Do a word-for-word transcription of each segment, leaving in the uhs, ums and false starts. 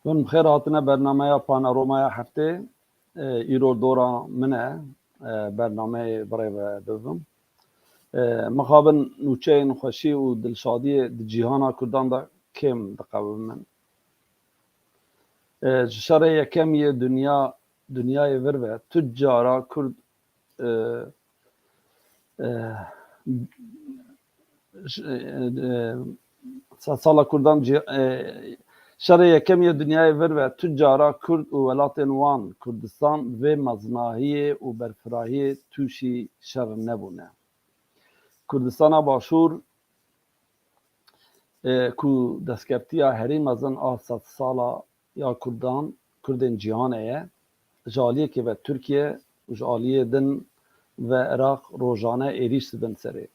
Hûn bi xêr hatine bernameya Panoromaya Heftê. E, îro dora min e, e, bernameyê birêve bibim. E, mixabin nûçeyên xweşî û dilşadiyê di cîhana Kurdan de kêm diqewimin. E, ji şerê yekem yê dinya, dinyayê vir ve tu cara Kurd, e, e, ş-, e, e, sedsala Kurdan cî-, e, şerê yekem yê dinyayê vir ve tu cara Kurd û welatên wan Kurdistan vê mezinahiyê û berfirahiyê tûşî şer nebûne. Kurdistana Başûr, e, ku destkeftiya herî mezin a sedsala ya Kurdan, Kurdên cîhanê ye, ji aliyekê ve Tirkiye û ji aliyê din ve Iraq rojane êrîş dibin serê.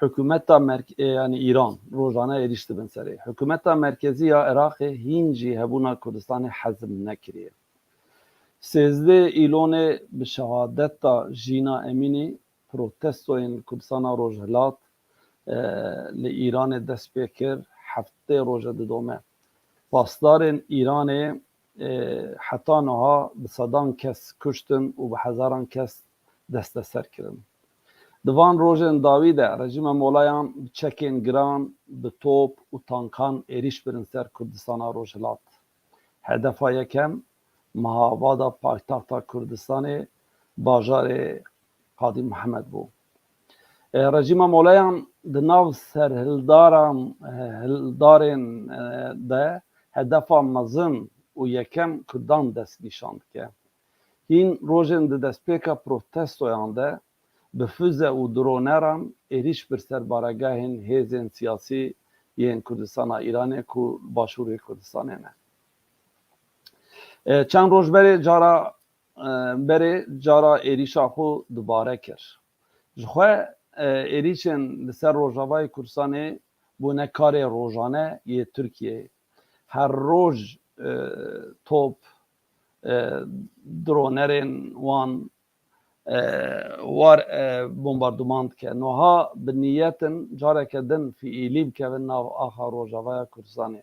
Hikûmeta merk-, e, yanî Îran rojane êrîş dibin serê. Hikûmeta merkezî ya Iraqê hîn jî hebûna Kurdistanê hezm nekiriye. Sêzdeh Îlonê bi şehadeta Jîna Emînî protestoyên Kurdistana Rojhilat, e, li Îranê dest pê kir, heftê roj e didome. Pasdarên Îranê, e, heta niha bi sedan kes kuştin û bi hezaran kes desteser kirin. Di van rojên dawî de rejîma molayan bi çekên giran, bi top û tankan êrîş birin ser Kurdistana Rojhilat. Hedefa yekem meha ava da paytexta Kurdistanê, bajarê Qadî Mihemed bû. E, rejîma molayan di nav serhildaran, e, hildarên, e, de hedefa mezin û yekem Kurdan destnîşan dike. Hîn rojên di destpêka protestoyan de bi füze û droneran êrîş bir ser baregehên hêzên siyasî yên Kurdistana Îranê ku li Başûrê Kurdistanê ne. E, çend roj berê cara, e, berê cara êrîşa xwe dubare kir. Ji xwe, e, êrîşên li ser Rojavayê Kurdistanê bûne karê rojane yê Tirkiyeyê. Her roj, e, top, e, dronerên wan, e, war, e, bombarduman dike. Niha bi niyet in careke din fiîlî bikevin nav axa Rojavaya Kurdistanê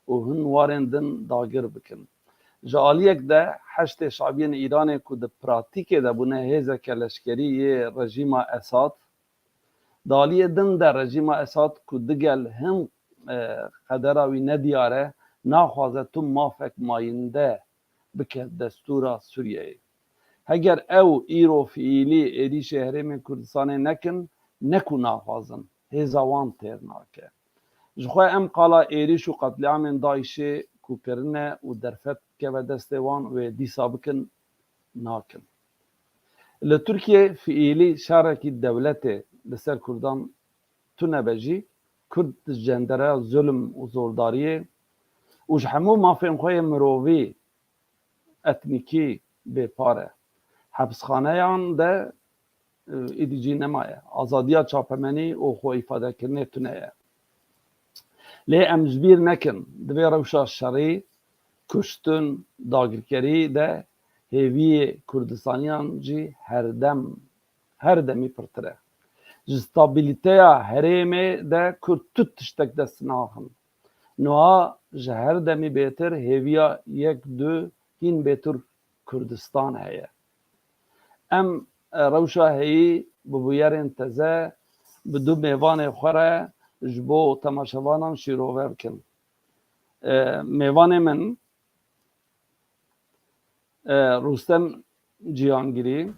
û hin warên din dagir bikin. Ji aliyek de Heşdê Şabiyên Îranê ku di pratîkê de bûne hêzeke leşkerî yê rejîma Esad, di aliyê din de rejîma Esad ku digel hin, e, qedera wî nediyar e, naxwaze tu mafek mayînde bike destûra Sûriyeyê. Heger ew îro fiîlî êrîşê Herêmên Kurdistanê nekin, ne ku naxwazin, hêza wan têr nake. Ji xwe em qala êrîş û qetlîamên DAIŞê ku kirine û derfet keve destê wan wê dîsa bikin, nakin. Li Tirkiyê fiîlî şerekî dewletê li ser Kurdan tune be jî, Kurd di cendereya zulm û zordariyê û ji hemû mafên xwe yê mirovî, etnîkî bêpar e. Hepisxaneyan de, e, êdî cî nemaye. Azadiya çapemenî û xwe îfadekirinê tune ye. Lê em ji bîr nekin, di vê rewşa şerî, kuştin, dagirkerî de hêviyê Kurdistaniyan jî herdem, her demî pirtir e. Ji stabiliteya herêmê de Kurd tu tiştek dest naxin. Niha ji her demî bêtir hêviya yek du hîn bêtir Kurdistan heye. Em, e, rewşa heyî bi bûyerên teze, bi du mêvanê xwe re ji bo temaşevanan şîrove bikin. E, mêvanê min, e, Rûstem Cihangirî,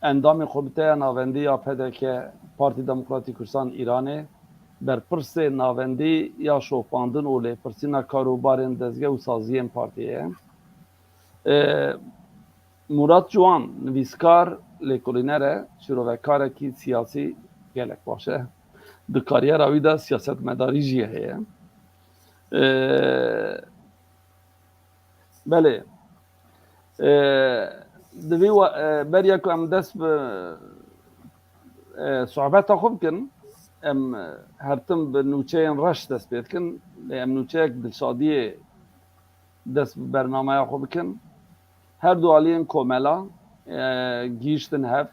endamê Komîteya Navendî ya P D K, Partî Demokratîk Kurdistan Îranê, berpirsê navendî ya şopandin û lêpirsîna karûbarên dezge û saziyên partiyê ye. E, Murat Ciwan, nivîskar, lêkolîner e, şîrovekarekî siyasî gelek baş e. Di kariyera wî de siyasetmedarî jî heye. E, belê. E, di vî we-, e, beriya ku em dest bi, e, sohbeta xwe bikin, em, e, her tim bi nûçeyên reş dest pê dikin. Lê em nûçeyek dilşadiyê dest bi bernameya xwe bikin. Her du aliyên komela, e, gihîştin hev,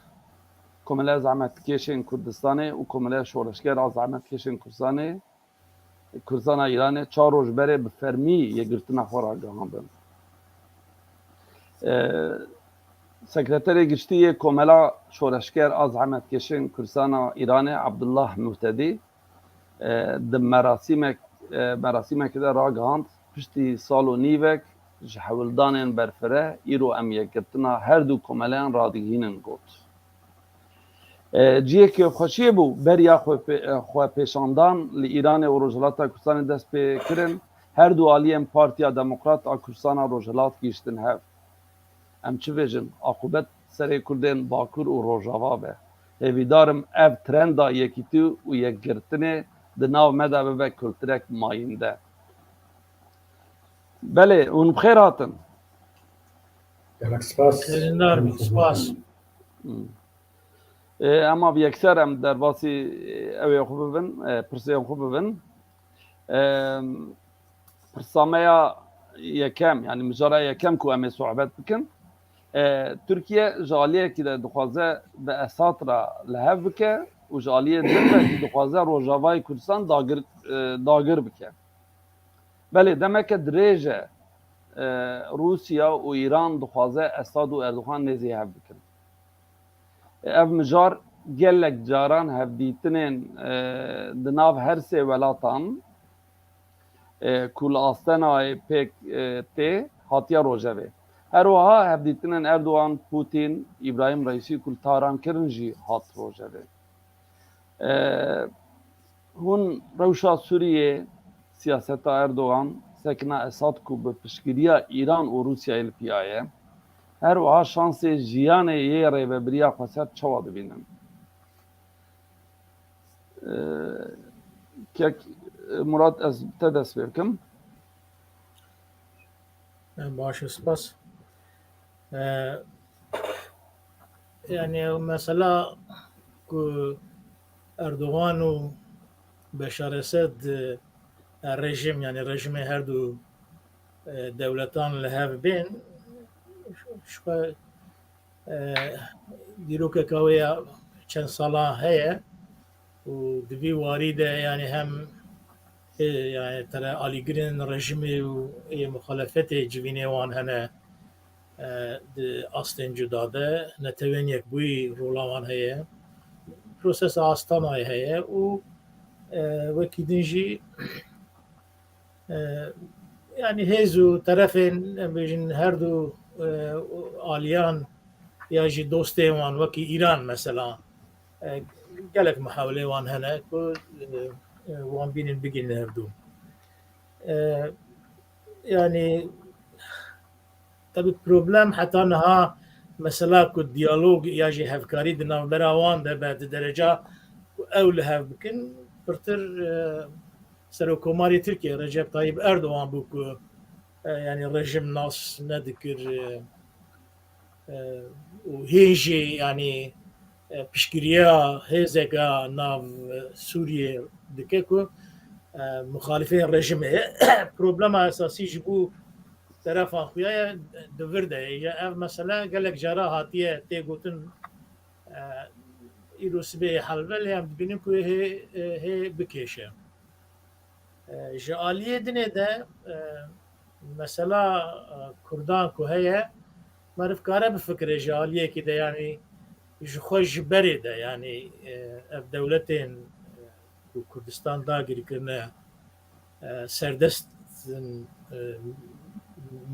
Komeleya Zehmetkêşên Kurdistanê û Komeleya Şoreşgera Zehmetkêşên Kurdistanê, Kurdistana Îranê çar roj berê bi fermî yekgirtina xwe ragihandin. E, Sekreterê Giştî yê Komela Şoreşger a Zehmetkeşên Kurdistana Îranê Abdullah Muhtedî, e, di merasîmek, e, merasîmekê de ragihand, piştî sal û nîvek ji hewldanên berfireh, îro em yekgirtina her du komeleyan radigihînin, got. E, cihê kêfxweşiyê bû, beriya xwe pê-, e, xwe pêşandan li Îranê û Rojhilata Kurdistanê dest pê kirin, her du aliyên Partiya Demokrat a Kurdistana Rojhilat gihiştin hev. Em çi bêjin, aqûbet serê Kurdên Bakur û Rojava be. Hêvîdar im ev trenda yekîtî û yekgirtinê di nav me de bibe kulturek mayînde. Belê, hûn bi xêr hatin. Gelek spas. Hêvîdar bî, spas. Hmm. E, ema bi yekser em derbasî, e, ew ê xwe bibin, e, pirsên xwe bibin. E, Pirsa me ya yekem, yani mijara yekem ku em ê sohbet bikin, e, Tirkiye ji aliyekî de dixwaze bi Esad re li hev bike û ji aliyê din de jî dixwaze Rojavayê Kurdistan dagir, e, dagir bike. Belê, demeke dirêj e, e, Rûsya û Îran dixwaze Esad û Erdogan nêzî hev bikin. Ev mijar gelek caran hevdîtinên, e, di nav her sê welatan, e, ku li astena yê pêk, e, tê, hatiye rojevê. Her wiha hevdîtinên Erdogan, Putin, Îbrahîm Reîsî ku li Tahran kirin jî hat rojevê. E, Hûn rewşa Sûriyê, siyaseta Erdogan, sekina Esad ku bi piştgiriya Îran û Rûsyayê li piya ye, her wiha şansê jiyanê yê rêvebiriya xweser çawa dibînin? Ee, kek, Murat, ez te dest pê bikim. Baş e, spas. Ee, yani mesela ku Erdogan û Beşar Esed, e, rejim, yani rejimê her du, e, dewletan li hev bên, ji xwe, e, dîrokeka wê ya çend sala heye û di vî warî de yani hem, e, yani tere alîgirên rejimê û ê muxalefetê civînê wan hene, e, di astên cuda de, Netewên Yekbûyî rola wan heye, prosesa Astanayê heye û, e, wekî din jî, e, yani hêz û terefên, em bêjin, her du, e, aliyan ya jî dostê wan, wekî Îran mesela, e, gelek muhawilê wan hene ku, e, e, wan bînin bigihînin hevdû. E, yani, Tabi problem heta niha mesela ku diyalog ya jî hevkarî di navbera wan de be, di dereca ku ew li hev bikin, pirtir, e, Serokkomarê Tirkiye Recep Tayyip Erdogan bû ku, e, yani rejim nas nedikir, e, e, û hê jî yani, e, piştgiriya hêzeka nav, e, Sûriyê dike ku, e, muxalifê rejimê ye. Problema esasî ji bo terefan xuya ye, di vir de ye. Ya ev mesele gelek cara hatiye tê gotin, e, îro sibê hel be, lê em dibînin ku hê, hê bikêşe. E, ji aliyê dinê de, e, mesela, e, Kurdan ku heye, meriv kare bifikire ji aliyekî de, yani ji xwe ji berê de, yani, e, ev dewletên, e, ku Kurdistan dagir kirine, e, serdest in, e,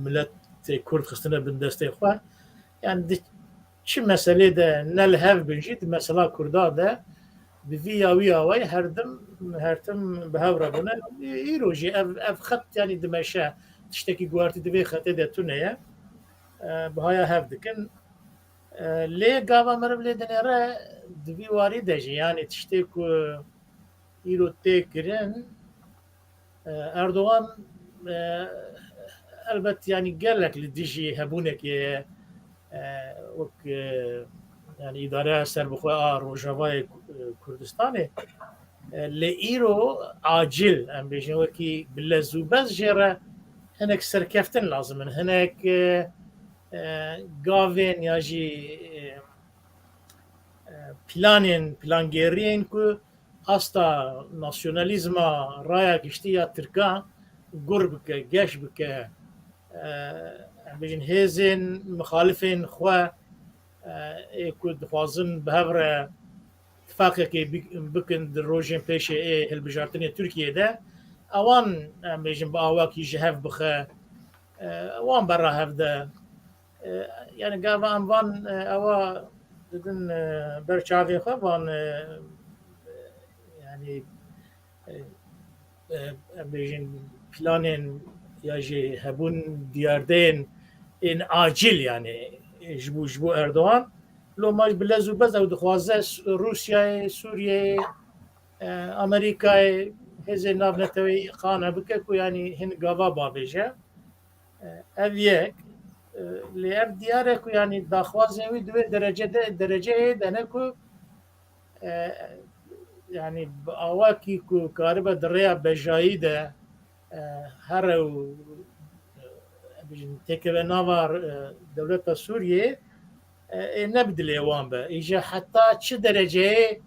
miletê Kurd xistine bin destê xwe. Yani di çi meselê de ne li hev bin jî, di mesela Kurda de bi vî ya wî awayî her dim, her tim bi hev re bûne. Îro jî ev, ev xet yani dimeşe, tiştekî guhertî di vê xetê de tune ye. E, bihaya hev dikin. E, lê gava meriv lê dinêre di vî warî de jî, yani tiştê ku îro tê kirin, e, Erdogan, e, elbet, yani gelek li dijî hebûnekê ye, e, wek, e, yani îdareya serbixwe a Rojavayê Ku-, e, Kurdistanê. E, lê îro acil, em bêjin, wekî bi lez û bez jê re hinek serkeftin lazim in, hinek, e, e, gavên ya jî, e, e, planên, plangêriyên ku asta nasyonalîzma raya giştî ya Tirkan gur bike, geş bike, e, em bêjin hêzên mixalifên xwe, e, ê ku dixwazin bi hev re tifaqekê bik-, bikin di rojên pêşê ê hilbijartinê Tirkiyê de, ewan, em bêjin, bi awakî ji hev bixe, e, wan bera hev de. E, yani gava em van, e, ewa didin, e, ber çavê xwe van, e, yani, e, e, em bêjin planên ya jî hebûn diyardeyên ên acil yani, e, ji bo, ji bo Erdogan. Loma ji bi lez û bez ew dixwaze Rûsyayê, Sûriyeyê, e, Amerîkayê, hêzên navneteweyî qane bike ku yani hin gava bavêje. E, ev yek, e, lê ev diyar e ku yani daxwazên wî di wê derecede, dereceyê de ne ku, e, yani bi awakî ku karibe di rêya bejayî de, e, here û, e, bêjin têkeve nava, e, dewleta Sûriyê, e, ê ne bi dilê wan be. Îja heta çi dereceyê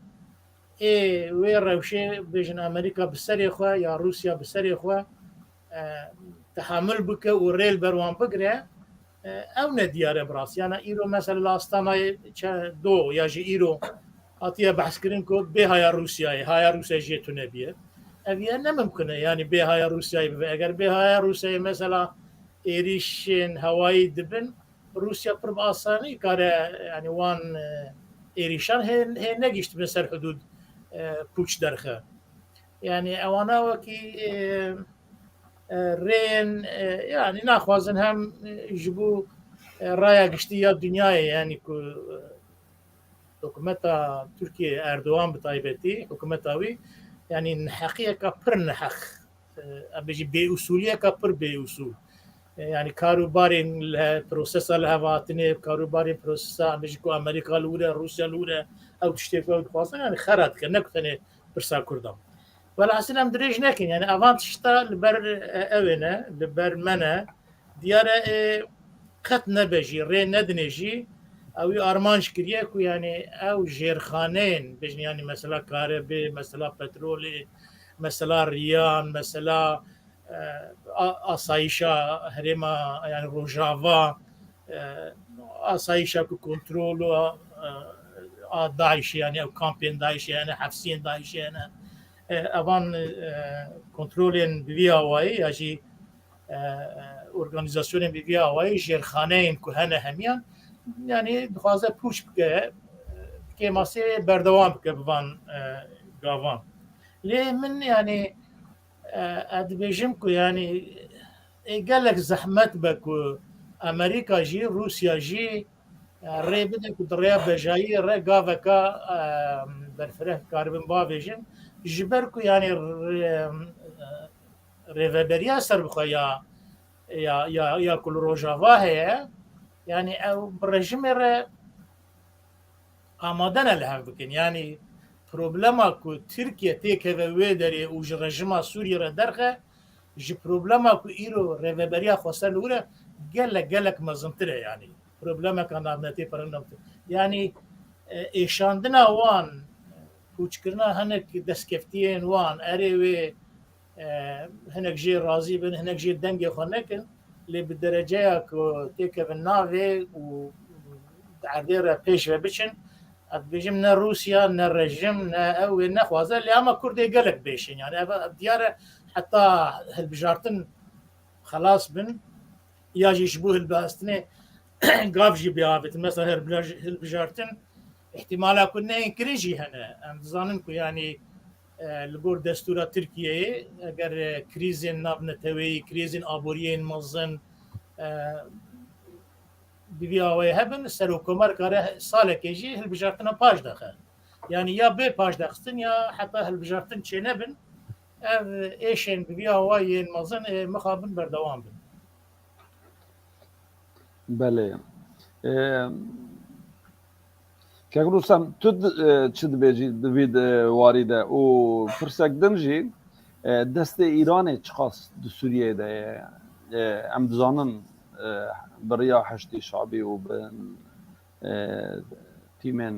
ê wê rewşê bêjin Amerîka bi serê xwe ya Rûsya bi serê xwe, e, tehamul bike û rê li ber wan bigire, e, ew ne diyar e bi rastî. Yana îro mesela li Astanayê çe do ya jî îro hatiye behskirin ku bê haya Rûsyayê, haya Rûsyayê jê tune biye. Ev ye ne mimkun e, yanî bê haya Rûsyayê bibe. Eger bê haya Rûsyayê mesela êrîşên hewayî dibin, Rûsya pir bi asanî kare, yani wan, e, êrîşan hê, hê negihiştibin ser hudûd, e, pûç derxe. Yani ewana wekî, e, e, rêyên, e, yani naxwazin hem, e, ji bo, e, raya giştî ya dinyayê, yani ku, e, hikûmeta Tirkiyê, Erdogan bi taybetî, hikûmeta wî, yani neheqiyeka pir neheq, e, em bêjin bêusuliyeka pir bêusul. E, yani karûbarên li he-, prosesa lihevatinê, karûbarên prosesa, em bêjin ku Amerîka li wir e, Rûsya li wir e, ew tiştê ku ew dixwazin, yani xera dike, ne ku tenê pirsa Kurdan. Welhasil em dirêj nekin, yani evan tişta li ber, e, ew ê ne, li ber me ne. Diyar e, e, qet nebe jî, rê nedinê jî, ew ê armanc kiriye ku yani ew jêrxaneyên, bêjin yani mesela karibê, mesela petrolê, mesela riyan, mesela, e, a-, asayişa herêma, yani Rojava, e, asayişa ku kontrol û, e, a DAIŞê, yani ew kampên DAIŞê, yani hefsiyên DAIŞê, yani, e, evan, e, kontrolên bi vî awayî ya jî, e, e, organîzasyonên bi vî awayî jêrxaneyên ku hene hemiyan, yani dixwaze pûç bike, kêmasê berdewam bike bi van, e, gavan. Lê min yani, e, ez dibêjim ku yani ê gelek zehmet be ku Amerîka jî, Rûsya jî, e, rê bide ku di rêya bejayî re gaveka, e, berfireh karibin bavêjin. Ji ber ku yani rê-, e, rêveberiya serbixwe ya, ya, ya, ya ku li Rojava heye, yani ew bi rejimê re amade ne li hev bikin. Yani problema ku Tirkiye têkeve wê derê û ji rejima Sûriyê re derxe, ji problema ku îro rêveberiya xweser li wir e, gelek, gelek mezintir e yani. Problemeka navnetê pir navnetê. Yani, e, êşandina wan, pûçkirina hinek destkeftiyên wan, erê wê, e, hinek jê razî bin, hinek jê dengê xwe nekin, lê bi dereceya ku têkevin navê û di erdê re pêş ve biçin, ez dibêjim ne Rûsya, ne rejim, ne ew wê nexwaze, lê ama Kurdê gelek bêşin. Yani ev, ev diyar e, heta hilbijartin xelas bin, ya jî ji bo hilbihestinê gav jî biavêtin. Mesela hilbija-, hilbijartin îhtimala ku neyên kirin jî hene. Em dizanin ku yanî, e, li gor destûra Tirkiyeyê eger, e, krîzên navneteweyî, krîzên aboriyên mezin, e, bi vî awayê hebin, serokkomar kare salekê jî hilbijartina paş dexe. Yanî ya bê paşdexistin ya heta hilbijartin çênebin, ev êşên bi vî awayên mezin ê mixabin berdewam bin. Belê. Ê, Kek Rûstem, tu di, e, çi dibêjî di vî de, warî de? Û pirsek din jî, e, destê Îranê çiqas di Sûriyeyê de ye? E, em dizanin, e, bi riya Heşdî Şabî û bi, e, tîmên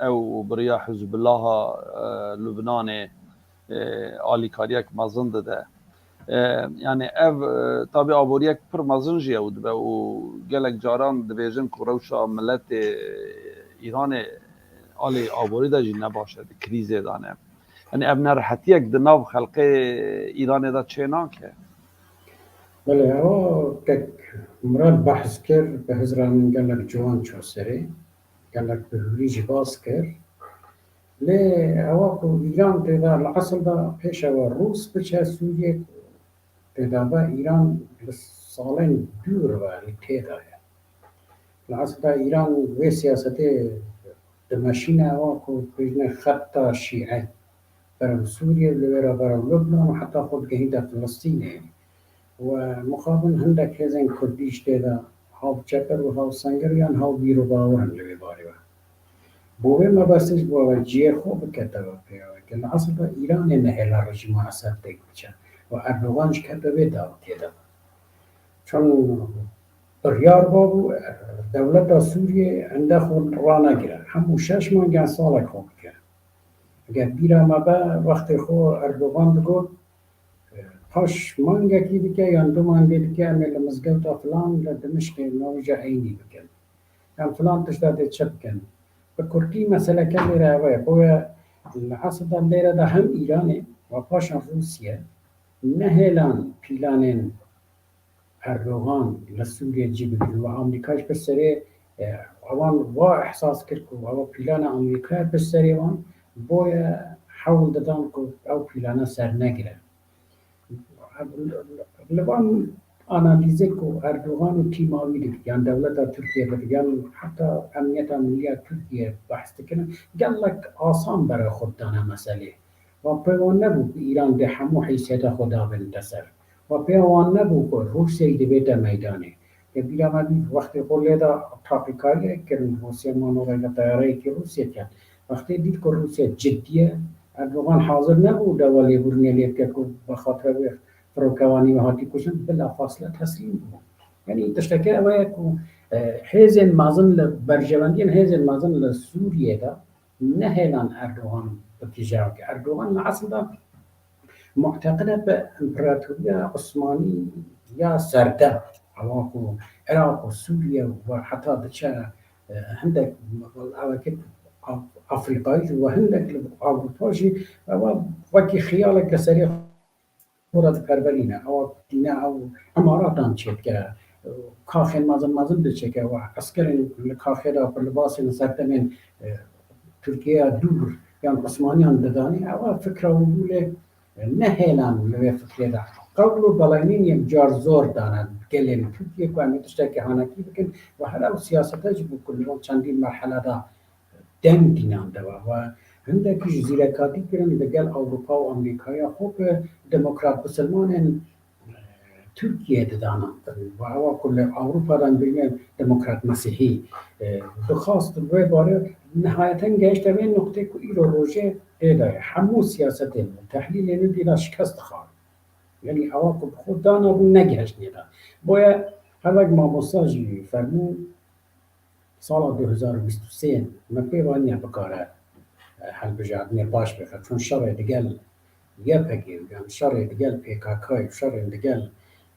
ew û bi riya Hizbullaha, e, Lubnanê, e, alîkariyek mezin dide. E, yani ev, e, tabî aboriyek pir mezin jî ew dibe û gelek caran dibêjin ku rewşa miletê Îranê alî aborî de jî ne baş e, di krîzê de ne. Yani ev nerehetiyek di nav xelkê Îranê de çê nake. Belê, ewa kek Murad behs kir, bi hizra min gelek ciwan çû serê, gelek bi hûrî jî bas kir. Lê ewa ku Îran tê de, li esil de pêş ewa Rûs biçe Sûriyê, ku tê de be Îran li salên dûr ve li tê de ye. Li esil de Îran vê siyasetê dimeşîne ewa ku bêjine xeta şîe. Berev Sûriye, li wê re berev Lubnan û heta xwe digehîne Filistînê. We mixabin hindek hêzên kurdî ji tê de hav çeper û hav senger yan hav bîr û bawer in li wê barê ve. Bo vê mebestê ji bo we cihê xwe bikete ve pêweke. Li esil de Îranê nehêla rejîma Esed têk biçe û Erdogan jî kete vê dawetiyê de. Çend biryar babû, dewleta Sûriyê ende xwe ranegire. Hemû şeş mangen salek xwe bike. Eger bîra me be, wextê xwe Erdogan digot, paş mangekî bike yan du mangê dike em ê li mizgewta filan li Dimişkê navîja Eynî bikin. Em filan tişta dê çi bikin. Bi kurtî meseleke lêre ew e. Boye li esil de lêre de hem Îranê ve paşan Rûsye nehêlan pîlanên Erdogan li Sûriyê cî bigirin û Amerîka ji pir serê, e, ewan wa ehsas kir ku ewa pîlana Amerîka ye pir serê wan, boye hewl didan ku ew pîlana ser negire. Li van analîzê ku Erdogan û tîma wî dikin, yan dewleta Tirkiye dikin, yan heta Emniyeta Millî ya Tirkiye behs dikin, gelek asan bere xwe didane meselê. Wa pê wan nebû ku Îran dê hemû heysiyeta xwe dabin te ser. Wa pê wan nebû ku Rûsyayê dibête meydanê. Ke bîra me bî wextê xwe lê de taqîkariyek kirin, Rûsya manoreke teyareyekî Rûsya ket. Wextê dît ku Rûsya cidî ye, Erdogan hazir nebû dawa lêbûrinê lê bike ku bi xatira wê firokevanî wê hatî kuştin, bila fasle teslîm bû. Yanî tişteke ew ye ku, e, hêzên mezin li berjewendiyên hêzên mezin li Sûriyê de nehêlan Erdogan bikije. Erdogan li esil de muteqid e bi Împaratoriya Osmanî ya serde. Ewa ku Iraq û Sûriye ve heta diçe, e, hindek eweke Af-, Afrîkayî jî ve hindek li Ewropa jî ewa wekî xiyalek li serê xwe de diperverîne. Ewa dîne ew îmaratan çêdike. Kaxên mezin mezin diçêke. Ewa eskerên li kaxê de bi libasên serdemên, e, Tirkiyeya dûr yan Osmaniyan didanê. Ewa fikra û lê nehêlan li vê fikrê de. Qewl û belaynên yekcar zor dane gelên Tirkiye ku em ê tiştekî hanekî bikin ve her ew siyasete jî bû ku li van çendîn merhele de deng tînan de ve. Ve hindekî ji zîrekatî kirin li gel Ewropa û Amerîkaya xwe bi demokrat bisilmanên, e, Tirkiye didana. Ve ewa ku li Ewropa de em bêjine demokrat mesîhî, e, dixwast li wê barê nihayeten gehişte vê noqtê ku îro rojê tê de ye. Hemû siyasetên û tehlîlên wî dîna şikest dixwar. Yanî ewa ku bi xwe dana bû negihiştine de. Boye her wek mamosta jî fermû, sala du hezar û bîst û sê me pê vaniye bikare, e, hilbijartinê baş bêxe. Çun şerê digel Y P G û yan şerê digel P K K û şerên digel,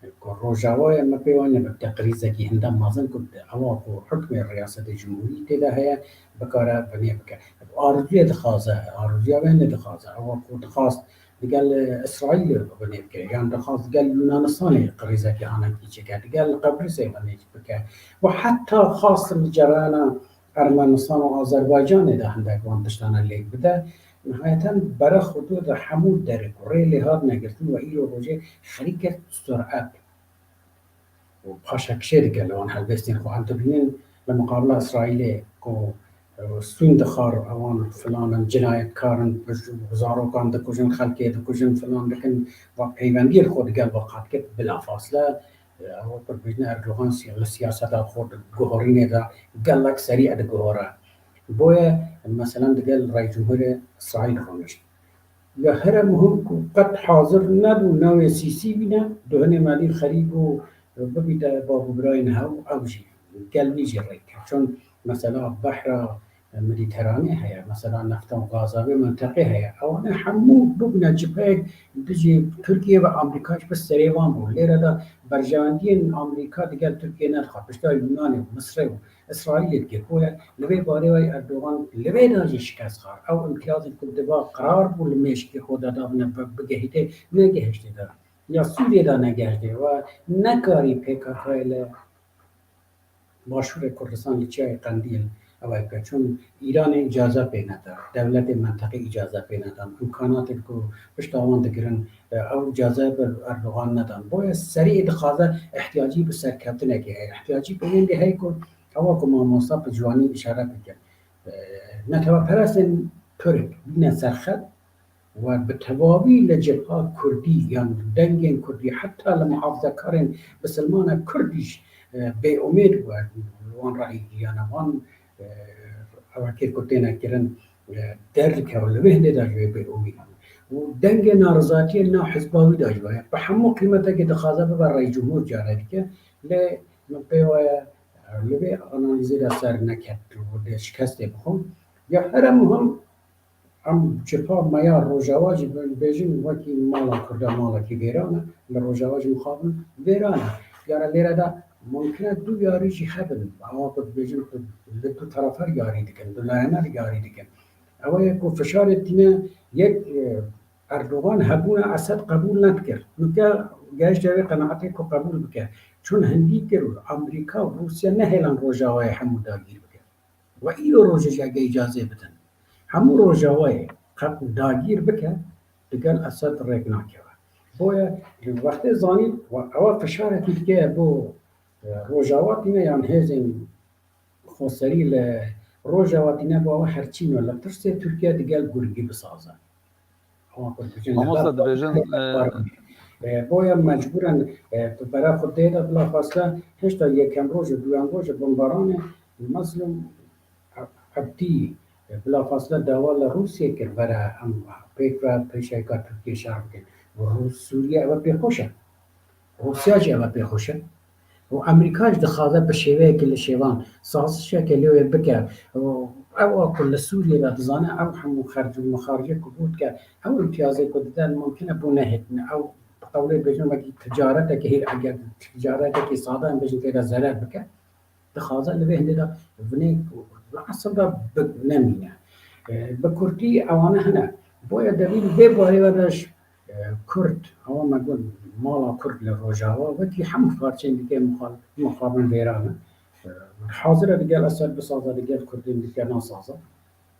e, ku Rojava ye, me pê vaniye bi te krîzekî hinde mezin ku ewa ku hukmê riyasetê cumhurî tê de heye, bikare binê bike. Arzuye dixwaze, arzuya wê nedixwaze. Ewa ku dixwast digel Îsraîlê binê bike, yan dixwast digel Yunanistanê krîzekî hanekî çêke, digel Qibrisê binê bike. Û heta xwast li cereyana Ermenistan û Azerbaycanê de hindek van tiştane lêk bide. Nihayeten bere xwe dû de hemû derê ku rê lê hat negirtin ve îro rojê xerî kir suret û paşekişê dike li wan helbestên xwe. Em dibînin li muqabila Îsraîlê ku, e, sûn dixwar, ewan filan in, cinayetkar in, bi zarokan dikujin, xelkê dikujin, filan dikin, va peywendiyê xwe digel ve qet kir, bilafasle, e, ew pir bêjine Erdogan siya-, li siyaseta xwe di guhorînê de gelek serî diguhore. Boye, meselen digel Reis Cumhurê Îsraîl rûnişt. Ya here muhim ku qet hazir nebû navê Sîsî bîne, duhinê me dî xerî bû bibîte bab û birayên hev, ew jî gel wî jî rê kir. Çun mesela behra Medîteranê heye, mesela nefta û gaza vê menteqê heye. Ewane hemû bibûne cipheyek dijî Tirkiye ve Amerîka ji bi serê wan bû. Lêre de berjewendiyên Amerîka digel Tirkiye nedixwe, pişta Yunanê û Misrê û Îsraîlê dike. Boye li vê barê ve Erdogan li vê de jî şikest xwar. Ew îmtiyazên ku diba qerar bû li mêşkê xwe de dabine bi-, bigehîtê, negehiştê de. Ya Sûriyê de negehiştê. We nekarî P K K li Başûrê Kurdistan li Çiyayê Qendîl ew ê bike. Çûn Îranê îcaze pê neda. Dewletê menteqê îcaze pê nedan. Îmkanatên ku pişta wan digirin, e, ew îcaze bi Erdogan nedan. Boye serî dixwaze ihtiyacî bi serkeftinekê heye. Ihtiyacî bi hêndê heye ku ewa ku mamosta bi ciwanî îşaret dike. E, neteweperestên Tirk bîne serxet, we bi tevawî li cebha Kurdî yan dengên Kurdî, heta li muhafizekarên bisilmana Kurd jî, e, bêumêd bû li wan rayî gihiyane. Wan, e, ewekê ku têne kirin, e, derdikeve li vê hindê de ji wê bêumîd bû. Û dengê narizatiyê nav hizba wî de jî heye. Bi hemû qîmetekê dixwaze bibe rêcumhûr care dike. Lê min pê waya, e, li vê analîzê de ser neket û dê şikestê bixwe. Ya here muhim, Em cepha me ya Rojava jî bibêjin wekî mala Kurda malekî vêran e, li Rojava jî mixabin vêran e. Yara lêre de mumkin e du yarî jî hebin. Ewa ku dibêjin ku li du terefer yarî dikin, du layene yarî dikin. Ewa ye ku fişarê tîne yek, e, Erdogan hebûna Esed qebûl nedikir. Nûke gehişte wê qenaetê ku qebûl bike. Çûn hindî kir û Amerîka û Rûsya nehêlan Rojavayê hemû dagîr bike. We îro rojê jî ege îcazê bidin, hemû Rojavayê qe-, dagîr bike, digel Esed rêk nakeve. Boye wextê zanîn, we-, ewa fişarekî dike bo, e, Rojava tîne yan hêzên xweserî li Rojava tîne bo ewa herçîno li tirsê Tirkiye digel Gurgî bisaze. Ama ku dibêjin Mamosta, dibêjin, e, e, boya mecbûren, e, tu bera xwe tê de bilafasle hêşta yekem rojê, duyan rojê bombaranê Mezlûm Ebdî, e, bilafasle dawa li Rûsiyê kir, vere em pêk ve pêşayîka Tirkiyê şer bikin. Û Rûs-, Sûriye ev pêxweş e. Rûsya jî ev pêxweş e. Û Amerîka jî dixwaze bi şêweyekê li şêwan sazişeke lê wê bike. Û ew a ku li Sûriyê de dizane, ew hemû xerc û mixaricê ku bû dike, ew îmtiyazê ku dide, mumkin e bo nehêtine. Ew bi qewlê bêjin wekî ticareteke hîr, eger ticaretekî sade em bêjin tê de zerer bike, dixwaze li vê hindê de vinê li esil de bi-, nemîne. E, bi kurtî ewane hene. Boye devî li vê barê ve de ji, e, Kurd, ewa me got mala Kurd li Rojava, wekî hemû parçeyên dike muxal-, muxabin vêran e. E, hazir e digel Esed bisaze, digel Kurdên dike nasaze.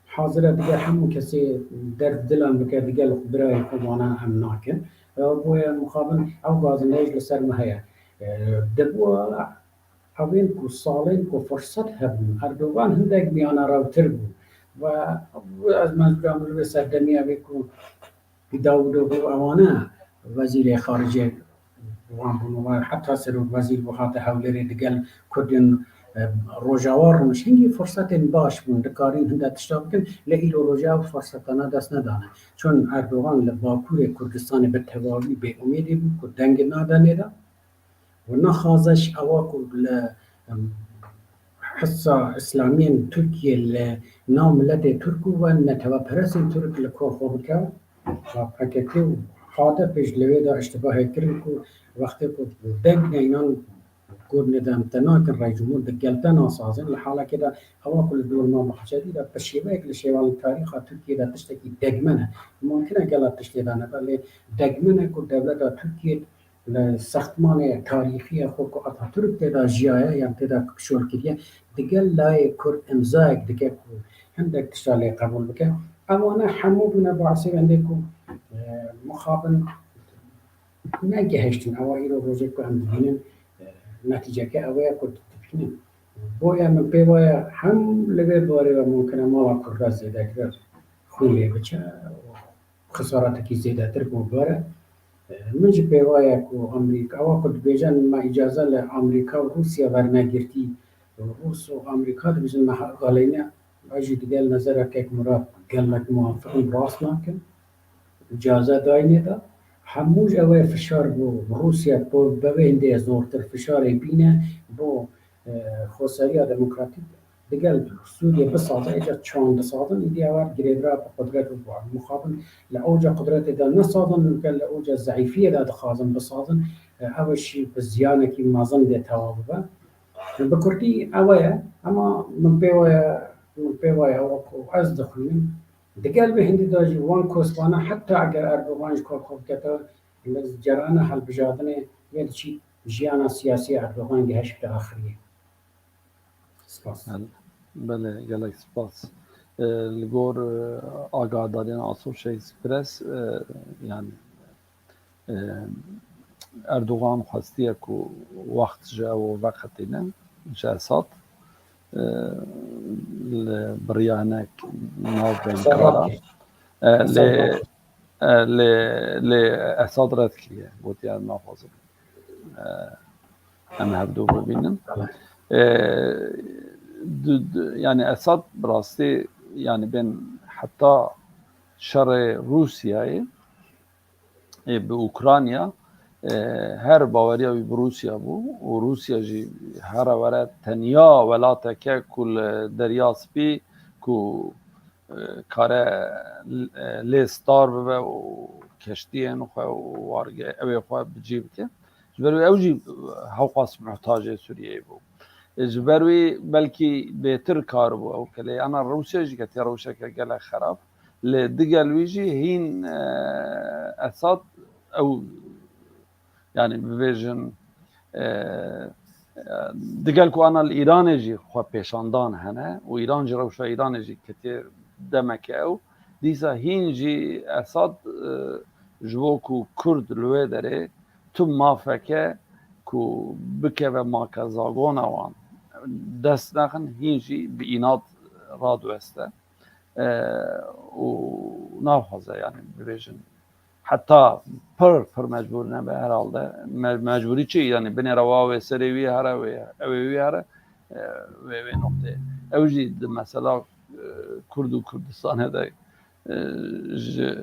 Hazir e digel hemû kesê derd dilan bike, digel birayê xwe wana em nakin. E, boye muxabin ew gazindeyê jî li ser me heye. E, dibû Evên ku salên ku firset hebûn, Erdogan hindek miyanarewtir bû. Ve ez mecbûr em li vê serdemiyê vê ku Davutoglu ewane wezîrê xaricê wan bûn, ve heta serokwezîr bû hate Hewlêrê digel Kurdên, e, Rojava rûnişt. Hingî firsetên baş bûn, dikarîn hinde tişta bikin, lê îro roja ew firsetana dest nedane. Çun Erdogan li Bakurê Kurdistanê bi tevawî bêumêdî bû ku dengê nade nêde. Û naxwaze ji ewa ku li, em, hisa îslamiyên Tirkiyê li nav miletê Tirk û ve neteweperestên Tirk li kor xwe bike, P K K û H D P jî li wê de îştibahê kirin ku wextê ku deng neynan got nêde em te nakin rêcumhûr, digel te nasazin, li halekê de ewa ku li dorma Bahçelî de bi şêweyek li şêwanên tarîxa Tirkiyê de tiştekî degmen e. Mumkin e gela tiştê de nebe, lê degmen e ku dewleta Tirkiyê li sextmanê tarîxî ye xwe ku Atatürk tê de jiyaye yan tê de kişol kiriye, digel layê Kurd îmzayek dike ku hindek tişta lê qebûl bike. Ewane hemû bûne bahsê wendê ku, e, mixabin negehiştin. Ewa îro rojê ku em dibînin, e, netîceke ew ye ku dibînin. Boye min pê waya hem li vê barê ve mumkin e mala Kurda zêdetir xwîn lê biçe. Xisaretekî zêdetir bo bere. Min jî pê waya ku Amerîka, ewa ku dibêjin me îcaze li Amerîka û Rûsya wernegirtî, Rûs û Amerîka dibêjin me he-, xaleyne, ez jî digel nezereke Murat gelek muwafiq im, rast nakim. Îcaze dayne de. Hemû ji ew ê fişar bo Rûsya, bo bevê hindê zortir fişarê bîne bo, e, xweseriya demokratîk. digel Sûriyê bisazin, êca çawan disazin, îdî ew her girêdira bi qudret û bi mixabin li ewca qudretê de nesazin, digel li ewca zeîfiyê de dixwazin bisazin, ew jî bi ziyanekî mezin dê tewa bibe. Bi kurdî ew e, ema min pê waya, min pê waya wek ez dixwînim, digel bi hindî de jî wan kosvana heta eger Erdogan ji kar xwe bikete, li cerana hilbijartinê wê diçî jiyana siyasî ya Erdogan gihişt axiriyê. Spas. Belê, gelek spas. E, li gor, e, agahdariyan Associated Press, e, yani, e, Erdogan xwestiye ku wext ji ew veqetîne, ji Esad, e, li biriya hinek nav bênkara. E, lê, e, lê, lê Esad red kiriye, gotiye, "Ez naxwazim, e, em hevdu bibînin." E, du- du- yani Esad bi rastî, yani bên heta şerê Rûsyayê, e, bi Ukrayna, e, her baweriya wî bi Rûsya bû û Rûsya jî here were tenya welateke ku li Derya Spî ku, e, kare, e, lê star bibe û keştiyên xwe û warge-, ewê xwe bi cî bike. Ji ber wî ew jî hewqas muhtacê Sûriyeyê bû. E, ji ber wî belkî bêtir kar bû ew ke lê ana Rûsya jî ketiye rewşeke gelek xerab. Lê digel wî jî hîn, e, Esad ew, yani bibêjin, e, e, digel ku ana li Îranê jî xwe pêşandan hene û Îran jî rewşa Îranê jî ketiye demeke ew, dîsa hîn jî Esad, e, ji bo ku Kurd li wê derê tu mafeke ku bikeve makezagona wan dest nexin, hîn jî bi înat radiweste. E, û naxwaze, yani bibêjin, heta pir, pir mecbûr nebe herhalde. Me-, mecbûrî çi? Yani binêre wa wê serê wî here, wê, ew ê wî here, e, wê, wê noqteyê. Ew jî di mesela, e, Kurd û Kurdistanê de, e, ji,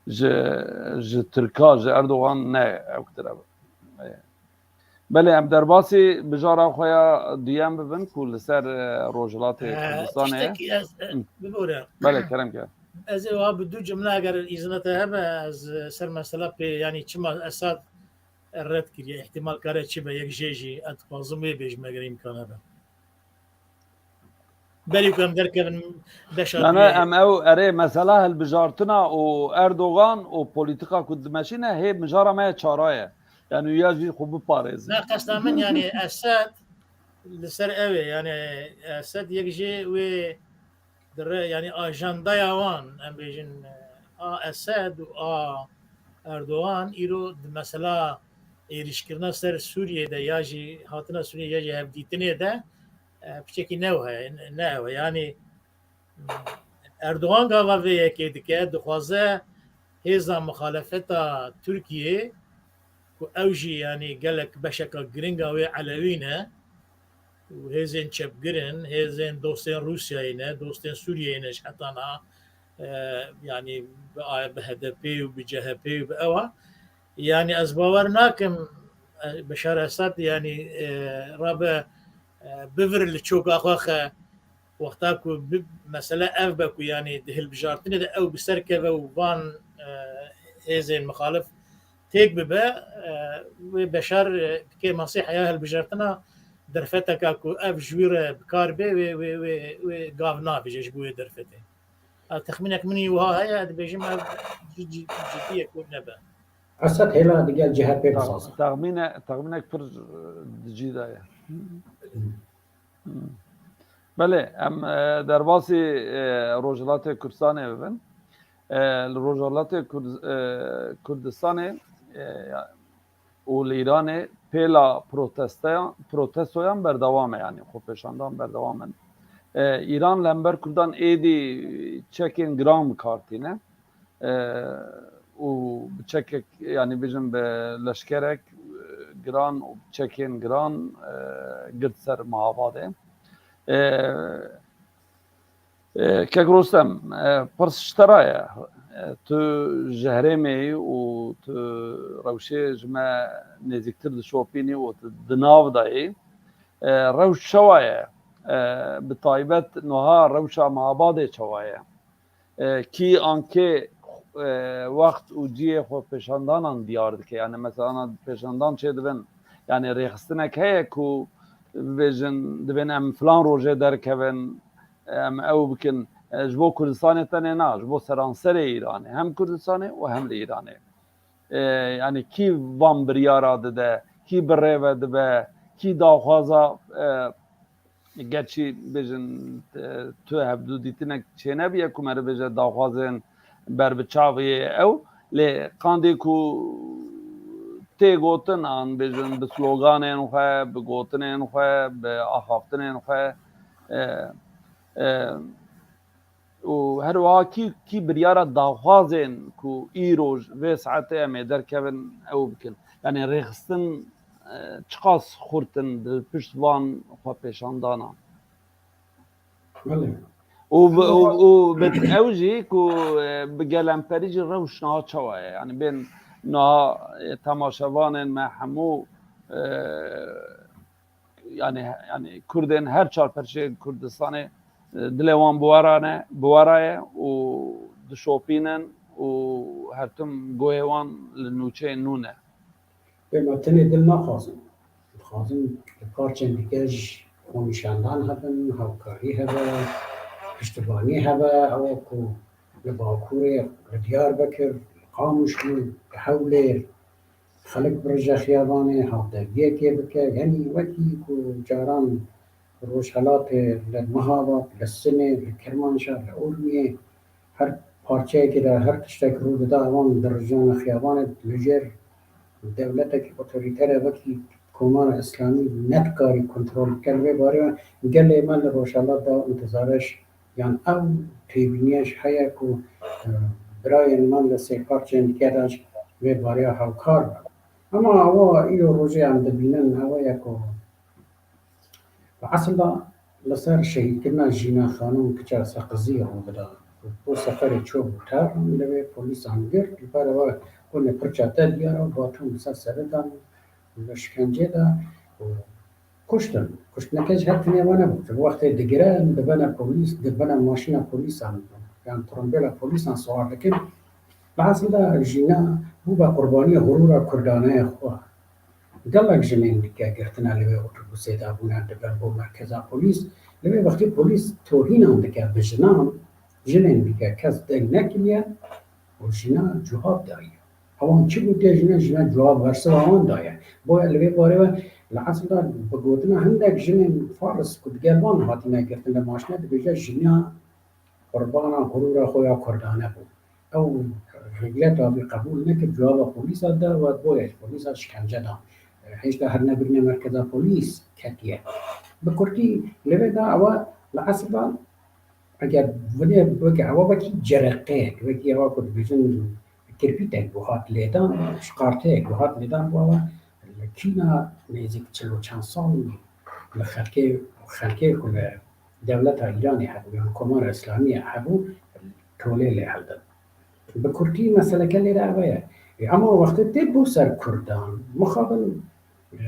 ji, ji Tirka, ji Erdogan ne ewktir e. E, Belê, em derbasî bijara xwe ya duyem bibin ku li ser, e, Rojhilatê Kurdistanê ye. Tiştekî ez, e, bibore. Belê, kerem ke. Ez ê wiha bi du cimle, eger îzina te hebe, ez, e, ser mesela pê, yanî çima Esad red kiriye, îhtimal kare çi be, yek jê jî ez dixwazim wê bêjim eger îmkan hebe. Berî ku em derkevin beşa duyê. Em ew erê mesela hilbijartina û Erdogan û polîtika ku dimeşîne hê mijara me ya çara ye. Yani ya jî xwe biparêzin. Ne, qesta min yani Esed li ser ew ê, yani Esed yek jê wê dire, yani ajandaya wan, em bêjin, a Esed û a Erdogan îro di mesela êrîşkirina ser Sûriyê de ya jî hatina Sûriyê ya jî hevdîtinê de, e, piçekî new heye, ne ew e. Yani Erdogan gava vê yekê dike, dixwaze hêza muxalefeta Tirkiyê ku ew jî yani gelek beşeka giring a wê Elewî ne û hêzên çepgir in, hêzên dostên Rûsyayê ne, dostên Sûriyeyê ne ji heta niha, e, yani bi A-, bi H D P û bi C H P û bi ew a. Yani ez bawer nakim, e, Beşar Esad yani, e, rabe, e, bivir li çoka xwe xe, wexta ku bi, mesele ev be ku yani di hilbijartinê de ew bi ser keve û van, e, hêzên mixalif têk bibe, e, wê Beşar, e, dikê masî heya hilbijartina derfeteka ku ev ji wî re bi kar bê, wê, wê, wê, wê gav navêje ji bo wê derfetê. A, texmînek min î wiha heye, ez dibêjim ev ci-, ci-, cidî ye ku nebe. Esed hêla digel C H P Ta-, bisaze. Texmîne-, texmînek pir, e, di cî de ye. Belê, em, e, derbasî, e, Rojhilatê Kurdistanê bibin. E, li Rojhilatê Kurd-, e, Kurdistanê, e, ya-, û li Îranê pêla protesteyan, protestoyan berdewam e, yanî xwepêşandan berdewam in. E, Îran li hember Kurdan êdî çekên giran bi kar tîne. E, û bi çekek, yanî bijin bi leşkerek, e, giran û bi çekên giran, e, girt ser Mehabadê. E, E, Kek Rostem, e, pirs ji te re ye. E, tu ji herêmê yî û tu rewşê ji me nêzîktir dişopînî û tu di nav de yî. E, rewş çawa ye? E, bi taybet niha rewşa Mehabadê çawa ye? E, kî ankê, e, wext û cihê xwepêşandanan diyar dike? Yani mesela pêşandan çê dibin. Yani rêxistinek heye ku bibêjin, dibên em filan rojê derkevin, em ew bikin. E, ji bo Kurdistanê tenê na, ji bo seranserê Îranê. Hem Kurdistanê û hem li Îranê. E, yani kî van biryara dide, kî bi rê ve dibe, kî daxwaza, e, gerçî bêjin, e, tu hevdû dîtinek çênebiye ku meriv bêje daxwazên berbiçavê ew, lê qandê ku tê gotin an bêjin bi sloganên xwe, bi gotinên xwe, bi axaftinên xwe, e, e, û her wiha kî, kî biryara daxwazên ku îroj vê saetê em ê derkevin ew bikin. Yani rêxistin, e, çiqas xurt in di pişt van xwepêşandanan. Belê. Û bi, û, û bi ew jî ku, e, bi gelemperî jî rewş niha çawa ye? Yani bên niha, e, temaşevanên me hemû, e, yani, yani Kurdên her çar perçeyên Kurdistanê, e, dilê wan bi we re ne, bi we re ye û dişopînin û her tim guhê wan li nûçeyên nû ne. Bê me tenê dil naxwazin. Dixwazin li parçên dike ji xwenîşandan hebin, hevkarî hebe, piştivanî hebe, ew ku li Bakurê, li Diyarbekir, li Qamişlo, li Hewlêr, xelk birije xiyabanê, hevdeviyekê bike, yanî wekî ku caran Rojhelatê, li Mehabad, li Sinê, li Kirmanşah, li Urmiyê, her parçeyekê de her tiştek rû dida, ewan dirijane xiyabanê, li jêr dewletekî otorîter e, wekî Komara Îslamî nedikarî kontrol bike. Li vê barê gelê me li Rojhelat de intizare ji, yan ew têbîniye ji heye ku, e, birayên me li sê parçeyên dike de ji vê bareya hawkar bin. Ama ewa îro rojê em dibînin, ew e ku Li esil de li ser şehîdkirina Jîna Xanim kiça Seqizî rû dida. Bo seferê çû bû tev, li wê polîsan girt, li ber ewa ku ne pirça te diyar e, batûn li ser serê dan û li şikencê de û kuştin. Kuştineke ji her tenê wan nebû. Ji bo wextê digire, dibene polîs, dibene maşîna polîsan, yan trombêla polîsan siwar dikin. Li esil de Jîna bû be qurbaniya xurûra kurdaneye xwe. Gelek jinên dike girtine li wê otobusê de bûne dibin bo merkeza polîs. Li wê wextê polîs tohînan dike bi jinan, jinên dike kes deng nekiriye û jina cewab daye. Ewan çi gotiye jina, jina cewab bersiva wan daye. Boya li vê barê ve li esil de bi gotina hindek jinên Faris ku digel wan hatine girtin li maşine dibêje jina qurbana xurûra xwe ya kurdane bû. Ew xîleta wî qebûl nekir, cewaba polîsa da, we boye ji polîsa şikence da. Hêşta her nebirine merkeza polîs ketiye. Bi kurtî li vê de ewa li esil de eger vinê weke ewa wekî cereqeyek, wekî ewa ku dibêjin kirpîtek bû hat lêdan, şiqarteyek bû hat lêdan bû ewa li kîna nêzîk çil û çend sal li xelkê, xelkê ku li dewleta Îranê hebû, yan Komara Îslamî hebû, tolê lê hildin. Bi kurtî meseleke lêre ev e. Ê, ama wextê tê bo ser Kurdan, mixabin, e,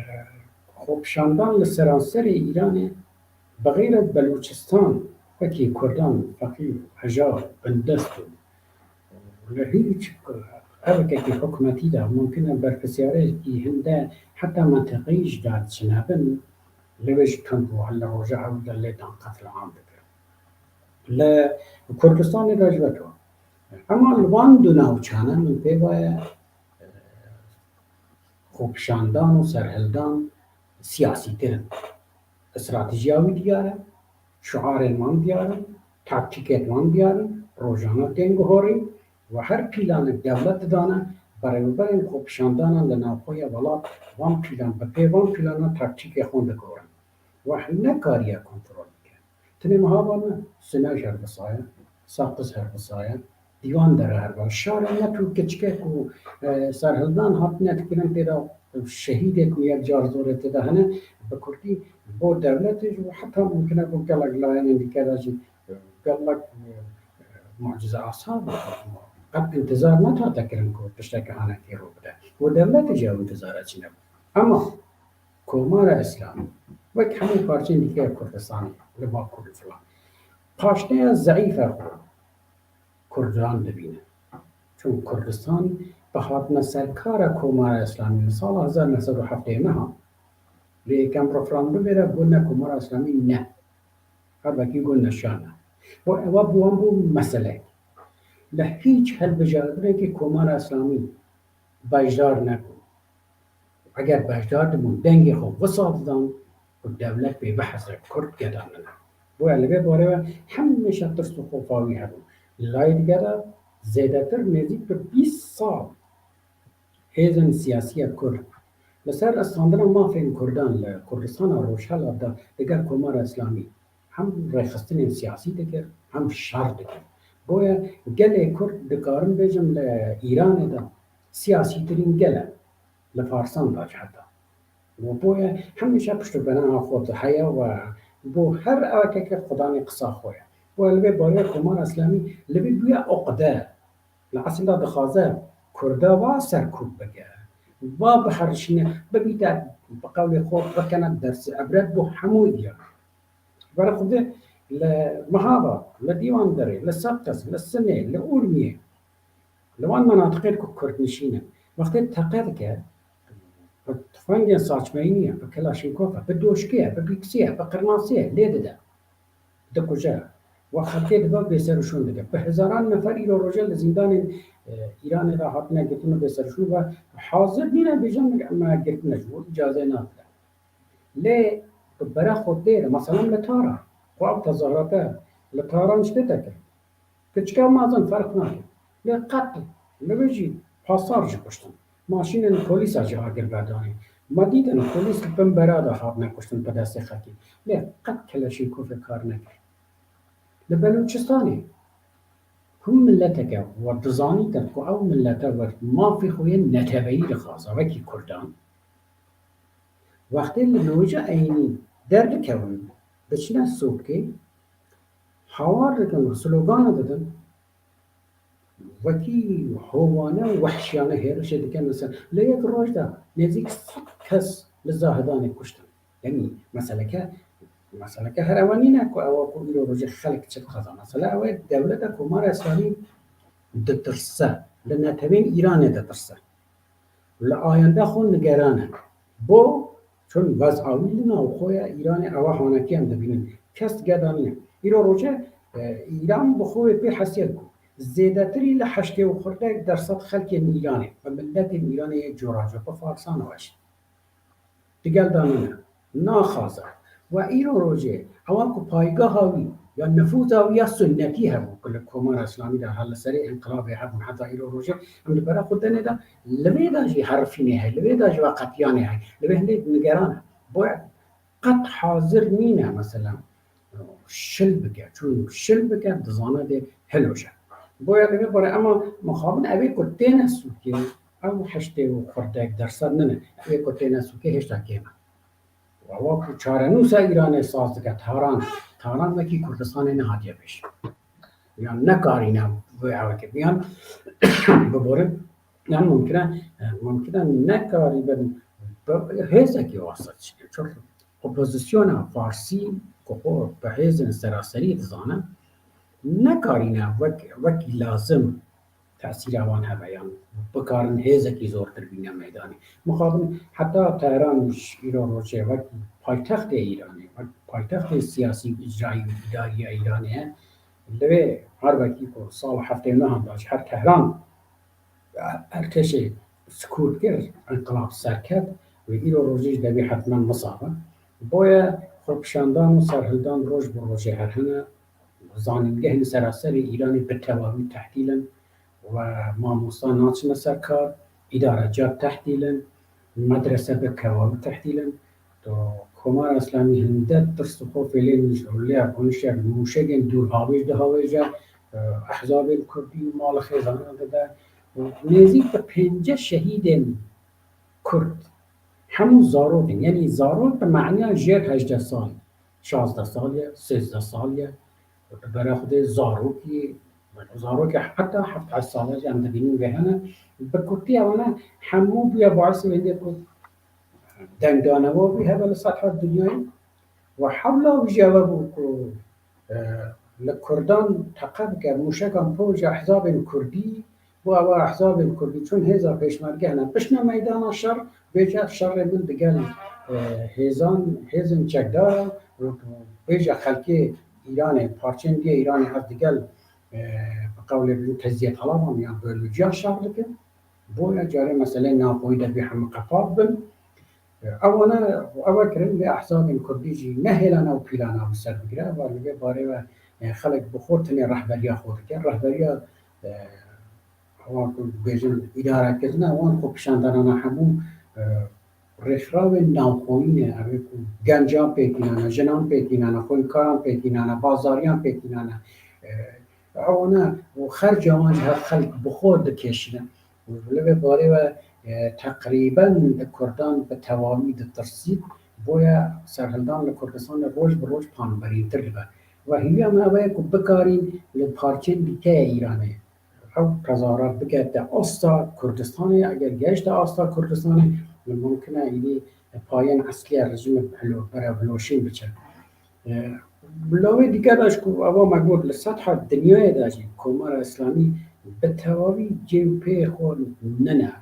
xwepişandan li seranserê Îranê, bi xeyret Belûçistan, wekî Kurdan, feqîr, hejar, bindest û li hîç, e, evekekî hikûmetî de mumkin e berpirsyariyekî hinde heta menteqeyî jî derdişinebin, lê wê jî tund bû, hil li roja ew de lê dan qetil am dikir. Li Kurdistanê de ji ber ku. Ema li van du navçane min pê vaye, e, xwepişandan û serhildan siyasîtir in. Stratejiya wî diyar e, şiarên wan diyar in, taktîkên wan diyar in, rojane tên guhorîn, we her pîlanek dewlet didane, berêveberên xwepişandanan li navxwe ya welat van pîlan, bi pê van pîlanan taktîkê xwe digorin. We nekariye kontrol bike. Tenê Mehabad ne, Sine her visa ye, Saqiz her visa ye, Dîwan Dere her visa. Şarên ne tu kiçikek û, e, serhildan hatine dikirin tê de, şehîdek û yek car zorê tê de hene, bi kurtî bo dewletê jî û heta mumkin e bo gelek layenên dike de jî, e, gelek, e, mucize asa bû. Qet intizar netate kirin ku tiştekî anekî rû bide. Bo dewletê jî ew intizara çi nebû. Ema Komara Îslamî wek hemû parçeyên dîkê ya Kurdistanê li Bakur û filan paşteya zeîf e xwe Kurdan dibîne. Çunku Kurdistan bi hatina serkara Komara Îslamî li sala hezar neh sed û heftê neh a, lê yekem referandumê re got ne Komara Îslamî ne. Her wekî got neşan e. Bo ewa bi wan bû meselek. Li hîç hilbijartinekî Komara Îslamî beşdar nebûn. Eger beşdar dibûn, dengê xwe wisa didan ku dewlet bê biheze Kurd geda min e. Boya li vê barê ve hemêşe tirs û xofa wî hebû. Li layê dî gera zêdetir nêzîk bi bîst sal hêzên siyasî ya Kurd li ser rastandina mafên Kurdan li Kurdistana Rojhilat de digel Komara Îslamî hem rêxistinên siyasî dikir, hem şer dikir. Boye gelê Kurd dikarin bêjin li Îranê de siyasîtirîn gel e, li Farsan de jî heta. Û boye hemîşe piştopêrana xwe heye we bo her awekeke xudanê qisa xwe ye. Boye li vê barê Komara Îslamî li vê bûye oqde. Li eslî de dixwaze Kurda wa serkûb bike. Wa biherişîne, bibîte bi qewlê xwe, bikene dersê ibret bo hemû Îran. Vera Xwedê li Mihava, li Dîwanderê, li Seqez, li Sinê, li Urmiyê, li wan menatiqên ku Kurd nişîn in, wextê teqe dike, bi tifengên saçmeyî niye, bi Kalaşnîkov e, bi doşkê ye, bi bîksî ye, bi qirnasî ye, lê dide. Dikuje. Wa xelkê dibe bêserûşûn dike. Bi hezaran nefer îro roje li zîndanên, e, Îranê de hatine girtin û bêserûşûn ve hazir nîne bêjin me girtine ji bo îcaze nadire. Lê tu bera xwe dêre, meselan li Taran, xwe ev tezahurate li Taran ji tê te kir. Kiçika mezin ferq nake. Lê qet li vê jî pasar jî kuştin. Maşînên polîsa jî agir berdanîn. Me dîtin polîs li bin bera de hatine kuştin bi destê xelkê. Lê qet Kelaşnîkovê kar nekir. Li Belûçistanê hûn mileteke we dizanîtin ku ew milete we mafê xwe yên neteweyî dixwaze wekî Kurdan. Wextê li nûca eynî derdikevin, diçine sûkê, hawar dikin û slogana didin, wekî hovane û wehşiyane hêrişê dikin li ser. Li yek roj de nêzîk sed kes li Zahidanê kuştin. Yanî meseleke, meseleke her ewe nîne ku ewa ku îro rojê xelk çi dixwaze. Mesele ew e, dewleta Komara Îslamî ditirse, li netewên Îranê ditirse. Li ayenda xwe nigeran e. Bo? Çun wez'a wî li nav xwe ye, Îranê ewa hanekî em dibînin. Kes geda nîne. Îro roje, e, Îran bi xwe wê pê hesiye ku zêdetirî li heştê û xurdek dersed xelkên Îranê, bi miletên Îranê yê coraco, bi farsan we jî digel de nîne. Naxwaze. We îro rojê ewa ku paygeha wî ya nifûza wî ya sunnetî hebû ku li Komara Îslamî de hel li serê înqilabê hebûn heta îro rojê em li bera xwe tenê de li vê de jî herifînê heye, li vê de jî veqetiyanê heye, li vê hindê nigeran e. Boye qet hazir nîne mesela şil bike. Çûn şil bike, dizane dê hilûje. Boya li vê bare ema mixabin evê ku têne sûkê, ew heştê û xurdek dersed nine. Evê ku têne sûkê hêşta kêm e. Wa ku çarenûsa Îranê saz dike, Taran, Taran wekî Kurdistanê nehatiye pêş. Yan nekarîne vê eweke biyan biborin. Yan mumkin e, mumkin e nekarîbin bi hêzekî wasa çi. Çok Opozisyona farsî ku xwe bi hêzên seraserî dizane, nekarîne wek, wekî lazim tesîra wan hebe yan bikarin hêzekî zortir bîne meydanê. Mixabin heta Tehran îro rojê wek paytextê Îranê, wek paytextê siyasî û îcrayî û îdarî ya Îranê ye. Li vê her wekî ku sala heftê û nehan de ji her Tehran Ertêşê sikût kir, înqilab serket, wê îro rojê jî devê hetmen misabe. Boye xwepişandan û serhildan roj bi rojê her hene. Zanîngehên seraserê Îranê bi tewawî tehdîl in. We mamosta naçine ser kar, îdarecar tehdîl in, medrese bi tewawî tehdîl in. Tu Komara Îslamî hinde tirs û xofê lê nîşt û lê konişek mûşegên dûrhavêj dihawêje, ehzabên kurdî û mala xêzanan dide û nêzîk bi pêncî şehîdên kurd, hemû zarok in, yanî zarok bi maniya jêr hejdeh sal, şazdeh sal ye, sêzdeh sal ye, û tu bera xwe dê zarokî, zarokê heta heft heşt sal e jî em dibînin vê hene, bi kurtî ewana hemû bûye baisê wê hindê ku dengdanewa wî hebe li sehra dinyayê. Û hewla wî jî ewe bû ku, e, li Kurdan teqe bike, mûşekan poj ehzabên Kurdî bo ewe ehzabên Kurdî, çûn hêza pêşmerge hene, bişne meydana şer, bêje ev şerê min digel, e, hêzan, hêzên çekdar e, û bêje xelkê Îranê, parçeyên diyê Îranê ev digel, e, bi qewlê bibin tecziye talaban yan bölüciyan şer dikin. Boya carê meseleyên navxweyî de bê hemû qepat bin. Ewana, ewa kirin vê ehzabên Kurdî jî ne hêlana û pîlana bi ser bigire, eva li vê barê ve, e, xelk bi xwe tenê rehberiya xwe dike. Rehberiya, e, wan ku bêjin îdarekirina wan xwe kişandanana hemû, e, rêxrawên navxweyî ne, ev ê ku gencan pêk înane, jinan pêk înane, xwendekaran pêk înane, bazariyan pêk înane. E, ewana û xerca wan ji hev xelk bi xwe dikêşine. Û li vê barê ve, e, teqrîben li Kurdan bi tewamî ditirsît, boya serhildan li Kurdistanê roj bi roj panberîntir dibe. Ve hîviya me ew e ku bikarîn li parçeyên dike ya Îranê ew tezahürat bigihete asta Kurdistanê. Eger gehişte asta Kurdistanê, mumkin e êdî payên eslî ya rejîmê bihilo-, berevhiloşîn biçe. E, Lawê dike de ji ku eva me got li sehra dinyayê de jî Komara Îslamî bi tewavî cê û pê xwe nine.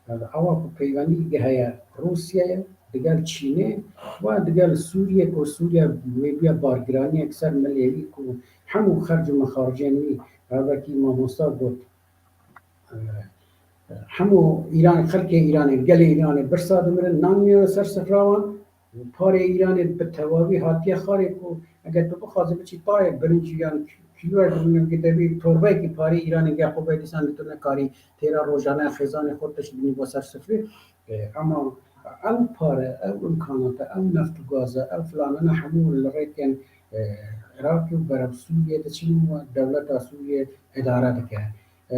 Ewa ku peywendî heye Rûsyayê, digel Çînê ve digel Sûriyê ku Sûriye wê bûye bargiraniyek ser milê wî ku hemû xerc û mexaricên wî, ev wekî mamosta got, e, hemû Îran, xelkê Îranê, gelê Îranê birsa dimirin, nan nîne ser sifra wan. Parê Îranê bi tewavî hatiye xwarê ku eger tu bixwazî biçî tayek birincî yan kîloyek birincî devî torbeyekî parê Îranê gel xwe be, dîsan tu nekarî têra rojane xêzanê xwe tişt binî bo ser sifrê. E, ama ew pare, ew imkanate, ew neft û gaze, ew filanana hemû li rêkên, e, Iraqê û berev Sûriyê diçin û dewleta Sûriyê îdare dike. E,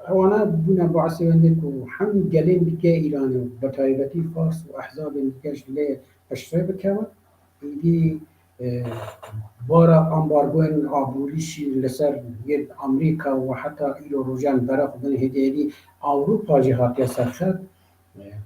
ewana bûne baisê wendê ku hem gelên dike Îranê û bi taybetî Fars û ehzabên dike ji lê piştrê bikevin. Êdî, e, bara ambargoyên aborî jî li ser yê Amerîka û heta îro rojan bere xwe bin hêdî hêdî Ewropa jî hatiye ser xet.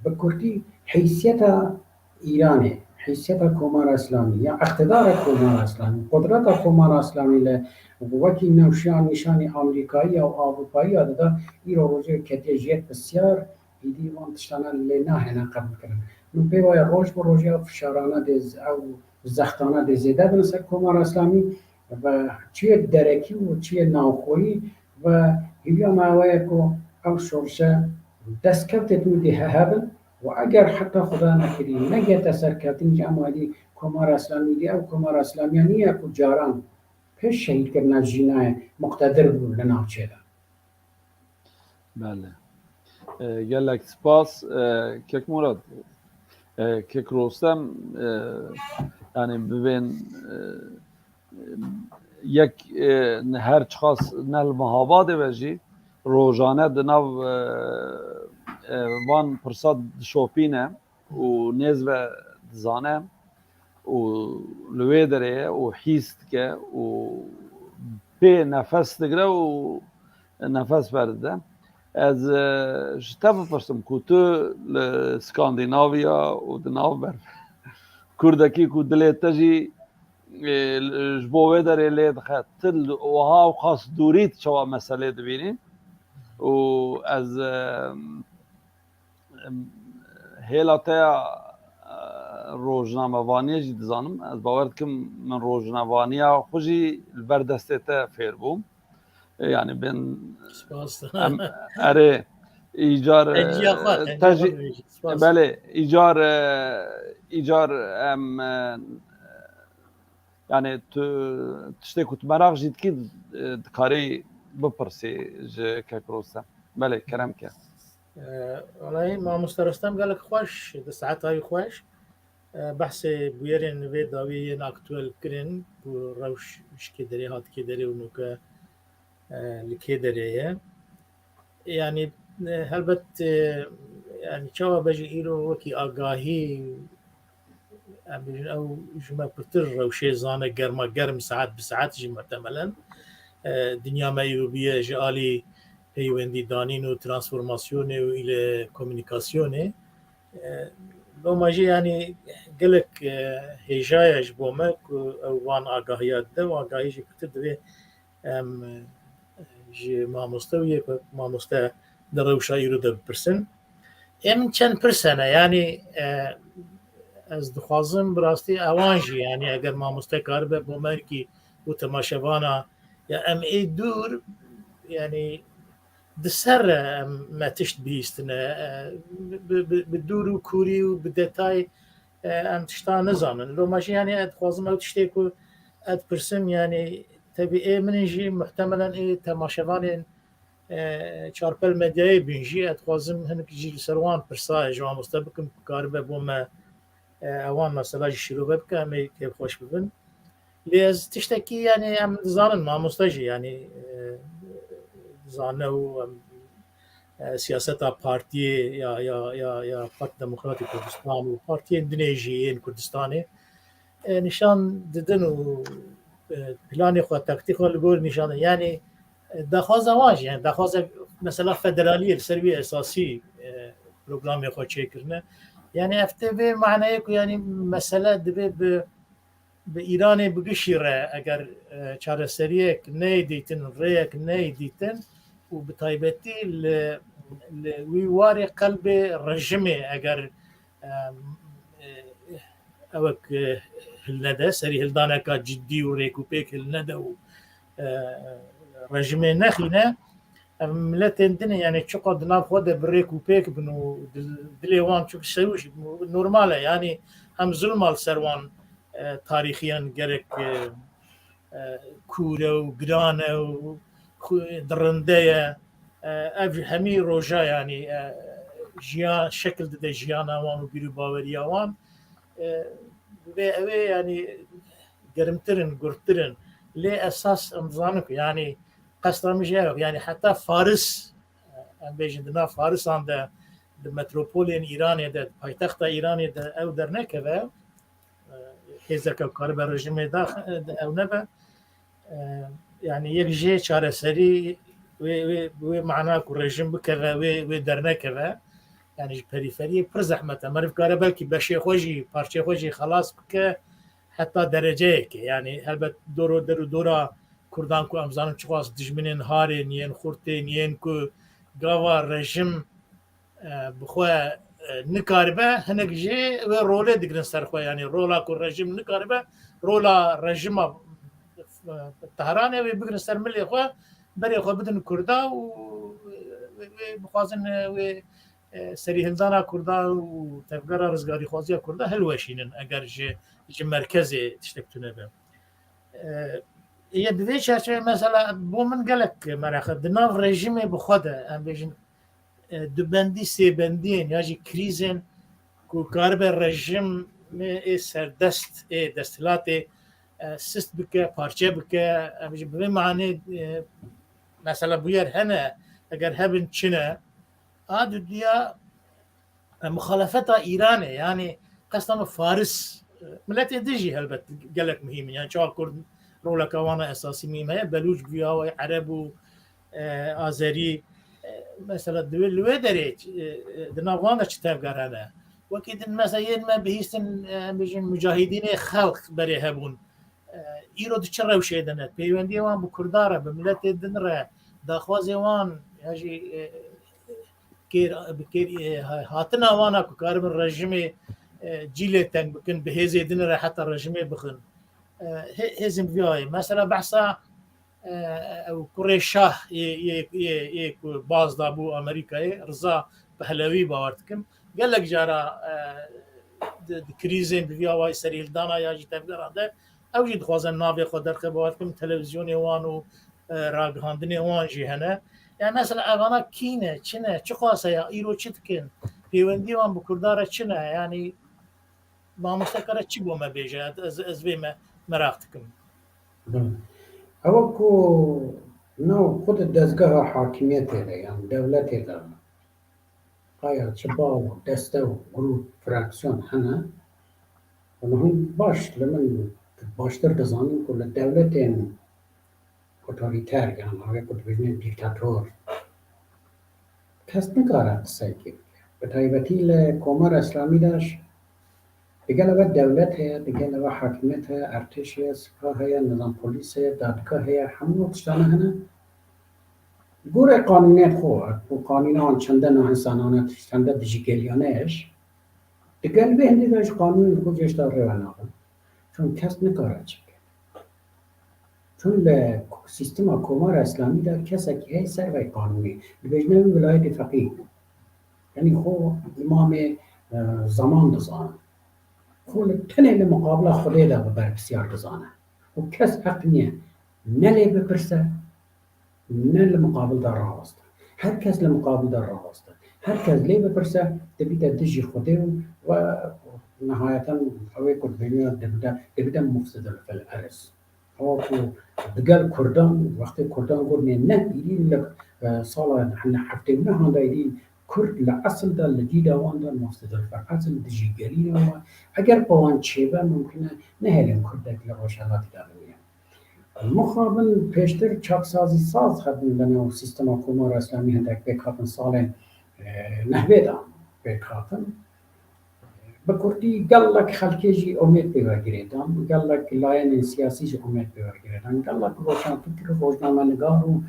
Bi kurtî, heysiyeta Îranê, heysiyeta Komara Îslamî ya iqtidara Komara Îslamî, qudreta Komara Îslamî li wekî newşiyan nîşanî Amerîkayiya û Ewropayiya dida, îro rojê ketiye jêr pisyar, êdî wan tiştana lê nahêne qebûlkirin. Min pê waya roj bi rojê ew fişarana dê z-, ew zextana dê zêde bin ser Komara Îslamî, ve çiyê derekî û çiyê navxweyî ve hêviya me ew ye ku ew şorşe destkevtê dûr dê hebin û eger heta Xuda nekirî negihte serkeftin jî, ema êdî Komara Îslamî êdî ew Komara Îslamiya niye ku caran pêş şehîdkirina jînayê muqtedir bû li navçê de. Belê. E, gelek spas, e, Kek Murad. E, Kek Rostem, e, yani bibên, e, yek, e, her çiqas ne li Mehabadê be jî rojane di nav, e, e, van pirsa dişopîne û nêz ve dizane û li wê derê ye û hîs dike û pê nefes digire û nefes berdide. Ez, e, ji te bipirsim ku tu li Skandinaviya û di nav ber Kurdekî ku dilê te jî, e, ji bo wê derê lê dixe, tu li wiha û qas dûrî tu çawa meselê dibînî? Û ez, e, em, hêla te ya, e, rojnamevaniyê jî dizanim. Ez bawer dikim min rojnamevaniya xwe jî li ber destê te fêr bûm. E, yani ben Spas. Em, erê, îcar, Eciya xwe, e, eciya te jî, xwe dibêjî. Spas. Belê, îcar, e, îcar em, e, yani tu tiştê ku tu meraq jî dikî, e, dikarî bipirsî ji Kek Rostem. Belê, kerem ke. E, welahî mamoste Rostem gelek xweş, di saeta wî xweş. E, behsê bûyerên vê dawiyê yên aktuel kirin ku rewş ji kê derê hat kê derê û noke, e, li kê derê ye. Yani, e, helbet, e, yani çawa be jî îro wekî agahî, em bêjin ew ji me pirtir rewşê zane germa germ saet bi saet jî muhtemelen. E, dinya me îro bûye ji alî peywendî danîn û transformasyonê û île komunîkasyonê. E, Loma jî, yanî, gelek, e, hêja ye ji bo me ku ew van agahiya dide û agahî jî pirtir divê em, e, ji mamoste û yê ku mamoste di rewşa îro de bipirsin. Ê min çend pirs hene, yanî, e, ez dixwazim bi rastî ewan jî, yanî eger mamoste karibe bo me wekî û temaşevana, ya em ê dûr, yanî di ser re em, me tişt bihîstine, e, bi, bi, bi dûr û kûrî û bi detay, e, em tişta nizanin. Loma jî, yanî, ez dixwazim ew tiştê ku ez dipirsim, yanî, tevî ê min in jî, muhtemelen ê temaşevanên, e, Çarpel Medyayê bîn jî, ez dixwazim hinek jî li ser wan pirsa ji mamoste bikim, karibe bo me, e, ewan mesela jî şîrove bike, em ê kêfxweş bibin. Lê ez tiştekî, yanî, em dizanin, mamoste jî, yanî, e, dizane û em, e, siyaseta partiyê ya, ya, ya, ya Parti Demokratîk Kurdistan û partiyên dinê jî yên Kurdistanê, e, nîşan didin û, e, planê xwe, taktîk xwe li gor nîşan didin. Yanî, e, daxwaza wan jî, yanî daxwaza mesela federaliyê li ser wî esasî, e, programê xwe çêkirine. Yanî ev tê vê maneyê ku, yanî, mesele divê bi, bi Îranê bi gişî re eger, e, çareseriyek neyê dîtin, rêyek neyê dîtin û bi taybetî li, li wî warê qelbê rejimê eger, e, e, ewek, e, hilnede, serî hildaneka cidî û rêkûpêk hilnede û, e, rejimê nexîne, ev miletên din, yanî çiqa di nav xwe de bi rêk û pêk bin û dil-, dilê wan çik sewî jî normal e, yanî hem zulma li ser wan, e, tarîxiyan gerek, e, e, kûr e û giran e û xu-, dirinde ye. E, ev hemî roja, yanî, e, jiyan, şekil dide jiyana wan û bîr û baweriya wan. E, divê ew ê, yanî, germtir in, gurttir in. Lê esas em dizanin ku, yanî, qesta min jî ev, yanî heta Faris, em bêjin di nav Farisan de, di metropolên Îranê de, di paytexta Îranê de ew dernekeve, hêzeke ku karibe rejimê dax-, ew nebe, yanî yek jê çareserî wê, wê, wê mana ku rejim bikeve, wê, wê dernekeve, yanî ji perîferiyê pir zehmet e. Meriv kare belkî beşê xwe jî, parçeyê xwe jî xelas bike, heta dereceyekê. Yanî helbet doro, der û dora Kurdan ku em zanin çiqas dijminên harên, yên xurtên, yên ku gava rejim, e, bi xwe, e, nikaribe, hinek jî wê rolê digirin ser xwe. Yanî rola ku rejim nikaribe, rola rejima, e, Tehranê wê bigirin ser milê xwe, berê xwe bidin Kurda û wê, wê bixwazin, e, wê, e, serîhildana Kurda û tevgera rizgarîxwaziya Kurda hilweşînin, eger ji, ji merkezê tiştek tune be. E, yê di vê çerçeveyê mesela bo min gelek mereq e. Di nav rejimê bi xwe de, em bêjin, e, dubendî, sêbendiyên ya jî krîzên ku karibe rejimê ê serdest, ê desthilatê, e, sist bike, parçe bike, em bêjin, bi vê manê, e, mesela bûyer hene, eger hebin çi ne, a dudiya, e, muxalefeta Îranê, yanî qesta me Faris, e, miletê din jî helbet gelek muhîm in. Yanî çawa Kurd roleka wan a esasî muhîm heye, Belûç bi vî awayî, Ereb û, e, Azerî, e, mesela di wê, li wê derê, e, e, di nav wan de çi tevger hene? Wekî din mesela yên me bihîstin, e, em bêjin mucahidînê xelq berê hebûn. E, îro di çi rewşê de ne? Peywendiyê wan bi Kurda re, bi miletê din re, daxwazê wan ya jî, e, kêr, bi kêr, e, ha-, hatina wana ku karibin rejimê, e, cîlê teng bikin, bi hêzê din re heta rejimê bixin. E, hê-, hêzên vî ayê. Mesela behsa, e, ew kurê şah yê, yê, yê, yê ku baz dabû Amerîkayê, Riza Pehlewî bawer dikim. Gelek cara, e, di, di krîzên bi vî awayî serîhildana ya jî tevgera de, ew jî dixwazin navê xwe derxe, bawer dikim, televîzyonê wan û, e, ragihandinê wan jî hene. Yani mesela evana kî ne, çi ne, çi xwase ya, îro çi dikin, pêwendiyê wan bi Kurda re çi ne? Yani mamoste kare çi bo me bêje, ez, ez vê me meraq dikim. Ew ku nav xwe di dezgeha hakimiyetê de, yan dewletê de, aya çi bal, deste û grûp, fraksiyon hene, û hûn baş li min baştir dizanin ku li dewletên otorîter, yan awê ku dibêjin dîktator, kes nikare qiseyekê bike. Bi taybetî li Komara Îslamî de Digel ev dewlet heye, digel ev hakimiyet heye, ertêş heye, sipah heye, nizam polîs heye, dadgah heye, hemû tiştane hene. Gorê qanûnê xwe, ku qanûna wan çende naînsanane, çende dijîgeliyane ye jî, digel vê hindê de ji qanûnên xwe jê ji te rê ve nabin. Çun kes nikare çi bike. Çun li sîstema Komara Îslamî de kesekî heye ser vê qanûnê. Dibêjine wî wilayetê feqî. Yanî xwe îmamê, e, zeman dizane. Xwe li tenê li muqabila Xwedê de bi berpirsiyar dizane. Û kes heq niye ne lê bipirse, ne li muqabil de raweste. Her kes li muqabil de raweste. Her kes lê bipirse, dibîte dijî Xwedê û we nihayeten ew ê ku dibêjin dibide, dibide mufsidul fil erz. Ewa ku digel Kurdan, wextê Kurdan got nê ne, îdî li, e, sala heftê û nehan de îdî Kurd li esil de li dîda wan de mufsidul fil erz in, dijî gelî ne wan. Eger bi wan çêbe, mumkin e nehêlin Kurdek li Rojhelatî de bimîne. Mixabin pêştir çaksazî saz hebûn li nav sîstema Komara Îslamî hindek pêk hatin salên, e, nehbê de pêk hatin. Bi kurtî gelek xelkê jî umêd pê ve girêdan, gelek layenên siyasî jî umêd pê ve girêdan, gelek roşanfikir, rojnamenigar û,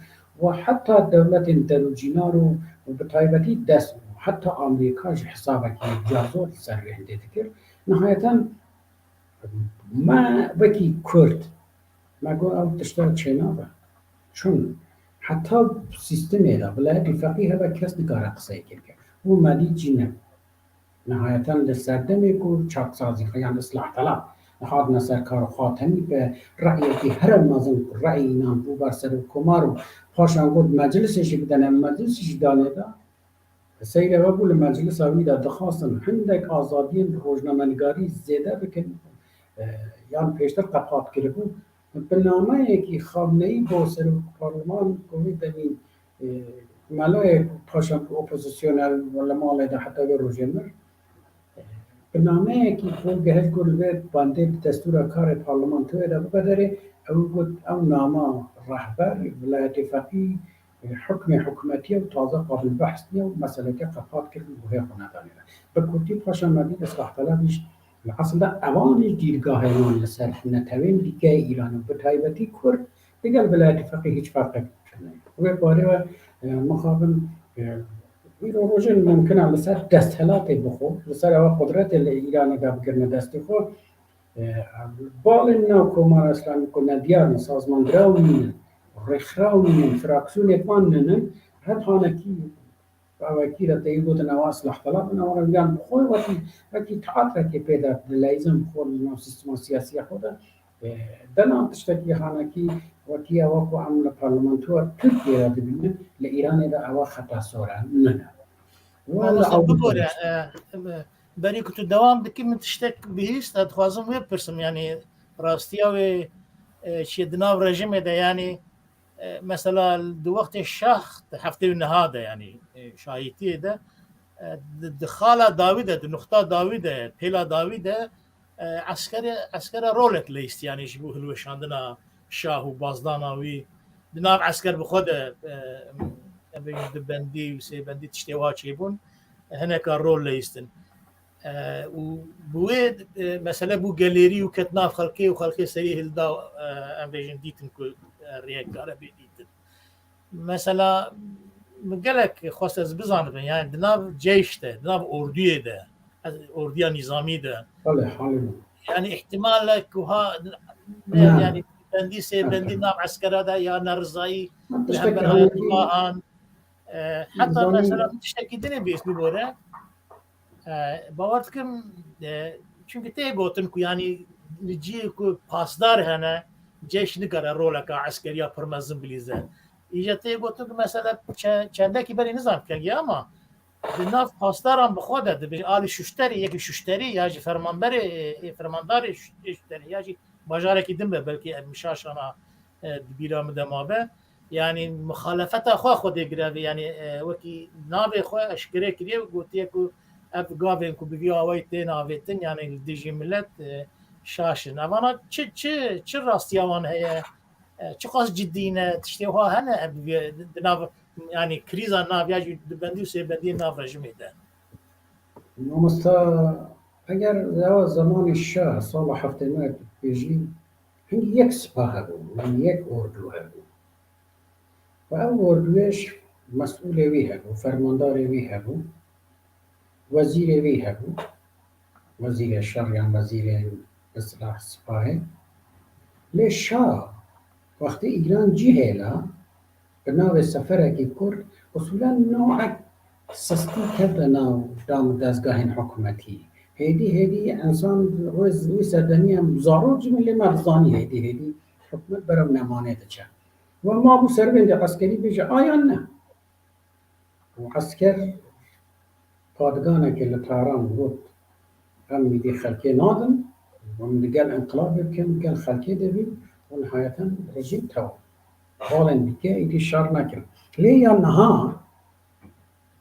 û heta dewletên derûcînar û, û bi taybetî dest û heta Amerîka jî hesabekî cazor li ser vê hindê dikir. Nihayeten me wekî Kurd, me got ew tişta çênabe. Çun heta sîstemê de vilayetî feqî hebe kes nikare qiseyekê bike. Û me dît jî ne. Nihayeten li serdemê ku çaksazî xwe yan islah telab hatine ser kar û xwe temî bi reyekî here mezin ku reyê înan bû ber serokkomar û paşan got meclisê jî bidene, meclisê jî danê da. Seyre we bû li meclisa wî de dixwastin hindek azadiyên rojnamenigarî zêde bikin, e, yan pêştir qepat kiribû. Bi nameyekî Xamneyî bo serok parleman ku wî demî, e, melayê ku paşa ku opozîsyona li malê de heta vê rojê mir, e, bi nameyekî ku gehişt ku li vê bandê di destûra karê parlamentoyê de bibe derê, ew got ew nama rehber, vilayetê feqî, e, hukmê hikûmetî ye û taze qabil behs niye û meseleke qepat kirin û hê xwe nedanê de. Bi kurtî paşa me dît Islah Telebî jî li esil de evan jî dîrgahê wan li ser netewên dîke yê Îranê û bi taybetî Kurd digel vilayetê feqî hîç ferqek tune. Wê barê we, e, mixabin, e, îro rojên mumkin e li ser desthilatê bixwe, li ser ewa qudretê li Îranê de bigirine destê xwe, e, balên nav Komara Îslamî ku nediyar in, sazmandiraw nînin, rêxiraw nînin, fraksiyonê wan nînin, her hanekî Wekî re teyî gotin ewa silah telab in, ewa re yan bi xwe wekî, wekî teatrekê pê de dileyizin bi xwe li nav sîstema siyasiya xwe de, e, dena tiştekî hanekî wekî ewa ku em li parlamentoya Tirkiyê de dibînin, li Îranê de ewa xeta sor e, nine. Wan li Mamoste, ew bibore, e, e, berî ku tu dewam dikî, min tiştek bihîst, ez dixwazim wê bipirsim, yanî rastiya wê, e, çi di nav rejimê de, yanî, e, mesela di wextê şah di heftê û neha de, yanî, e, şahîtiyê de, e, di, di xala dawî de, di nuxta dawî de, pêla dawî de, e, eskere, eskere rolek leyîst, yanî ji bo hilweşandina şah û bazdana wî di nav esker bi xwe de, e, em bêjin di bendî û sê bendî tiştê wa çêbûn, hineka rol leyîstin. E, û bi wê, e, mesele bû gelêrî û ket nav xelkê û xelkê serî hilda, e, em bêjin dîtin ku, e, rêyek kare bê dîtin. Mesela, min gelek xwest ez bizanibin, yani di nav ceyş de, di nav orduyê de, ez, orduya nîzamî de. Belê, halê min. Yani ihtimalek wiha, ne, Ne. yani bendî sê bendî nav eskera de ya nerizayî, Ne, li tiştek hember hanekî Ayetullah an, e, heta nizanî. Mesela tiştekî dinê bêst bibore. E, bawer dikim, e, çünkü tê gotin ku, yani, li cihê ku pasdar hene, ceyş nikare roleka eskeriya pir mezin bilîze. Îca tê gotin ku mesela çe-, çendekî berî nizam kiriye ama di nav pasdaran bi xwe de dibê alî şuşterî, yekî şuşterî ya jî fermanberê, e, e, fermandarê şuşterî ya jî bajarekî din be, belkî em şaşana, e, di bîra min de mabe. Yani mixalefeta xwe Xwedê girevê, yani, e, wekî navê xwe eşkere kiriye û gotiye ku ev gavên ku bi vî awayî tên avêtin, yani li dijî milet, e, şaş in. Evana çi, çi, çi rastiya wan heye? E, çiqas cidî ne? Tiştê wiha hene, e, bi vê, di nav, yani krîza nav ya jî di bendî û sêbendiyê nav rejimê de? Mamosta, Eger ew zemanê şa sala heftê nehê tu dibêjî, hingî yek sipa hebû, yanî yek ordu hebû. Û ew orduyê ji mesûlê wî hebû, fermandarê wî hebû, wezîrê wî hebû, wezîrê şer yan wezîrê bi silah sipahê. Lê şa wextê Îran cî hêla, bi navê seferekî kurt, usûlen newek sistî kevde nav dam û dezgahên hikûmetî. Hêdî hêdî însan wê wî serdemî em zarok jî min lê me dizanî hêdî hêdî hikûmet berew nemanê diçe. We mabû ser wê de eskerî bêje a yan ne? Û esker padiganekê li Tehran got, em êdî xelkê nadin, em li gel înqilabê bikin, gel xelkê de bîn û nihayeten rejîm tewa. Balên dike êdî şer nekin. Lê ya niha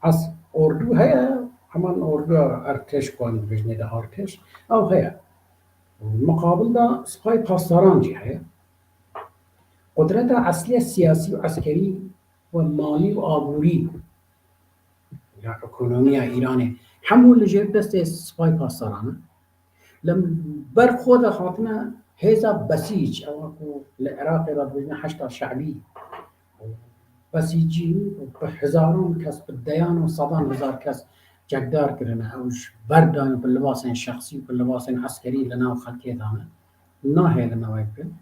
ez ordu heye, heman orduya ertêş ku em dibêjinê de artêş, ew heye. Û miqabil de sipayê pasdaran jî heye. Qudreta eslî ya siyasî û eskerî û malî û aborî ya ekonomiya Îranê hemû li jêr destê sipayê pasdaran e. Li ber xwe de hatine hêza Besîc, ewa ku li Iraqê re dibêjine Heşda Şe'bî. Besîcî bi hezaran kes, bi deyan û sedan hezar kes çekdar kirine. Ew ji ber dayîn bi libasên şexsî û bi libasên eskerî li nav xelkê dane. Nahêlin ew ê bikin.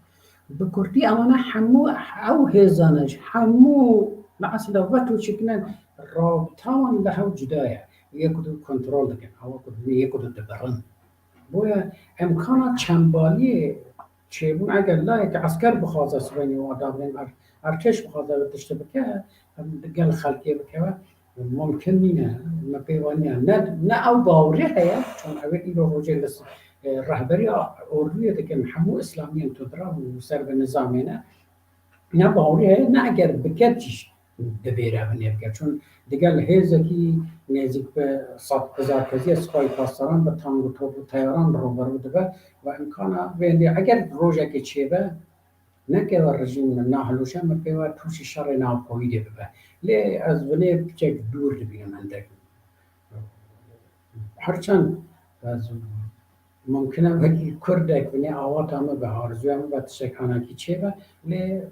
Bi kurtî ewana hemû ew hêzane ji hemû li eslê veto çêkirine, rabita wan li hev cuda ye. Yek û du kontrol dikin, ewa ku yek û du dibirin. Boye emkana çembaliyê çêbûn, eger layekî esker bixwaze sibênê wan dabin, er-, ertêş bixwaze wê tiştê bike, em digel xelkê bikeve, mumkin nîne, me pê waniye. Ne, ne ew bawerî heye, çon ew ê îro rojê li s-, e, rehberiya orduyê dikin, hemû îslamiyên tundrew û ser bi nizamê ne. Ne bawerî heye, ne eger bike jî divê re binê bike. Çun digel hêzekî nêzîk bi sed hezar kesî ya sipayê pasdaran bi tank û top û teyaran bi rûberû dibe ve îmkana vê lê eger rojekê çêbe, neke ve rejîm nahilûşe, min pê ve tûşî şerê navxweyî dê bibe. Lê ez vinê piçek dûr dibînim hindek. Her çend ez mumkin e wekî Kurdek vinê awata min be, arzuya min be tiştek hanakî çêbe, lê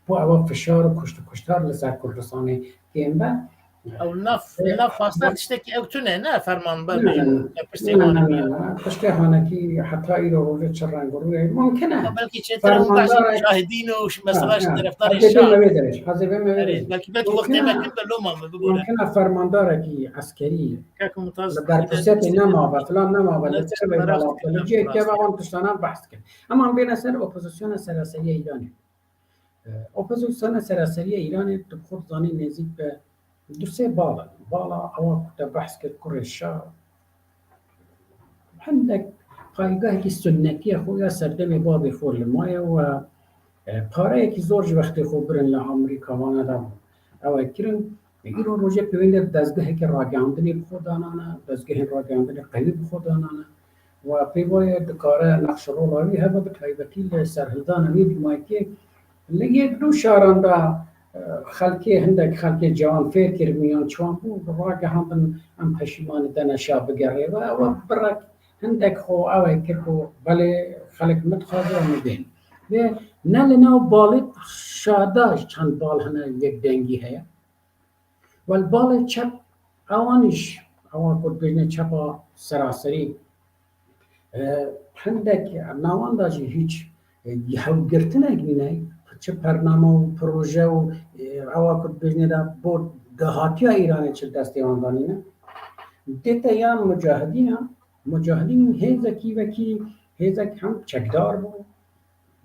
bo ewa fişar û kuşt û kuştar li ser Kurdistanê kêm be. Ew nav, nav pasdar tiştekî ew tune, ne fermanber Ne, bêjin, ne, ne. ya piştê Ne, ne, hanekî. ne, ne, ne. Piştê hanekî heta îro rojê çi reng û rûyê mumkin e. Ya belkî çêtir ew behsî Fermandarek mujahidîn û ş-, Ha, mesela ha. terefdarê Hezê şah. bê me vê derê, hezê bê me vê Erê, derê. belkî, belkî Mumkin wextê e, me kin be loma me bibûre. mumkin e fermandarekî eskerî Kak Mumtaz, li berpirsiyetê nema be, filan nema be, li çi be, li cihê keve wan tiştana behs dikin. Ema em bêne ser opozisyona seraseriya Îranê. E, opozisyona seraseriya Îranê tu bi xwe dizanî nêzîk bi du sê bal in. Bala ewa ku te behs kir kurê şa, hindek paygehekî sunnetî ya xwe ya serdemê babê xwe li maye we, e, pareyekî zor ji wextê xwe birin li Amerîka vana da ew e kirin. Îro rojê pêwendê dezgeheke ragihandinê bi xwe danane, dezgehên ragihandinê qewî bi xwe danane. Wa pê wayê dikare nexşerola wî hebe, bi taybetî li serhildana wî dîmayikê li yek du şaran de, e, xelkê, hindek xelkê ciwan fêr kiribûn yan çiwan bû, ragihandin em peşîmanî dene şa bigerê we. Ew birek hindek xwe ew ê kir ku belê xelk min dixwaze em ê bên. Lê ne li nav balê şa de çend bal hene yek dengî heye. Wel, balê çep, ewanî ji, ewan ku dibêjine çepa seraserî, e, hindek nav wan de jî hîç, e, hewgirtinek nîne, çi bername û proje û, e, ewa ku dibêjine de bo dahatiya Îranê çi destê wan de nîne. Dê te yan mucahidîna, mucahidîn hêzekî wekî hêzek hem çekdar bû,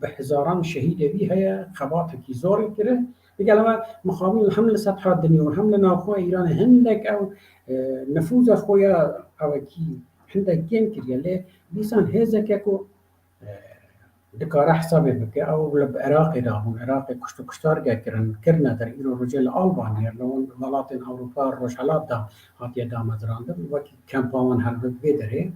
bi hezaran şehîdê wî heye, xebatekî zorê kire. Digel ew mixabin hem li setha dinya û hem li navxwe Îranê hindek ew, e, nifûza xwe ya ewekî hindek kêm kiriye. Lê dîsan hêzeke ku, e, dikare hesabê bike, ew li Iraqê de bûn. Iraqê kuşt û kuştarge kirin, kirine der îro rojê li Albanya, li wan welatên Ewropa Rojhelat de hatiye damezrandin. Wekî kempa wan hebe vê derê.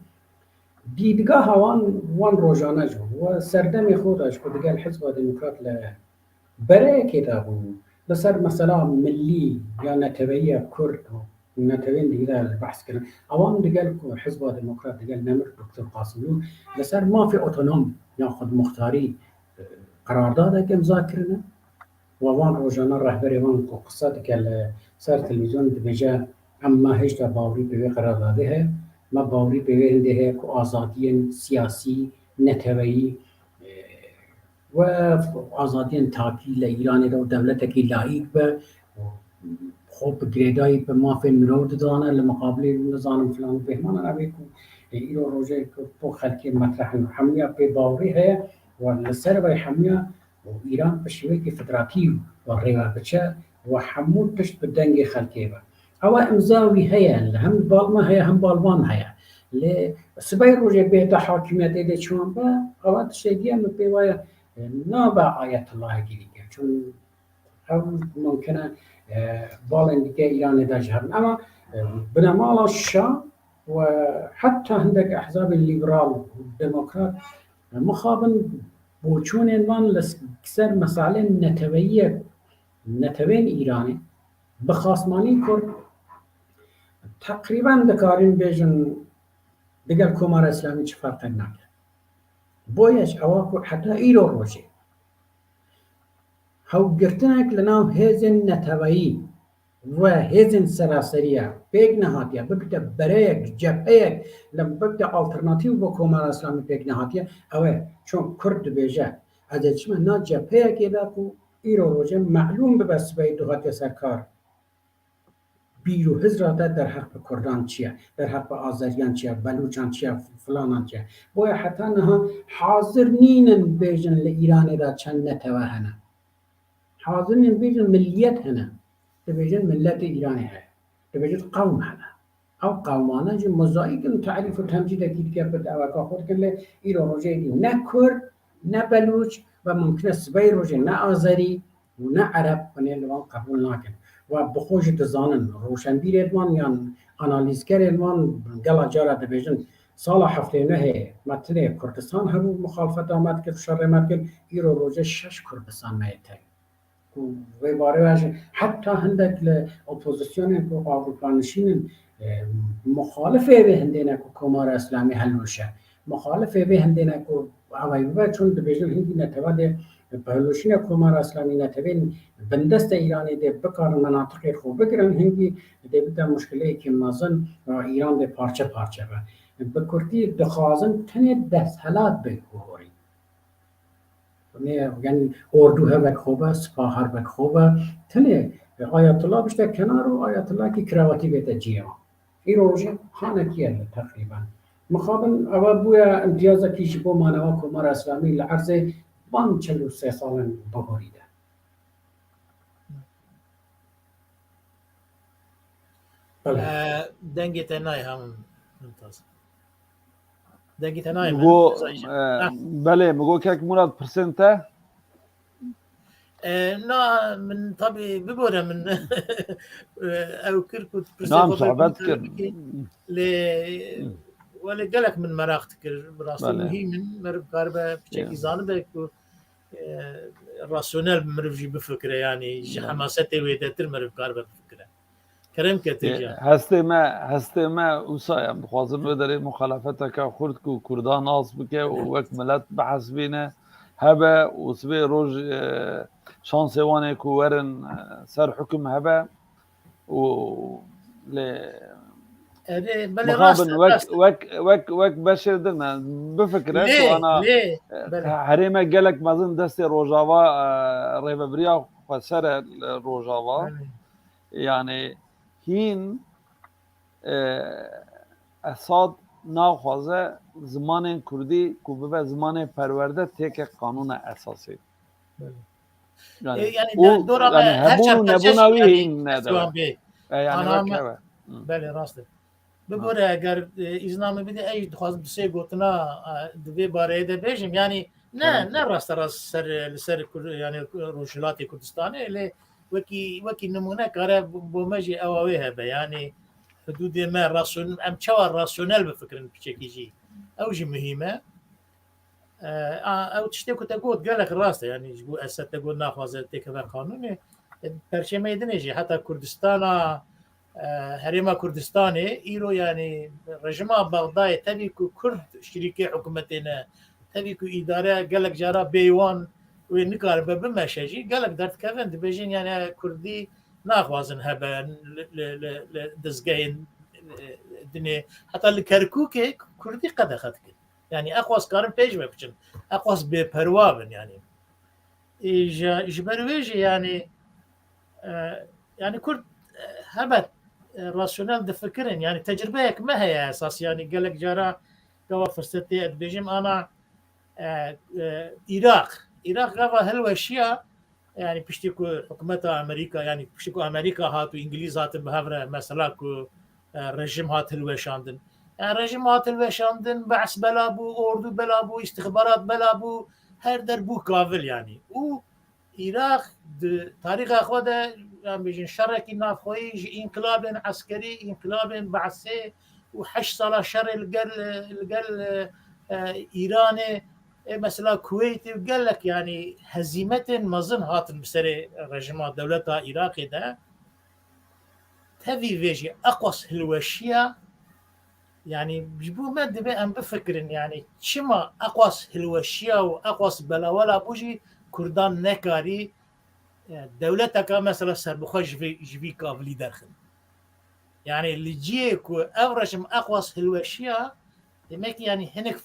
Dîdgeha wan, wan rojane jî û serdemê xwe de ji ku digel Hizba Demokrat li bereyekê de bû, li ser mesela milî ya neteweyî ya Kurd û Netewên digel behs kirin. Ewan digel ku Hizba Demokrat, digel Nemir Doktor Qasimlû li ser mafê otonom ya xudmuxtarî, e, qerardadek imza kirine. Wa van rojane rehberê wan ku qise dike li ser televîzyon dibêje, em me hêşta bawerî pê wê qerardadê heye. Me bawerî pê wê hindê heye ku azadiyên siyasî, neteweyî, e, we azadiyên takî li Îranê de û dewletekî laîk be û xwe bi girêdayî bi mafên mirov didane li miqabilê nizanim filan û bêhmanan ev ê ku, e, îro rojê ku bo xelkê metreh in. Hemiya pê bawerî heye û li ser vê hemiya û Îran bi şêwekî federatîv û rêwe biçe û hemû tişt bi dengê xelkê be. Ewa imza wî heye, li hem bal me heye, hem bal van heye. Lê sibey rojê bête hakimiyetê dê çiwan be, ewa tiştê diye min pê waya, e, nabe ayetulahekî dike. Çun ew mumkin e, e, balên dike Îranê de jî hebin. Ema, e, binemala şa û heta hindek ehzabên lîberal û demokrat, e, mixabin boçûnên van li ser meselên neteweyî ye, netewên Îranê, bi xasmanî Kurd teqrîben dikarin bêjin digel Komara Îslamî çi ferqek nake. Boye ji ewa ku heta îro rojê hewlgirtinek li nav hêzên neteweyî ve hêzên seraserî ye pêk nehatiye, bibite bereyek, cepheyek, li bibite alternatîf bo Komara Îslamî pêk nehatiye, ew e, çon Kurd dibêje, ez ê çime na cepheyekê de ku îro rojê melûm bibe sibeyê tu hatiye ser kar. Bîr û hizra te derheq bi Kurdan çi ye, derheq bi Azeriyan çi ye, Belûçan çi ye, filanan çi ye. Boya heta niha hazir nînin bêjin li Îranê de çend netewe hene. Hazir nînin bêjin miliyet hene. Dibêjin miletê Îranê heye. Dibêjin qewm hene. Ew qewmane jî mozaîk in, terîf û temcîdekî dike bi deweka xwe dikin, lê îro rojê dî ne Kurd, ne Belûç ve mumkin e sibeyê rojê ne Azerî û ne Ereb binê li wan qebûl nakin. Ve bi xwe jî dizanin, roşenbîrên wan yan analîzkerên wan gela cara dibêjin, sala heftê nehê me tinê Kurdistan hebû, muxalifeta me dikir, şerê me dikir, îro rojê şeş Kurdistan me yê teng. Ku vê barê ve jî heta hindek li opozisyonên ku Ewropa nişînin, e, muxalifê vê hindê ne ku Komara Îslamî hilweşe. Muxalifê vê hindê ne ku ew ê bibe, çun dibêjin hingî netewe dê pehloşîne Komara Îslamî, netewên bindestê Îranê dê bikarin menatiqê xwe bigirin, hingî dê bide muşkileyekî mezin û Îran dê parçe parçe be. Bi kurtî dixwazin tenê desthilat bê guhorî. Nê, yanî ordu hevek xwe be, sipa herbek xwe be. Tenê Ayetullah bişte kenar û Ayetullah ki kirawatî bête ciyê wan. Îro rojê hanekî ye teqrîben. Mixabin ewe bûye imtiyazekî ji bo manewa Komara Îslamî li erzê van çil û sê salên bihurî de. Belê. E, dengê te nayê hem Mumtaz. Dengê te nayê min. Go, Reza Îşan. E, Heh. Belê, min go kek Murat pirsên te. E, na, min tabî bibore min, e, ew kir ku pirsên Nam xwe sohbet bikir. Lê, Hı. Welê gelek min meraq dikir. Bi rastî Belê. Muhîm in. Meriv karibe piçekî Ya. Zanibe ku e, rasyonel mirov jî bifikire, yanî ji Ya. Hemasetê wêdetir mirov karibe bifikire. Kerem ke Ê, têjiya. Hestê me, hestê me wisa ye. Em dixwazin wê derê muxalefeteke xurt ku Kurdan nas bike û wek milet bihesibîne hebe û sibê roj, e, şansê wan ê ku werin, e, ser hukum hebe. û lê Erê, belê, mixabin rast e, wek, rast e. Wek, wek, wek beşê din e. Bifikire Lê, ku ana, lê, e, belê. Herême gelek mezin destê Rojava, e, rêvebiriya xweser e li Rojava. Belê. Yani hîn, e, Esad naxwaze zimanên Kurdî ku bibe zimanê perwerde têke qanûna esasî. Belê. Yani, E, yani û, de-, dora yani me her hebûn û çar nebûna parçe wî yani hîn ne de. Ciwan bê. E, yani Ana wek me-, heve. Hı. Belê, rast e. Bibore, eger, e, îzna min bide, ez dixwazim du sê gotina, e, di vê bareyê de bêjim. Yani ne, Kerem. Ne rasterast ser, li ser Kur-, yani Rojhilatê Kurdistanê, lê wekî, wekî nimûne kare bo, bo me jî ewa wê hebe. Yani hududê me rasyon-, em çawa rasyonel bifikirin piçekî jî. Ew jî muhîm e. E, a, ew tiştê ku te got gelek rast e, yanî ji bo Esed te got naxwaze têkeve qanûnê. E, perçemeyê dinê jî heta Kurdistana, e, Herêma Kurdistanê, îro, yanî, rejîma Bexdayê, tevî ku Kurd şirîkê hikûmetê ne, tevî ku îdare gelek cara bêwan wê nikaribe bimeşe jî, gelek derdikevin, dibêjin, yanî, Kurdî naxwazin hebe li, li, li, li dizgehên, e, dinê. Heta li Kerkûkê Kurdî qedexe dikin. Yanî, eqwas karin pêş ve biçin. Eqwas bêperwa bin, yanî. Ê, ji, ji ber wê jî, yanî, e, yanî Kurd, e, hebe, e, rasyonel difikirin. Yanî tecrubeyek me heye esas. Yanî gelek cara gava firsetê ez dibêjim ana, e, e, Iraq. Iraq gava hilweşiya, yanî piştî ku hikûmeta Amerîka, yanî piştî ku Amerîka hat û Îngilîz hatin bi hev re, mesela ku, e, rejîm hat hilweşandin. Yanî rejîm hat hilweşandin, Be's bela bû, ordu bela bû, îstixbarat bela bû, her der bû kavil yanî. Û Iraq di tarîxa xwe de, em bêjin, şerekî navxweyî ji înqilabên eskerî, înqilabên Be'sê û heşt sala şerê li gel, li gel, e, Îranê, e, mesela Kuweytê û gelek, yanî, hezîmetên mezin hatin bi serê rejîma dewleta Iraqê de. Tevî vê jî eqwas hilweşiya, yanî ji bo me dibe em bifikirin, yanî çima eqwas hilweşiya û eqwas belawela bû jî Kurdan nekarî, e, dewleteka mesela serbixwe ji vê, ji vî kavilî derxin. Yanî li cihê ku ev rejim eqwas hilweşiya, demek ki, yanî hinek,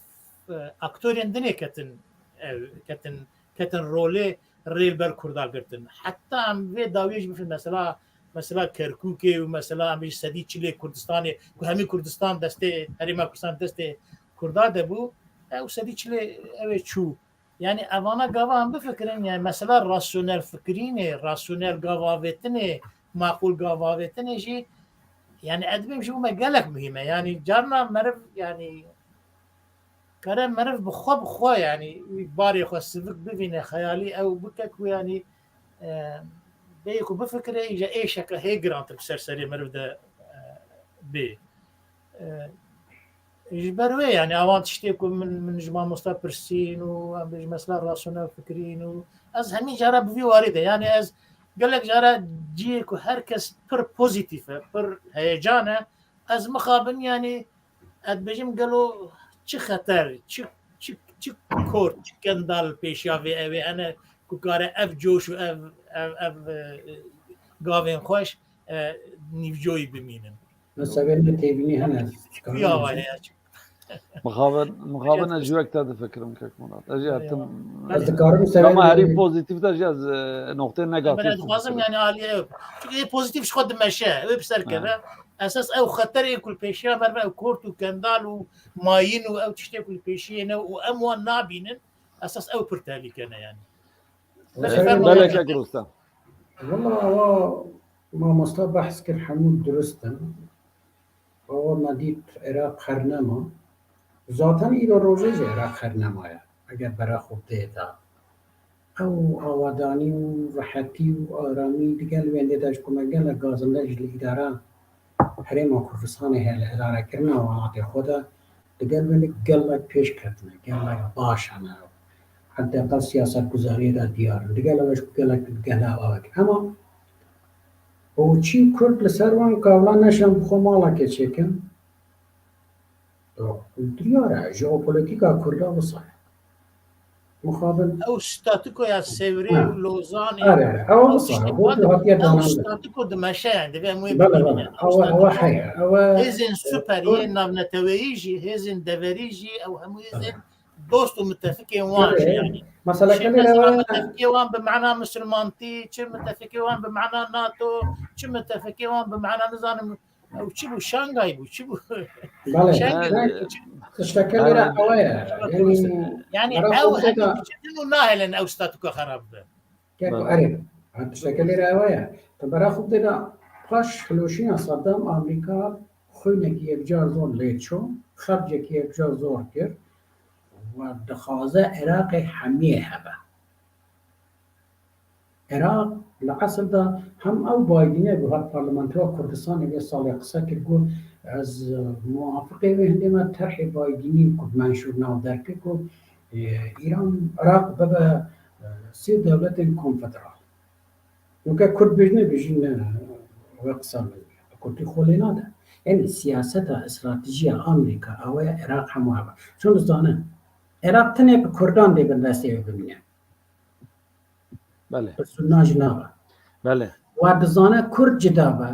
e, aktorên dinê ketin, e, ketin, ketin rolê rê li ber Kurda girtin. Heta em vê dawiyê jî bifin, mesela, mesela Kerkûkê û mesela em jî sedî çilê Kurdistanê, ku hemî Kurdistan destê, Herêma Kurdistan destê Kurda de bû, ew sedî çilê ew ê çû. Yanî evana gava em bifikirin, yanî mesela rasyonel fikirînê, rasyonel gav avêtinê, maqûl gav avêtinê jî, yanî ez dibêm ji bo me gelek muhîm e. Yanî carna meriv, yanî kare meriv bi xwe, bi xwe, yanî wî barê xwe sivik bivîne, xeyalî ew bike ku, yanî, e, bêyî ku bifikire, îja êşeke hê girantir bi ser serê meriv de, e, bê. E, ji ber wê, yanî, awan tiştê ku min, min ji mamosta pirsîn û em bêjin mesela rasyonel fikirîn û ez hemî cara bi vî warî de, yanî, ez gelek cara cihê ku her kes pir pozîtîf e, pir heyecan e, ez mixabin, yanî, ez dibêjim, gelo çi xeter, çi, çi, çi kort, çi kendal pêşiya vê ew ê hene ku kare ev coş û ev, ev, ev, e, gavên xweş, e, nîvcoyî bimînin. Mesele ne têbînî hene. Kuya wa heye. Mixabin, mixabin ez ji wek te difikirim, kek Murat. Ez jî hetim. Ez dikarim. Ama herî pozîtîf de jî ez, e, noqtê negatif. Ben dixwazim, yanî aliyê ew. Çünkü ê pozîtîf ji xwe dimeşe, wê bi ser keve. Esas ew xeterê ku li pêşiya me re, ew kort û kendal û mayîn û ew tiştê ku li pêşiyê ne û em wan nabînin, esas ew pir tehlîke ne, yanî. Belê, belê, kek Rostem. Wala awa mamosta behs kir, hemû dirust in. Awa me dît Iraq her nema. Zaten îro rojê jî Iraq her nemaye. Eger bera xwe bidê de. Ew awadanî û rehetî û aramî digel wendê de ji ku me gelek gazinde ji li îdara Herêma Kurdistanê heye, li îdarekirina welatê xwe de digel wê gelek pêş ketine, gelek baş hene. Heta siyasetguzariyê de diyar in. Digel ew ji gelek digel ava kin. Hema û çî Kurd li ser wan kavla neşan bi xwe malekê çêkin. Diyar e, jeopolîtîka Kurda wisa ye. Mixabin. Ew statikoya Sêwrê û Lozanê, ew tiştê, ew statiko dimeşe, yani, divê em wê bibînin, yani. Ew statiko heye. Hêzên, e, super, yên navneteweyî jî, hêzên deverî jî, ew hemû hêzên dost û mitefikên wan jî, yani. Mesela, mesela mitefikê wan bi mana misilmantî, çi mitefikê wan bi mana NATO, çi mitefikê wan bi mana, nizanim, Ew çi bû? Şangay bû, çi bû? Belê. Şangay bû, çi bû? Tişteke lê re ew e. Yanî ew hemî diçitin û nahêlin ew statûka xerab be. Keko erê. Tişteke lê re ew e. Tu bera xwe bidê de paş hiloşîna Saddam Amerîka xwînekî yekcar zor lê çû, xercekî yekcar zor kir. We dixwaze Iraqê hemiyê hebe. Iraq li esil de hem ew Baydînê ku hat Parlamentoya Kurdistanê vê salê qise kir, got, ez, e, muwafiqê wê hindê me terhê Baydînî ku bi menşûr nav derkir ku, e, Îran, Iraq bibe, e, sê dewletên konfederal. Weke Kurd bêjine, bêjîne, e, wê qisa min. Kurdî xwe lê nade. Yanî siyaseta, stratejiya Amerîka, ew e Iraq hemû heva. Çun dizanin, Iraq tenê bi Kurdan dê bin destê wê bimîne. Belê. Bi Sunna jî nabe. Belê. Wa dizane Kurd cida be,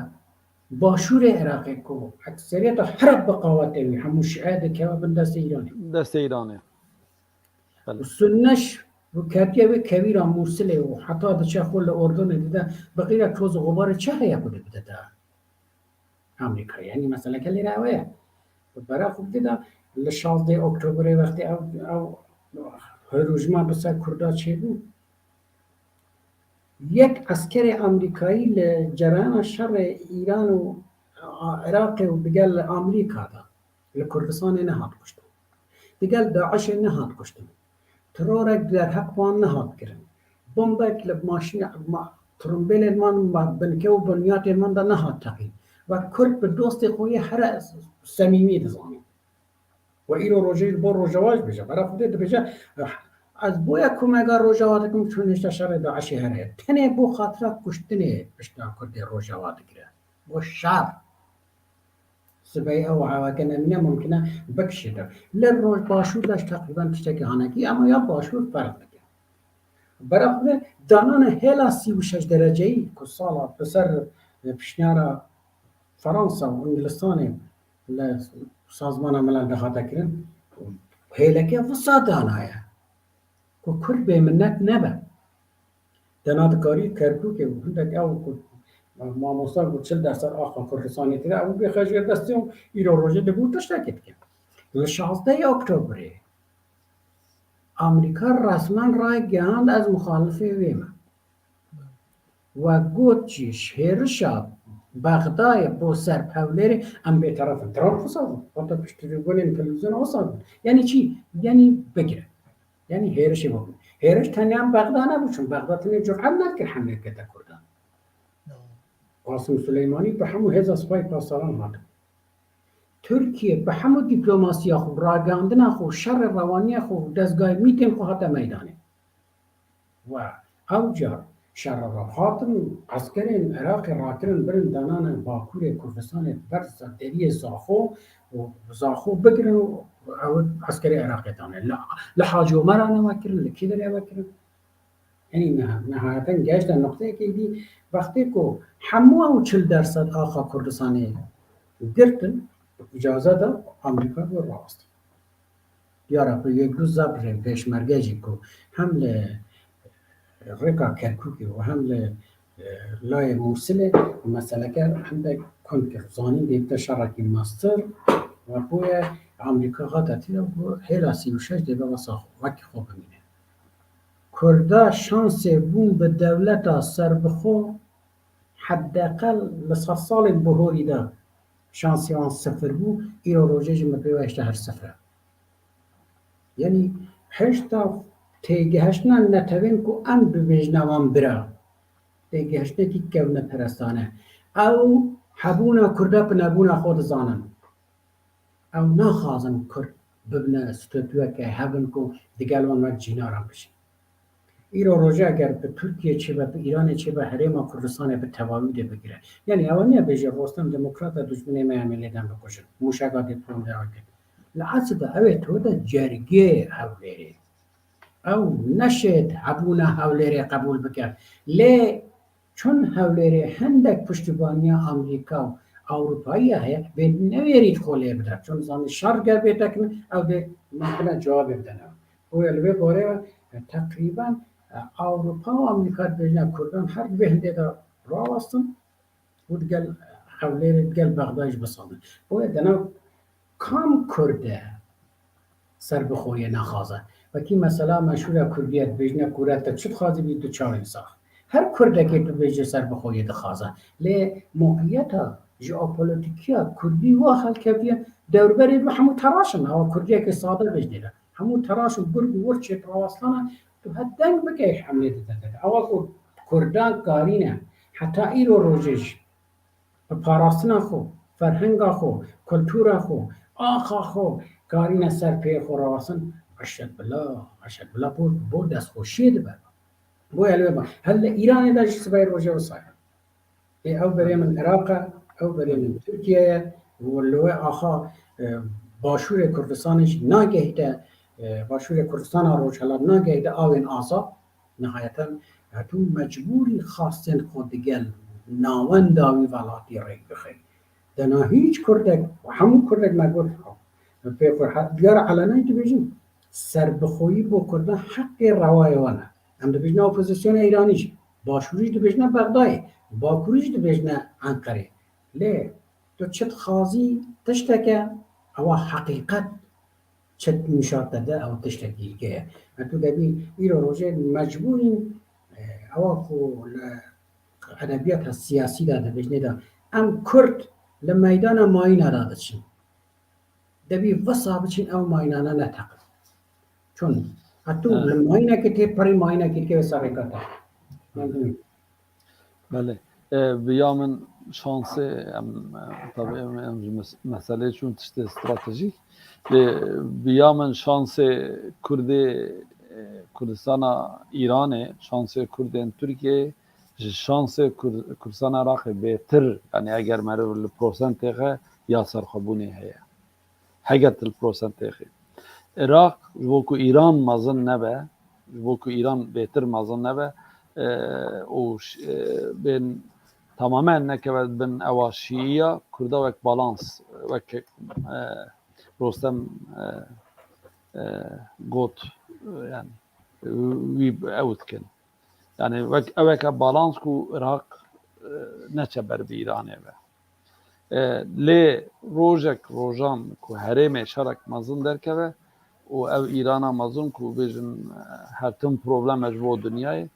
başûrê Iraqê ku ekseriyeta herb bi qawetê wî, hemû Şîe dikeve bin destê Îranê. Destê Îranê. Belê. Û Sunne ş-, û ketiye wê kevîra Mûsilê û heta diçe xwe li Urdunê dide, bi xîra toz û xubarê çi heye ku dê bide te? Amerîka. Yanî meseleke lêre ew e. Bi bera xwe bide de li şazdeh Oktoberê wextê ew, ew hêrojma bi ser Kurda çêbû. Yek eskerê Amerîkayî li cereyana şerê Îran û, a, Iraqê û digel Amerîka de li Kurdistanê nehat kuştin. Digel DAIŞê nehat kuştin. Terorek derheq wan nehat kirin. Bombek li maşîn, ma-, tirimbêlên wan, ma-, binke û binyatên wan de nehat teqîn. Wek Kurd bi dostê xwe yê here semîmî dizanin. We îro rojê ji bo Rojava jî dibêje. Bera Xwedê dibêje, ez boye komega Rojava dikim, çun hêşta şerê DAIŞê here. Tenê bo xatira kuştinê pişta Kurdê Rojava digire. Bo şer. Sibeyê ew aweke nemîne mumkin e bikişîte. Li roj başûr de ji teqrîben tiştekî hanekî, ama ya başûr ferq dike. Bera Xwedê danana hêla sî û şeş dereceyî ku sala bi ser pişniyara Fransa û Îngilistanê li Sazmana Milel de hate kirin, hêleke wisa danaye ku Kurd bêminnet nebe. Dena dikarî Kerkûkê û hindek ew ku mamosta ku çil dersa axa Kurdistanê tê de, ew bêxe jêr destê û îro rojê dibû tiştekê dike. Li şazdehê Oktoberê Amerîka resmen ragihand, ez muxalifê wê me. We got jî, ji hêrişa Bexdayê bo ser Hewlêrê em bêteref in. Trump wisa bû. Heta piştgirîbûnên televîzyona wisa bû. Yanî çi? Yanî bigire. Yanî hêrişê bû. Hêriş tenya Bexda nebû, çun Bexda tenê cüret nekir hemlê bikete Kurdan. Qasim Suleymanî bi hemû hêza Sipayê Pasdaran hat. Tirkiye bi hemû diplomasiya xwe, ragihandina xwe, şerê rewaniya xwe, dezgahê mîtên xwe hate meydanê. We ew car şerê rew hatin, eskerên Iraqê rakirin birin danane Bakurê Kurdistanê ber deriyê Zaxo û Zaxo bigirin û ew eskerê Iraqê dane. Li, li Hacî Omeranê we kirin, li kî derê we kirin? Yanî niha-, nihayeten gehişte noqteyekê dî, wextê ku hemû ew çil dersa axa Kurdistanê girtin, îcaze da Amerîka ku rawestin. Diyar e ku yek du zaf pêşmerge jî ku hem li rêka Kerkûkê û hem li, e, layê Mûsilê meseleke hindek kund kir. Zanîn dê bide şerekî mestir, we boye Amerîka hate tîra ku hêla sî û şeş dê be wesa xwe, wekî xwe bimîne. Kurda şansê bûn bi dewleta serbixwe, heddeqel li sedsalên bihorî de şansê wan sifir bû, îro rojê jî min pê wahişte her sifir e. Yanî hêşta têgihiştina netewên ku em bibêjine wan bira, têgihiştinekî kevneperestane. Ew hebûna Kurda bi nebûna xwe dizanin. Ew naxwazin Kurd bibine statuyeke hebin ku digel wan wek cînaran bijîn. Îro rojê eger bi Tirkiye çêbe, bi Îranê çêbe, herêma Kurdistanê bi tevawî dê bigire. Yanî ew niye bêje Rostem demokrat e, dijminê me em ê lêdan bikujin. Mûşeka dê prom de akir. Li eslê de ew ê to de cergê Hewlêrê. Ew neşêt hebûna Hewlêrê qebûl bike. Lê çun Hewlêrê hindek piştîbaniya Amerîka û Ewropayî ya heye, bê newêrît xwe lê bide. Çun zanî şer ger bê tekin, ew dê mumkin e cewabê bidene. Boye li vê barê ve, e, teqrîben, e, Ewropa û Amerîka dibêjine Kurdan her di vê hindê de rawestin û digel Hewlêrê, digel Bexdayê jî bisazin. Boye dena kam Kurd e serbixweyê naxwaze? Wekî mesela meşhûr e Kurdiyê dibêjine, Kure te çi dixwazî bî du çavên sax. Her Kurdekê dibêje serbixweyê dixwaze. Lê mawqiyeta jeopolîtîk ya Kurdî wa xelketiye, dewrberê me hemû teraş in. Ewa Kurdiyekê sade bêjinê de. Hemû teraş û gurg û wirçê rawestana tu het deng bike hemlê dide te. Ewa ku Kurdan karîne heta îro rojê jî bi parastina xwe, ferhenga xwe, kultura xwe, axa xwe karîne ser pê xwe rawestin, eşed bila, eşed bila bo, bo destxweşiyê dibe. Boye li wê ba. Hel li Îranê de jî sibê rojê wisa ye. Ê ew berê min Iraq e, Ew berê min Tirkiye ye û li wê axa, e, Başûrê Kurdistanê jî nagehîte, e, Başûrê Kurdistana Rojhilat nagehîte awên aza. Nihayeten, hetû mecbûrî xastên xwe digel navenda wî welatî rêk bixe. Dena hîç Kurdek, hemû Kurdek me got, pê xwe he-, diyar elenayî dibêjin, serbixweyî bo Kurdan heqê rewayê wan e. Em dibêjine opozisyona Îranî jî, Başûrî jî dibêjine Bexdayê, Bakurî jî dibêjine Enqerê. Lê tu çi dixwazî tişteke, ewa heqîqet çi nîşan te de, ew tiştekî dî ye. Me tu debî îro rojê mecbûrîn, e, ewa ku li edebiyata siyasî de dibêjinê de, em Kurd li meydana mayîna de diçin. Debî wisa biçin ew mayînane neteqin. Çon? Hetu Evet. li mayînekê tê perî mayînekê dikeve ser rêka te. Mendû. Belê. E, bi ya min şansê, em, e, tabii em, em ji mes-, meselê çûn tiştê stratejîk. Lê bi ya min şansê Kurdê, e, Kurdistana Îranê, şansê Kurdên Tirkiyeyê ji şansê Kur-, Kurdistana Iraqê bêtir, yani eger meriv li prosentê xe ya serxwebûnê heye. Heger tu li prosentê xe. Iraq ji bo ku Îran mezin nebe, ji bo ku Îran bêtir mezin nebe, e, û ş-, e, bên tamamen nekeve bin ewa şîiya, Kurda wek balans, wek, e, Rostem, e, e, got, e, yani, wî ew dikin. Yani, wek, eweke balans ku Iraq, e, neçe ber bi Îranê ve. E, lê rojek rojan ku herêmê şerek mezin derkeve û ev Îrana mezin ku bêjin, e, her tim probleme ji bo dinyayê,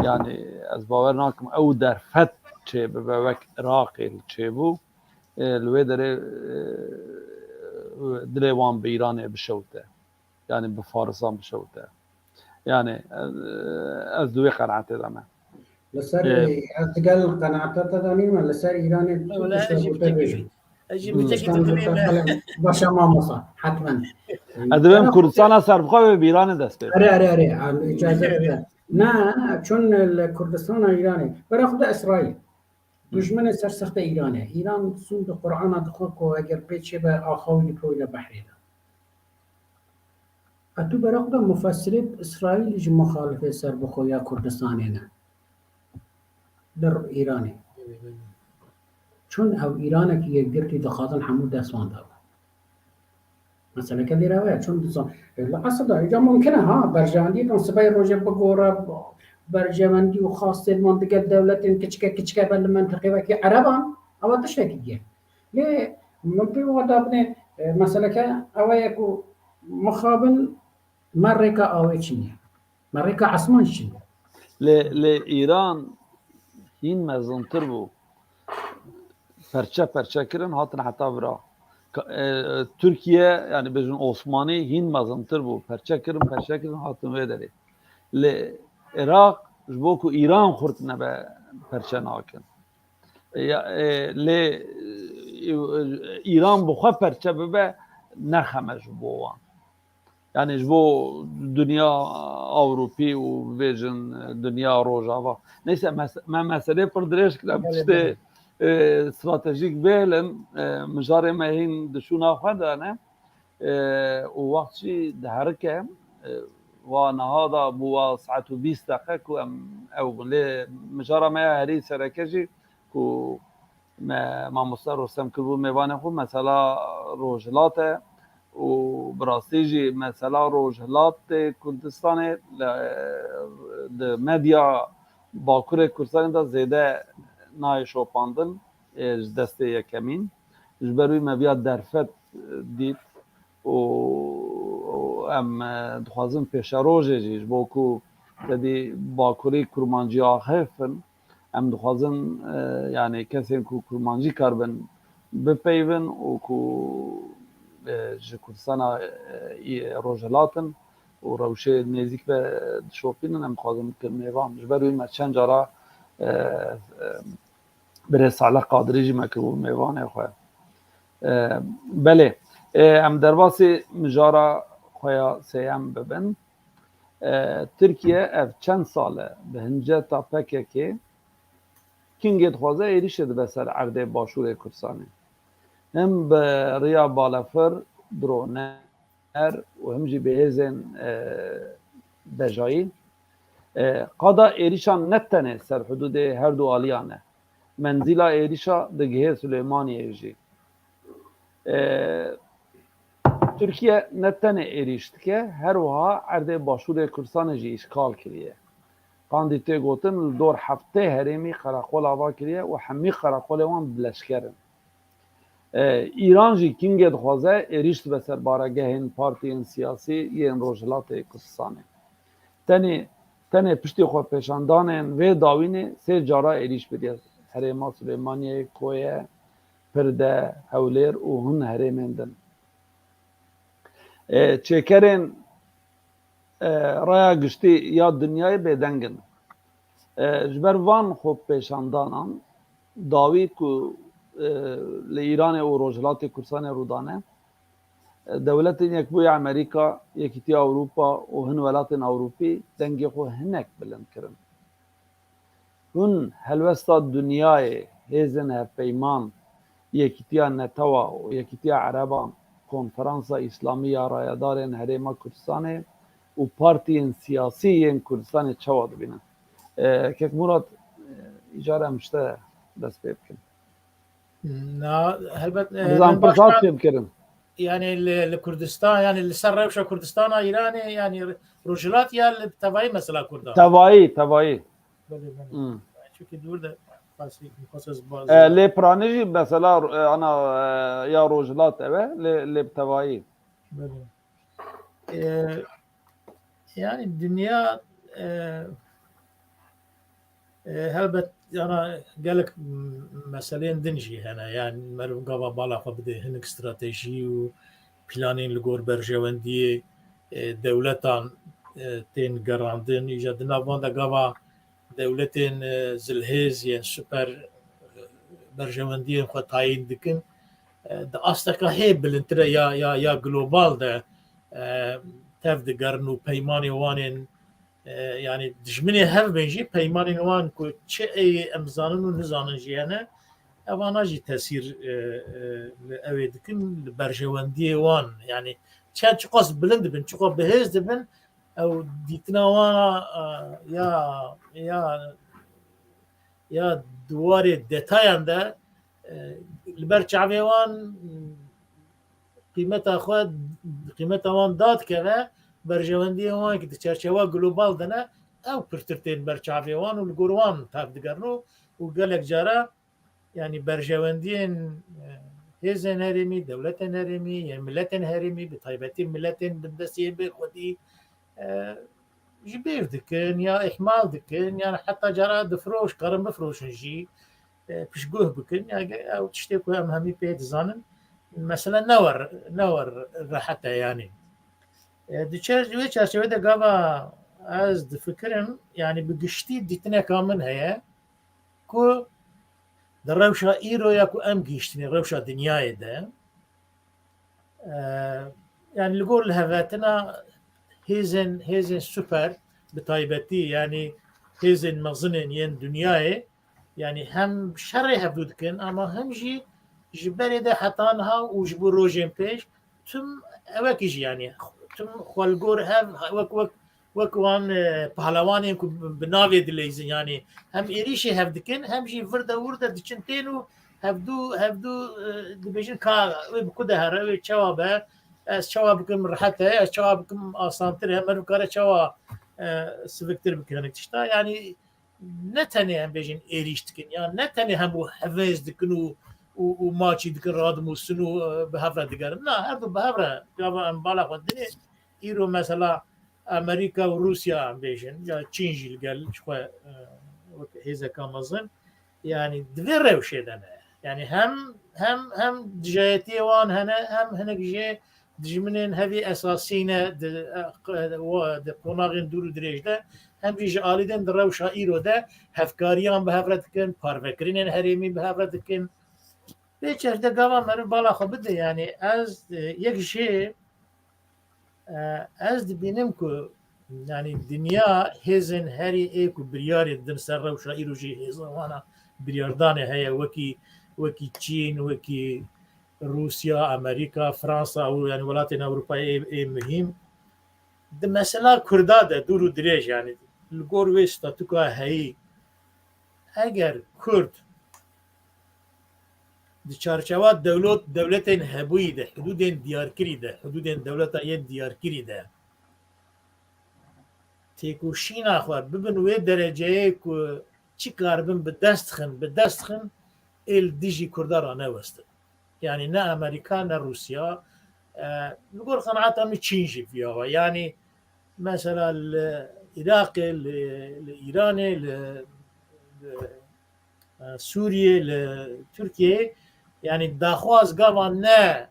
yani ez bawer nakim ew derfet çêbibe wek Iraqê li çêbû, e, li wê derê, e, dilê wan bi Îranê bişewite. Yani bi Farisan bişewite. Yani, e, ez di wê qenaetê de me. Li ser, Ee, ez digel qenaeta te de nîme, li ser Îranê tu Wala, tiştek ez jî gote bêjim. Ez jî Hmm. tiştek Tiştan gote gote bêjim. Belê, başa mamosa, hetmen. Ez divêm Bera Kurdistana serbixwe ve bi Îranê dest pê. Erê, erê, erê, em îcaze bide. Ne, çun li Kurdistana Îranê. Bera xwe de Îsraîl. Dujmenê sersexte Îran e. Îran sûn di Qur'ana dixwe ku eger pê çêbe axa wî li pir wî de behrê de. Etû bera xwe de mufesirê Îsraîlî jî muxalifê serbixweya Kurdistanê ne. Li Îranê. Çun ew Îranekî yekgirtî dixwazin hemû dest wan de be. Meseleke lêre we ye, çund dizan. E, li eslda, îca mumkin e, ha, berjewendiyê kan sibê rojê bigore, berjewendî û xastên wan digel dewletên kiçike kiçike be li mentiqê wekî Ereban, ewa tiştekî diye. Lê min pê wa dabine, e, meseleke ew ye ku mixabin me rêka awê çin ye. Me rêka esman çin ye. Lê, lê Îran hîn mezintir bû. Perçe perçe kirin, hatin heta vira. Ka-, e, Tirkiye, yani bêjin Osmanî hîn mezintir bû. Perçe kirin, perçe kirin, hatin wê derê. Lê Iraq ji bo ku Îran xurt nebe perçe nakin. E, ya, e, lê, e, Îran bi xwe perçe bibe, ne xem e ji bo wan. Yani ji bo dinya Ewropî û bibêjin dinya Rojava. Neyse, mes-, me meselê pir dirêj kir, em Belê, tiştê, belê. e, stratejîk bêlin, e, mijarê me hîn di şûna xwe de ne. E, û wext jî diherike, e, wa niha da bû wa saet û bîst deqe ku em ew bûn. Lê mijara me ya herî sereke jî ku me mamoste Rostem kiribû mêvanê xwe, mesela Rojhilat e û bi rastî jî mesela Rojhilatê Kurdistanê li, di medya Bakurê Kurdistanê de zêde nayê şopandin, ê, ji destê yekemîn. Ji ber wî me viya derfet, e, dît û, û em, e, dixwazin pêşerojê jî ji bo ku tedî Bakurî Kurmancî axifin, em dixwazin, e, yani kesên ku Kurmancî karibin bipeyvin û ku, e, ji Kurdistana, e, î-, Rojhilat in û rewşê nêzîk ve dişopînin, em dixwazin bikin mêvan. Ji ber wî me çend cara, e, e, Birêz Salih Qadirî jî me kiribû mêvanê xwe. E, belê, e, em derbasî mijara xwe ya sêyem bibin. E, Tirkiye ev çend sal e bi hinceta P K K kingê dixwaze êrîşê dibe ser erdê başûrê Kurdistanê. Him bi riya balefir, droner û him jî bi hêzên, e, bejayî. E, qada êrîşan ne tenê ser hudûdê her du aliyan e. Menzîla êrîşa digihê Silêmaniyê jî. E, Tirkiye ne tenê êrîş dike, her wiha erdê başûrê Kurdistanê jî îşgal kiriye. Qandî tê gotin, li dor heftê herêmî qereqol ava kiriye û hemî qereqolê wan bi leşker in. E, Îran jî kingê dixwaze êrîş dibe ser baregehên partiyên siyasî yên Rojhilatê Kurdistanê. Tenê, tenê piştî xwepêşandanên vê dawînê sê cara êrîş biriye herêma Silêmaniyê, Koye, Pirde, Hewlêr û hin herêmên din. E, çêkerên, e, raya giştî ya dinyayê bêdeng in. E, ji ber van xwepêşandanan dawî ku, e, li Îranê û Rojhilatê Kurdistanê rûdane, e, Dewletên Yekbûyî Amerîka, Yekîtiya Ewropa û hin welatên Ewropî dengê xwe hinek bilind kirin. Hûn helwesta dinyayê, hêzên hevpeyman, Yekîtiya Netewa û Yekîtiya Ereban, Konferansa Îslamî ya Rayedarên Herêma Kurdistanê û partiyên siyasî yên Kurdistanê çawa dibînin? E, Kek Murat, e, îcar em ji te dest pê bikin. Na, helbet, e, Nizam min pirsa baştan tê bikirin. Yani li, li Kurdistan, yani li ser rewşa Kurdistana Îranê, yani Rojhilat ya li tevayî mesela Kurda? Tevayî, tevayî. Belê, belê. Hmm. Çünkü dûr de fasî, fasî E, lê piranî jî mesela, e, ana, e, ya Rojhilat ev e, lê, lê bi tevayî. Belê. E, yani dinya, e, e, helbet yana gelek m-, meseleyên din jî hene. Yani meriv gava bala xwe bide hinek stratejî û planên li gor berjewendiyê, e, dewletan, e, tên gerandin. Îja di nav van de gava dewletên, e, zilhêz yên super, e, berjewendiyên xwe tayîn dikin. E, di asteka hê bilindtir e ya, ya, ya global de, e, tev digerin û peymanê wan ên, e, yani dijminê hev bên jî peymanên wan ku çi ê em zanin û nizanin jî hene, evana jî tesîr, e, e, li ew ê dikin, li berjewendiyê wan. Yani çend çiqas bilind dibin, çiqas bihêz dibin, ew dîtina wan a, a, ya, ya, ya di warê detayan de, e, li ber çavê wan, qîmeta xwe, qîmeta wan dadikeve, berjewendiyên wan ki di çerçewa global de ne, ew pirtir tên ber çavê wan û li gor wan tev digerin û, û gelek cara, yani berjewendiyên, e, hêzên herêmî, dewletên herêmî, yên miletên herêmî, bi taybetî miletên bindestî yên bêxwedî, e, ji bîr dikin ya îhmal dikin, yan heta cara difiroş, karin bifiroşin jî, e, piştguh bikin. Ya ge-, ew tiştê ku em hemî pê dizanin, mesele ne wer, ne wer rehet e yani. E, di çer-, wê çerçevê de gava ez difikirim, yani bi giştî dîtineka min heye ku di rewşa îro ya ku em gihiştine rewşa dinyayê de, e, yani li gor lihevetina hêzên, hêzên super bi taybetî, yani hêzên mezinên yên dinyayê, yani hem şerê hevdû dikin, ama hem jî ji berê de heta niha û ji bo rojên pêş tim ewekî jî, yani tim xwe li gor hev wek, wek, wek wan, e, pehlewanên ku bi, bi navê dileyzin, yani hem êrîşê hev dikin, hem jî vir de wir de diçin tên û hevdû, hevdû, e, dibêjin ka wê bi ku de here, wê çawa be, ez çawa bikim rehet e, ez çawa bikim asantir e, meriv kare çawa, e, siviktir bike hinek tişta. Yani ne tenê em bêjin êrîş dikin, ya ne tenê hemû hevêz dikin û, û, û maçî dikin, radimûsin û, e, bi hev re digerin. Na, her du bi hev re gava em bala xwe dinê. Îro mesela Amerîka û Rûsya em bêjin, ya Çîn jî li gel ji xwe, e, wek hêzeka mezin, yani di vê rewşê de ne. Yani hem, hem, hem dijayetiyê wan hene, hem hinek jê dijminên hevî esasî ne di, e, di qonaxên dûr û dirêj de, hem jî ji alî din di rewşa îro de hevkariyan bi hev re dikin, parvekirinên herêmî bi hev re dikin. Vê çerçevê de gava meriv bala xwe bide, yani ez, e, yek jê, e, ez dibînim ku, yani dinya hêzên herî ê ku biryarê didin ser rewşa îro jî hêza wana biryardanê heye, wekî, wekî Çîn, wekî Rûsya, Amerîka, Fransa û, yanî, welatên Ewropayê ê, ê muhîm. Di mesela Kurda de dûr û dirêj, yanî, li gor wê statuka heyî, eger Kurd di çarçewa dewlot-, dewletên hebûyî de, hidûdên diyarkirî de, hidûdên dewleta yên diyarkirî de têkoşîna xwe bibin wê dereceyê ku çi karibin bi dest xin, bi dest xin, ê li dijî Kurda ranewestin. Yanî ne Amerîka, ne Rûsya. E, li gor qenaeta min Çîn jî viya we. Yanî mesela li Iraqê, li, li Îranê, li, li, e, Sûriyê, li Tirkiyeyê, yanî daxwaz gava ne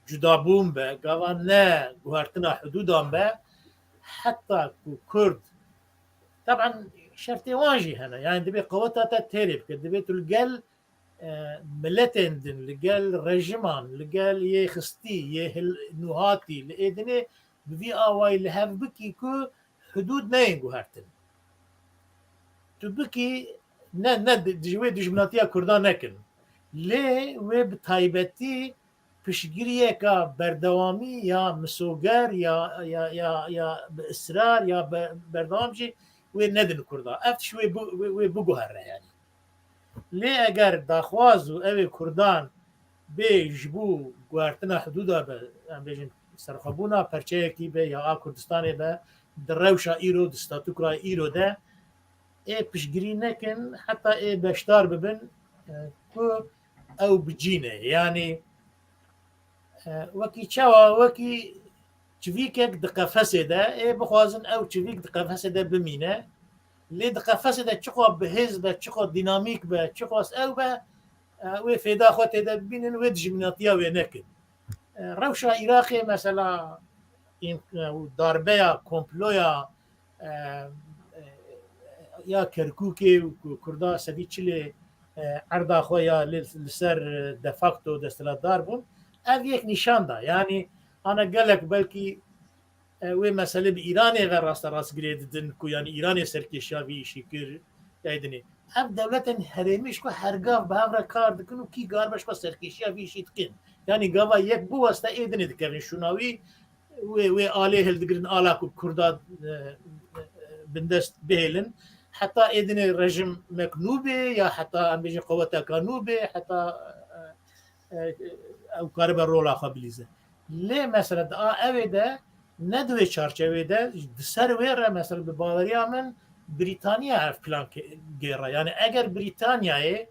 cudabûn be, gava ne guhertina hidûdan be, heta ku Kurd, teben şertê wan jî hene. Yanî divê qeweta te têrê bike, divê tu li gel, e, miletên din, li gel rejiman, li gel yê xistî, yê hil-, nûhatî, li êdinê bi vî awayî li hev bikî ku hidûd neyên guhertin. Tu bikî, ne, ne di-, ji wê dijminatiya Kurdan nekin. Lê wê bi taybetî piştgiriyeka berdewamî ya misoger ya, ya, ya, ya bi israr ya be-, berdewam jî wê nedin Kurda. Ev tişt wê bi-, wê, wê biguhere yanî. Lê eger daxwaz û ew ê Kurdan bê ji bo guhertina hidûda be, em bêjin serxwebûna perçeyekî be ya a Kurdistanê be, di rewşa îro, di statûkoya îro de ê piştgirî nekin, heta ê beşdar bibin, e, ku ew bicîne. Yanî, e, wekî çawa, wekî çivîkek di qefesê de, ê bixwazin ew çivîk di qefesê de bimîne. Lê di qefesê de çiqas bihêz be, çiqas dînamîk be, çiqas ew be, e, wê fêda xwe tê de bibînin, wê dijminatiya wê nekin. E, rewşa Iraqê mesela, în-, e, darbeya, komploya, e, e, ya Kerkûkê û ku Kurda sedî çilê, e, erda xwe ya li, li ser, e, de facto desthilatdar bûn. Ev yek nîşan da. Yanî ana gelek belkî, e, wê meselê bi Îranê ve rasterast girê didin ku, yanî, Îranê serkêşiya vî îşî kir, ya dinê. Ev dewletên herêmî ji ku hergav bi hev re kar dikin û kî kar be ji ku serkêşiya vî îşî dikin. Yanî gava yek biweste ê dinê dikevin şûna wî, wê, wê alê hildigirin, ala ku Kurda, e, e, bindest bihêlin. Heta ê dinê rejimek nû bê ya heta, em bêjin, qeweteka nû bê, heta, e, e, ew karibe rola xwe bilîze. Lê mesela di a ewê de, ne di wê çarçevê de, di ser wê re mesela bi baweriya min Brîtanya ev plan ke-, gêra. Yanî eger Brîtanyayê,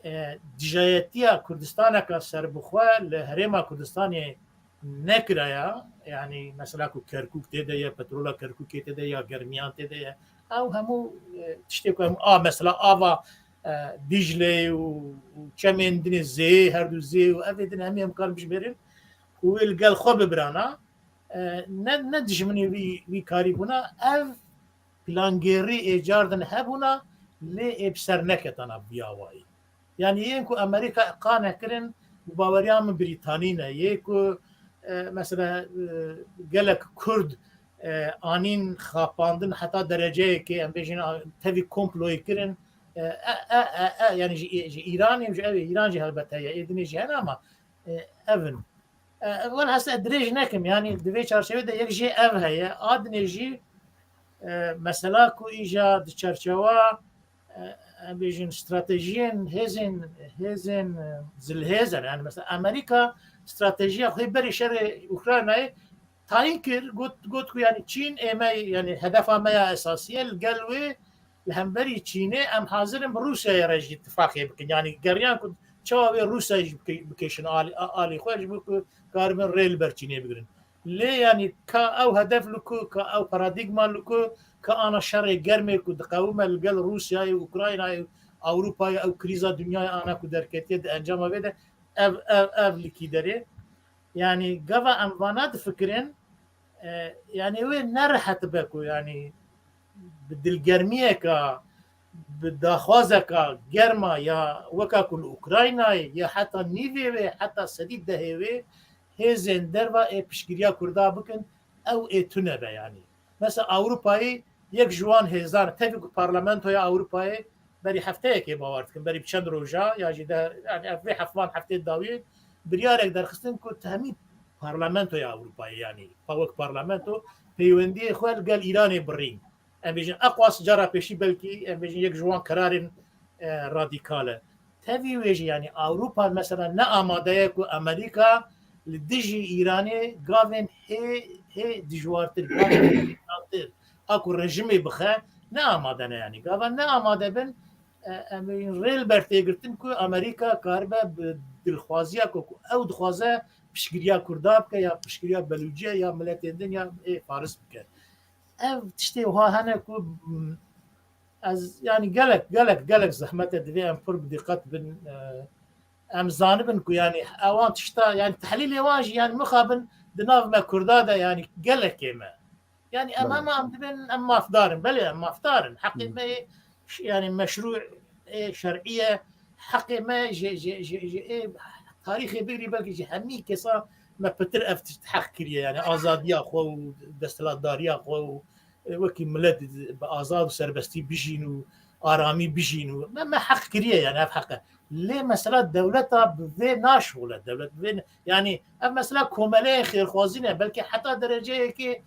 e, dijayetiya Kurdistaneka serbixwe li herêma Kurdistanê nekiraya, yanî mesela ku Kerkûk tê de ye, petrola Kerkûkê tê de ya, germiyan tê de ye, ew hemû, e, tiştê ku em a mesela ava, e, Dîcleyê û, û çemên dinê zêyê, her du zêyê û evê din hemî em karin bijmêrin û wê li gel xwe bibirana, e, ne, ne dijminê vî, vî karî bûna, ev plangêrî ê cardin hebûna, lê ê bi ser neketana bi vî awayî. Yanî yên ku Amerîka qane kirin, bi baweriya min Brîtanî ne. Yê ku, e, mesela, e, gelek Kurd, e, anîn xapandin heta dereceyekê, em bêjin, a, tevî komployê kirin, e, e, e, e, e, yanî ji, ji Îranê, ji ev Îran jî helbet heye, ê dinê jî hene ama, e, ev in. E, welhasıl dirêj nekim, yanî di vê çarçevê de yek jê ev heye, a dinê jî, e, mesela ku îja di çarçewa, e, em bêjin stratejiyên hêzên, hêzên, e, zilhêz in. Yanî mesela Amerîka stratejiya xwe berî şerê Ukraynayê tayîn kir, got, got ku yanî Çîn ê me, yanî hedefa me ya esasî ye, li gel wê li hemberî Çînê em hazir in bi Rûsyayê re jî tifaqê bikin. Yanî geriyan ku çawa wê Rûsyayê jî bike-, bikêşin alî, a-, alî xwe ji bo ku karibin rê li ber Çînê bigirin. Lê yanî ka ew hedef li ku, ka ew paradîgma li ku, ka ana şerê germê ku diqewime li gel Rûsyayê, Ukraynayê, Ewropayê, ew krîza dinyayê ana ku derketiye di encama vê de ev, ev, ev li kî derê. Yanî gava em vana difikirin, e, yanî wê nerehet be ku yanî bi dilgermiyeka, bi daxwazeka germa ya weka ku li Ukraynayê ya heta nîvê wê, heta sedî dehê wê hêzên derva ê piştgiriya Kurda bikin, ew ê tune be yanî. Mesela Ewropayê yek ji wan hêzan, tevî ku Parlamentoya Ewropayê berî hefteyekê bawer dikim, berî bi çend roja ya jî de, yani ev vê heft-, van heftê dawî biryarek derxistin ku temî Parlamentoya Ewropayê, yani pa wek parlamento peywendiyê xwe li gel Îranê birîn. Em bêjin eqwas cara pêşî belkî em bêjin yek ji wan kararên, e, radîkal e. Tevî wê jî, yani Ewropa mesela ne amade ye ku Amerîka li dijî Îranê gavên hê, hê dijwartir, gavên hê dijwartir, a ku rejimê bixe, ne amade ne yani. Gava ne amade bin, e, em ê rê li ber tê girtin ku Amerîka karibe bi dilxwaziya ku, ku ew dixwaze piştgiriya Kurda bike ya piştgiriya Belûciya ya miletên din ya ê Faris bike. Ev tiştê wiha hene ku, m, ez, yani gelek, gelek, gelek zehmet e, divê em pir bi diqet bin, e, em zanibin ku yani ewan tişta, yani tehlîlê wan jî yani mixabin di nav me Kurda de yani gelekê me. Yani em, belê, hema em dibin em mafdar in. Belê em mafdar in. Heqê, hmm, me yê ş-, yani meşrû, ê şer'î ye. Heqê me ji, ji, ji, ji ê tarîxê bigirî belkî ji hemî kesa me pitir ev tişt heq kiriye. Yani azadiya xwe û desthilatdariya xwe û, e, wekî milet bi azad û serbestî bijîn û aramî bijîn û me, me heq kiriye yani ev heq e. Lê mesela dewleta bi vê naşixule, dewlet bi vê ne-, yani ev mesela komeleyên xêrxwazî ne, belkî heta dereceyekê,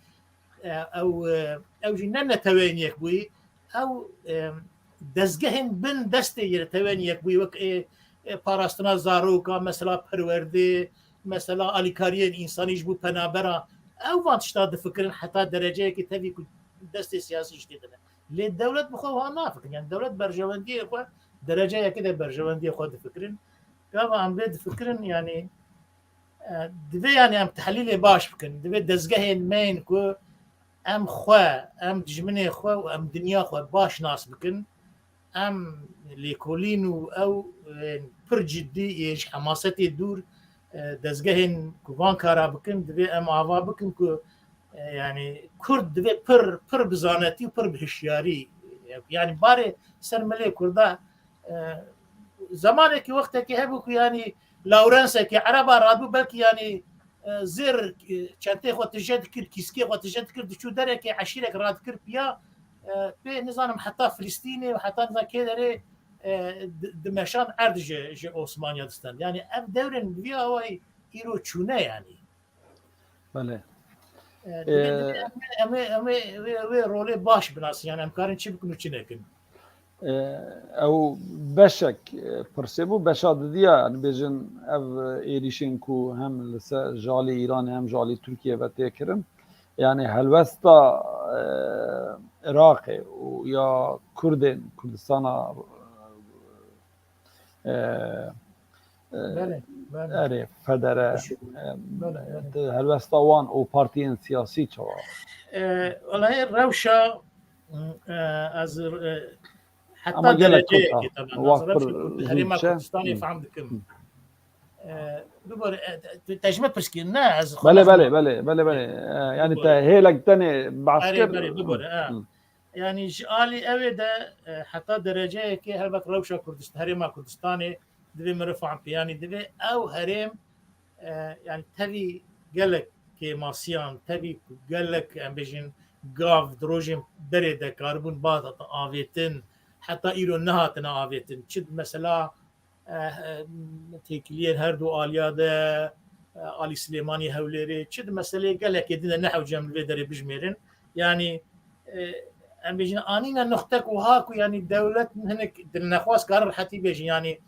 e, ew, e, ew jî ne neteweyên yekbûyî, ew, e, dezgehên bin destê yê neteweyên yekbûyî wek, e, e, parastina zaroka, mesela perwerdê, mesela alîkariyên însanî ji bo penabera, ew van tişta difikirin heta dereceyekê tevî ku destê siyasî ji tê de ne. Lê dewlet bi xwe wiha nafikirin. Yani dewlet berjewendiyê xwe, dereceyekê de berjewendiyê xwe difikirin. Gava em vê difikirin, yani, e, divê yani em tehlîlê baş bikin. Divê dezgehên me yên ku em xwe, em dijminê xwe û em dinya xwe baş nas bikin. Em lêkolîn û ew, e, pir ciddî yê ji hemasetê dûr, e, dezgehên ku van kara bikin, divê em ava bikin ku, e, yani Kurd divê pir, pir bi zanetî û pir bi hişyarî, e, yani barê ser milê Kurda, e, zemanekî wextekî hebû ku yani Lawrensekî Ereba radibû belkî yani, e, zêr, e, çentê xwe tije dikir, kîskê xwe tije dikir, diçû derekê eşîrek radikir piya, e, pê nizanim heta Filistînê û heta nizan kê derê, e, di, dimeşan erd ji, ji Osmaniya distend. Yani ev dewrên bi vî awayî îro çûne yani. Belê. E, Ee, em ê, em ê, em ê wê, wê rolê baş binasin. Yani em karin çi bikin û çi nekin. Ee, ew beşek, e, pirsê bû, beşa didiya, yani bêjin ev, e, êrîşên ku hem li ser ji alî Îranê hem ji alî Tirkiye ve tê kirin. Yani helwesta, e, Iraqê û ya Kurdên Kurdistana, e, e, Belê, belê. Erê, federe, Baş-, e, belê, belê. Helwesta wan û partiyên siyasî çawa? E, welayi rewşa, e, ez, e, heta dereceyekê, taban, ez rewşa Kurd-, Herêma Kurdistanê fehm dikim. E, bibore, e, te, te ji me pirs kir, ne, ez xwe Belê, belê, belê, belê, belê. E, yani te hêlek tenê behs kir. Erê, belê, bibore, e. Hı. Yani ji alî ew ê de, e, heta dereceyekê helbet rewşa Kurdist-, Herêma Kurdistanê divê meriv fehm pê. Yani divê ew herêm, e, yani tevî gelek kêmasiyan, tevî gelek, em bêjin, gav di rojên berê de karibûn bihatin avêtin, heta îro nehatine avêtin. Çi mesela, e, e, têkiliyên her du aliya de, e, alî Silêmanî Hewlêrê, çi di meseleyê gelekê din de nehewce em li vê derê bijmêrin. Yani, e, em bêjin anîne nuxtek wiha ku yani dewlet hinek dilnexwaz karin rehetî bêjin. Yani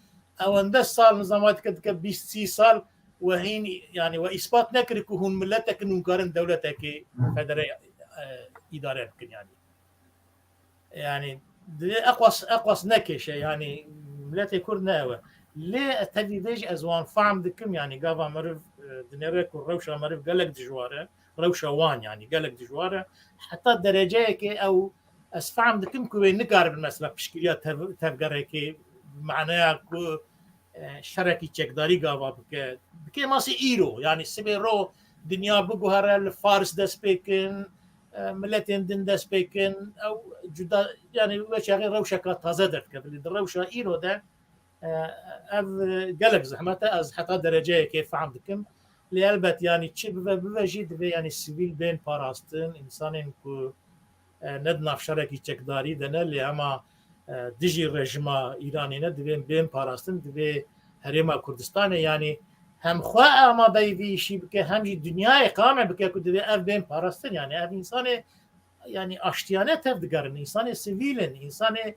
ewende sal nizam dike, dike bîst sî sal we hîn yani we îspat nekir ku hûn miletek in, hûn karin dewletekê federe, e, îdare bikin yani. Yani, divê eqwas, eqwas nekêşe, yani, miletê Kurd ne ew e. Lê tevî vê jî ez wan fehm dikim, yani, gava meriv, e, dinêre ku rewşa meriv gelek dijwar e, rewşa wan, yani, gelek dijwar e. Heta dereceyekê ew, ez fehm dikim ku wê nikaribin, mesela, piştgiriya tev-, tevgerekê, bi manaya ku, e, şerekî çekdarî gava bike. Bi kêmasî îro, yani sibê ro dinya biguhere, li Faris dest pê kin, e, miletên din dest pê kin, ew cuda, yani wê çaxê rewşeka taze derdikeve. Lê di rewşa îro de, e, ev, e, gelek zehmet e, ez heta dereceyekê fehm dikim. Lê elbet, yani çi bibe bibe jî divê, yani sivîl bên parastin, insanên ku, e, ne di nav şerekî çekdarî de ne, lê hema, e, dijî rejima Îranê ne, divê bên parastin, divê Herêma Kurdistanê, yanî hem xwe amadeyî vî îşî bike, hem jî dinyayê qane bike ku divê ev bên parastin. Yanî ev însanê, yanî aştiyane tev digerin, însanê sivîl in, însanê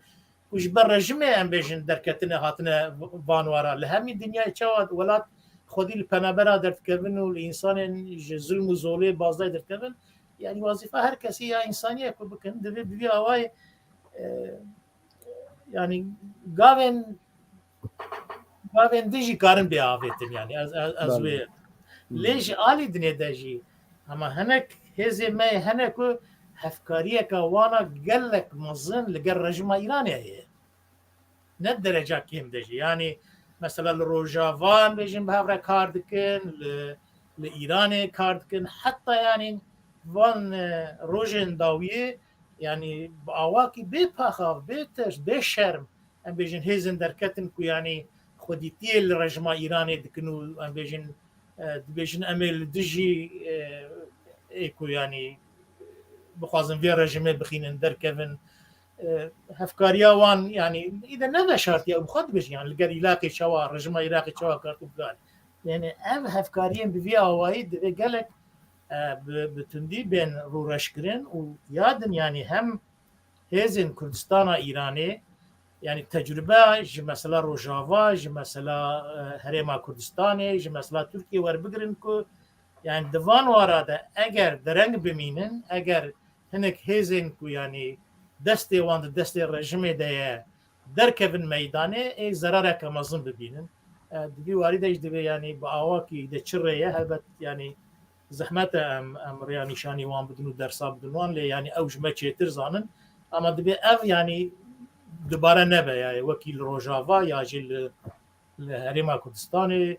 ku ji ber rejimê, em bêjin, derketine, hatine van wara. Li hemî dinyayê çawa welat xwedî li penabera derdikevin û li însanên ji zulm û zolê bazdayî derdikevin, yanî wazîfa her kesî ya însanî ye ku bikin, divê bi vî awayî, e, yanî gavên, gavên din jî karin bê avêtin, yanî ez, ez, ez Belê. wê. Lê Hmm. ji alî dinê de jî, hema hinek hêzên me hene ku hevkariyeke wana gelek mezin li gel rejima Îranê heye. Ne dereca kêm de jî. Yanî mesela li Rojava em bêjin bi hev re kar dikin, li, li Îranê kar dikin. Heta yanî van, e, rojên dawiyê, yanî bi awakî bê paxav, bê tirs, bê şerm, em bêjin hêzên derketin ku yanî xwedîtiyê li rejima Îranê dikin û em bêjin, e, dibêjin em ê li dijî, e, ê ku yanî bixwazin vê rejimê bixînin derkevin. E, hevkariya wan, yanî, î de ne veşartiye, bi xwe dibêjin, yanî, li gel Îlaqê çawa, rejima Îraqê çawa kartû bidan. Yanî, ev hevkariyên bi vî awayî divê gelek, e, bi, bi tundî bên rûreşkirin û ya din, yanî, hem hêzên Kurdistana Îranê, yanî, tecrube ji mesela Rojava, ji mesela, e, Herêma Kurdistanê, ji mesela Tirkiye werbigirin ku, yanî, di van wara de eger dereng bimînin, eger hinek hêzên ku, yanî, destê wan di destê rejimê de ye, derkevin meydanê, ê zerareke mezin bibînin. E, di vî warî de jî divê, yanî, bi awakî de çi rê ye, helbet, yanî, zehmet e em, em rêya nîşanî wan bidin û dersa bidin wan, lê, yanî, ew ji me çêtir zanin. Ama divê ev, yanî, dubare nebe, yanî, wekî li Rojava ya jî li, li Herêma Kurdistanê,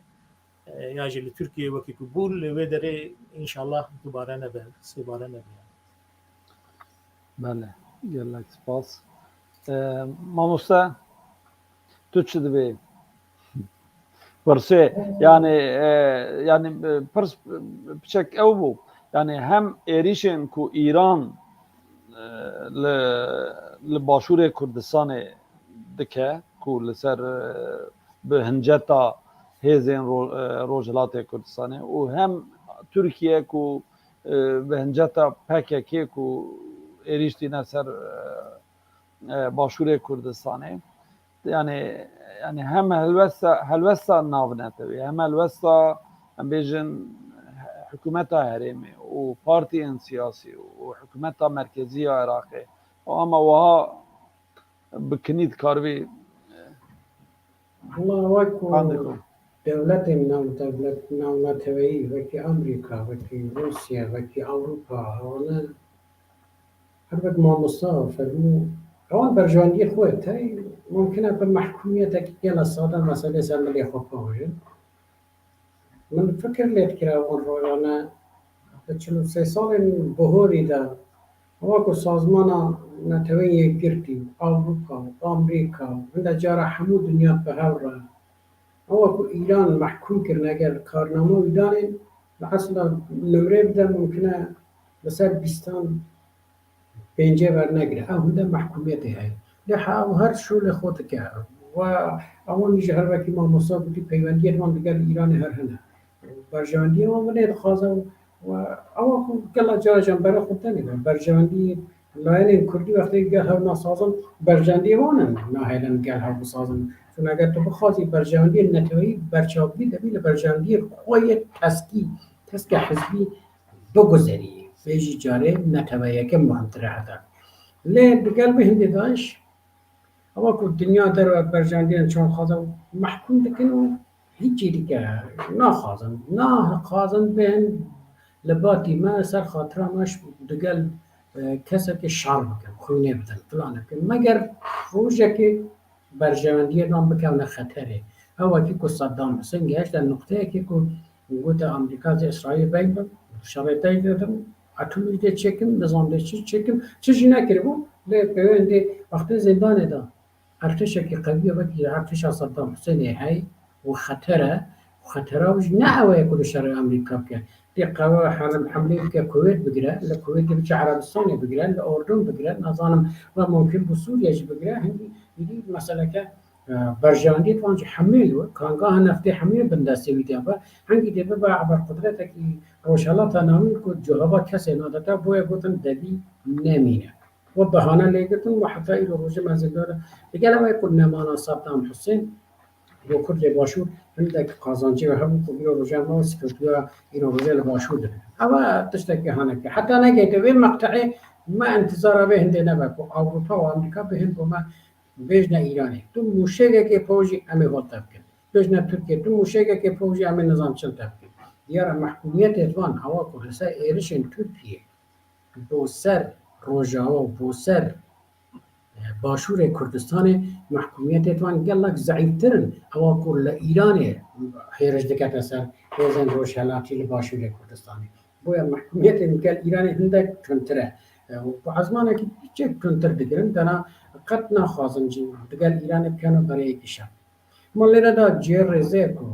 e, ya jî li Tirkiyeyê wekî ku bûn, lê wê derê înşallah dubare nebe, sêbare nebe. Belê, gelek spas. E, mamoste, tu çi dibê? Pirsê, yanî, e, yanî, e, pirs, e, piçek ew bû. Yanî hem êrîşên ku Îran, e, li, li Başûrê Kurdistanê dike, ku li ser, e, bi hinceta hêzên ro-, e, Rojhilatê Kurdistanê û hem Tirkiye ku, e, bi hinceta P K K ku êrîş tîne ser, e, e, Başûrê Kurdistanê. Yanî, yanî hem helwesta, helwesta navnetewî, hem helwesta, em bêjin, hikûmeta herêmê û partiyên siyasî û hikûmeta merkezî ya Iraqê. Û ama wiha bi kinî dikaribî, Wela wek ku Bandê ku. dewletên navdewlet-, navneteweyî, wekî Amerîka, wekî Rûsya, wekî Ewropa, ewane her wek mamosta fermû, ewan berjewendiyê xwe tey mumkin e bi mehkûmiyetekî gela sade meselê ser milê xwe pawêjin. Min fikir lê dikira wan rojane di çil û sê salên bihorî de, ewa ku Sazmana Neteweyên Yekgirtî, Ewropa, Amerîka, hinde cara hemû dinya bi hev re, ewa ku Îran mehkûm kirin, eger karname wî danên, li esla nimrê bide, mumkin e li ser bîstan pêncê wernegire. Ew hinde mehkûmiyetê heye. Lê ha ew her şolê xwe dike. Ve ewan jî her wekî mamosta gotî peywendiyên wan digel Îranê her hene. Berjewendiyên wan binê dixwaze ve ewa ku gela cara ji em berê xwe tenê ve. Berjewendiyê layinên Kurdî wextê gel hev nasazin berjewendiyê wan in nahêlin gel hev bisazin. Çun eger tu bixwazî berjewendiyên neteweyî berçavbî debî li berjewendiyên xwe yê teskî, teske hizbî biguzerî, vê jî carê neteweyeke muhimtir e heta. Lê digel bi hindê daş, ewa ku dinya derve berjandiyên çaxwaza mehkûm dikin û hîçî dike naxwazin. Naxwazin bên li batî me ser xatira me digel, e, kesekê şer bikin, xwînê bidin, filan bikin. Meger rojekê berjewendiyê nan bikevne xeterê. Ew wekî ku Saddam Hussein gehişte nuqteyekê ku gote Amerîka zê Îsraîlê beng bin, şerê tey didin, etomî dê çêkin, nizam dê çi çêkin, çi jî nekiribû, lê pêwendê wextê zêndanê de ertêşekî qewî ye, wekî ertêşa Saddam Huseinê hey û xeter e, û xetera wî jî ne ew ye ku li şerê Amerîka bike. Dê qewe herim hemlê bike Kuwêt bigire, li Kuwêtê biçe Erebistanê bigire, li Urdun bigire, nazanim ve mumkin bû Sûriye jî bigire, hindî Îdî meseleke, e, berjewendiyê wan jî hemî li wir, kanga hin heftê hemî bindestê wî diya be. Hingî dê bibe eberqudretekî rojhelata namî ku cihava kesê nadete, boye gotin debî nemîne. We behane lê girtin û heta îro rojê mezin dore. Digel ew ku nemana Saddam Husên, bo Kurdê Başûr hindek qazancê we hebû ku îro roja me sikirtiya îro roja li Başûr dibe. Ev tiştekî haneke. Heta negehte vê meqteyê me intizara vê hindê nebe ku Ewropa û Amerîka bihên bo me bêjne Îranê. Tu mûşekekê po jî em ê hol te bikin. Bêjne Tirkiye, tu mûşekekê po jî em ê nizam çil te bikin. Diyar e mehkûmiyetê wan hewa ku li ser êrişên Tirkiye bo ser Rojava û bo ser Başûrê Kurdistanê mehkûmiyetê wan gelek zeîftir in. Ewa ku li Îranê hêriş dikete ser hêzên rojhelatî li Başûrê Kurdistanê. Boya mehkûmiyetên gel Îranê hindek tundtir e. Û bi ezmanekî piçek tundtir digirin, dena qet naxwazin jî digel Îranê bikeno berê yekî şer. Ma lêre de cihê rêzê ku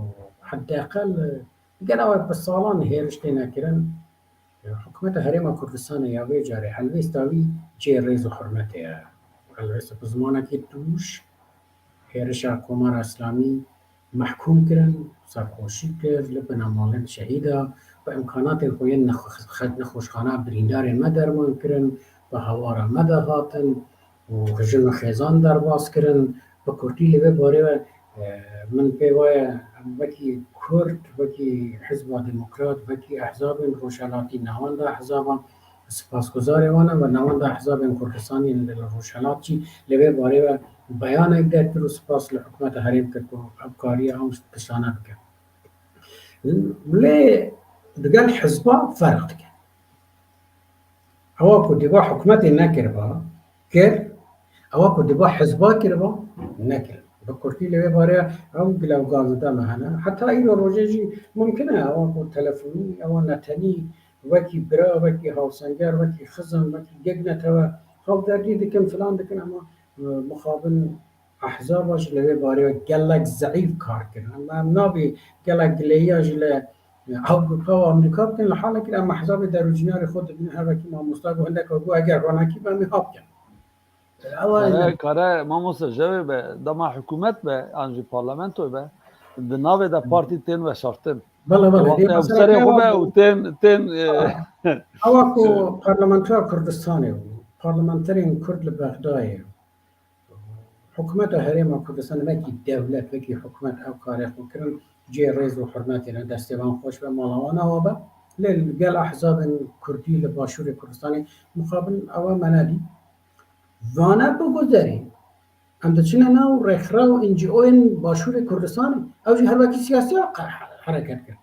heddeqel digel ew bi salan hêriş têne kirin. Hikûmeta Herêma Kurdistanê ya vê carê helwêsta wî cihê rêz û hurmetê ye. Helwêst bi zimanekî tûj hêrişa Komara Îslamî mehkûm kirin, serxweşî kir, li bina malên şehîda, bi îmkanatên xwe yên nexwe-, nexweşxana birîndarên me derman kirin, bi hawara me de hatin û jin û xêzan derbas kirin. Bi kurtî li vê barê ve, e, min pê waye em wekî Kurd, wekî Hizba Demokrat, wekî ehzabên rojhelatî, navenda ehzaba spasguzarê wan e ve navenda ehzabên Kurdistanê li rojhelat jî li vê barê ve beyanek derkir û spas li hikûmeta herêm kir ku ev kariye ew tiştane bike. Lê digel hizba ferq dike. Ewa ku diba hikûmetê nekiriba, kir, ewa ku diba hizba kiriba, nekir. Bi kurtî li vê barê ew gilewgazida me hene. Heta îro rojê jî mumkin e, ewa ku telefonî, ewa netenî, wekî bira, wekî hawsenger, wekî xizim, wekî gegnetewe, hawderdî dikin, filan dikin, ama, e, mixabin ehzaba jî li vê barê gelek zeîf kar kirin. Em, em nabê gelek gileyiya jî li Ewropa û Amerîka bikin, li halekî em ehzabê derûcînarê xwe dibînin, her wekî mamosta got, hindek got, eger ronakî be, em ê ha bikin. Ewa Kare, kare, mamosta, jewê be, dema hikûmet be, an jî parlamentoyê be, di navê de partî tên veşartin. Bele, bele, Wextê dê ew mesela serê xwe be û tên, tên, e, Ewa ku parlamentoya Kurdistanê û parlamenterên Kurd li Bexdayê, Hikûmeta Herêma Kurdistanê wekî dewlet, wekî hikûmet ew karê xwe kirin, cihê rêz û hurmetê ne, destê wan xweş be, mala wan awa be. Lê li gel ehzabên Kurdî li Başûrê Kurdistanê mixabin ewa me nedî. Vane biguzerî. Em diçine nav rêxira û N G O'yên Başûrê Kurdistanê. Ew jî her wekî siyasiya qe-, hereket kir.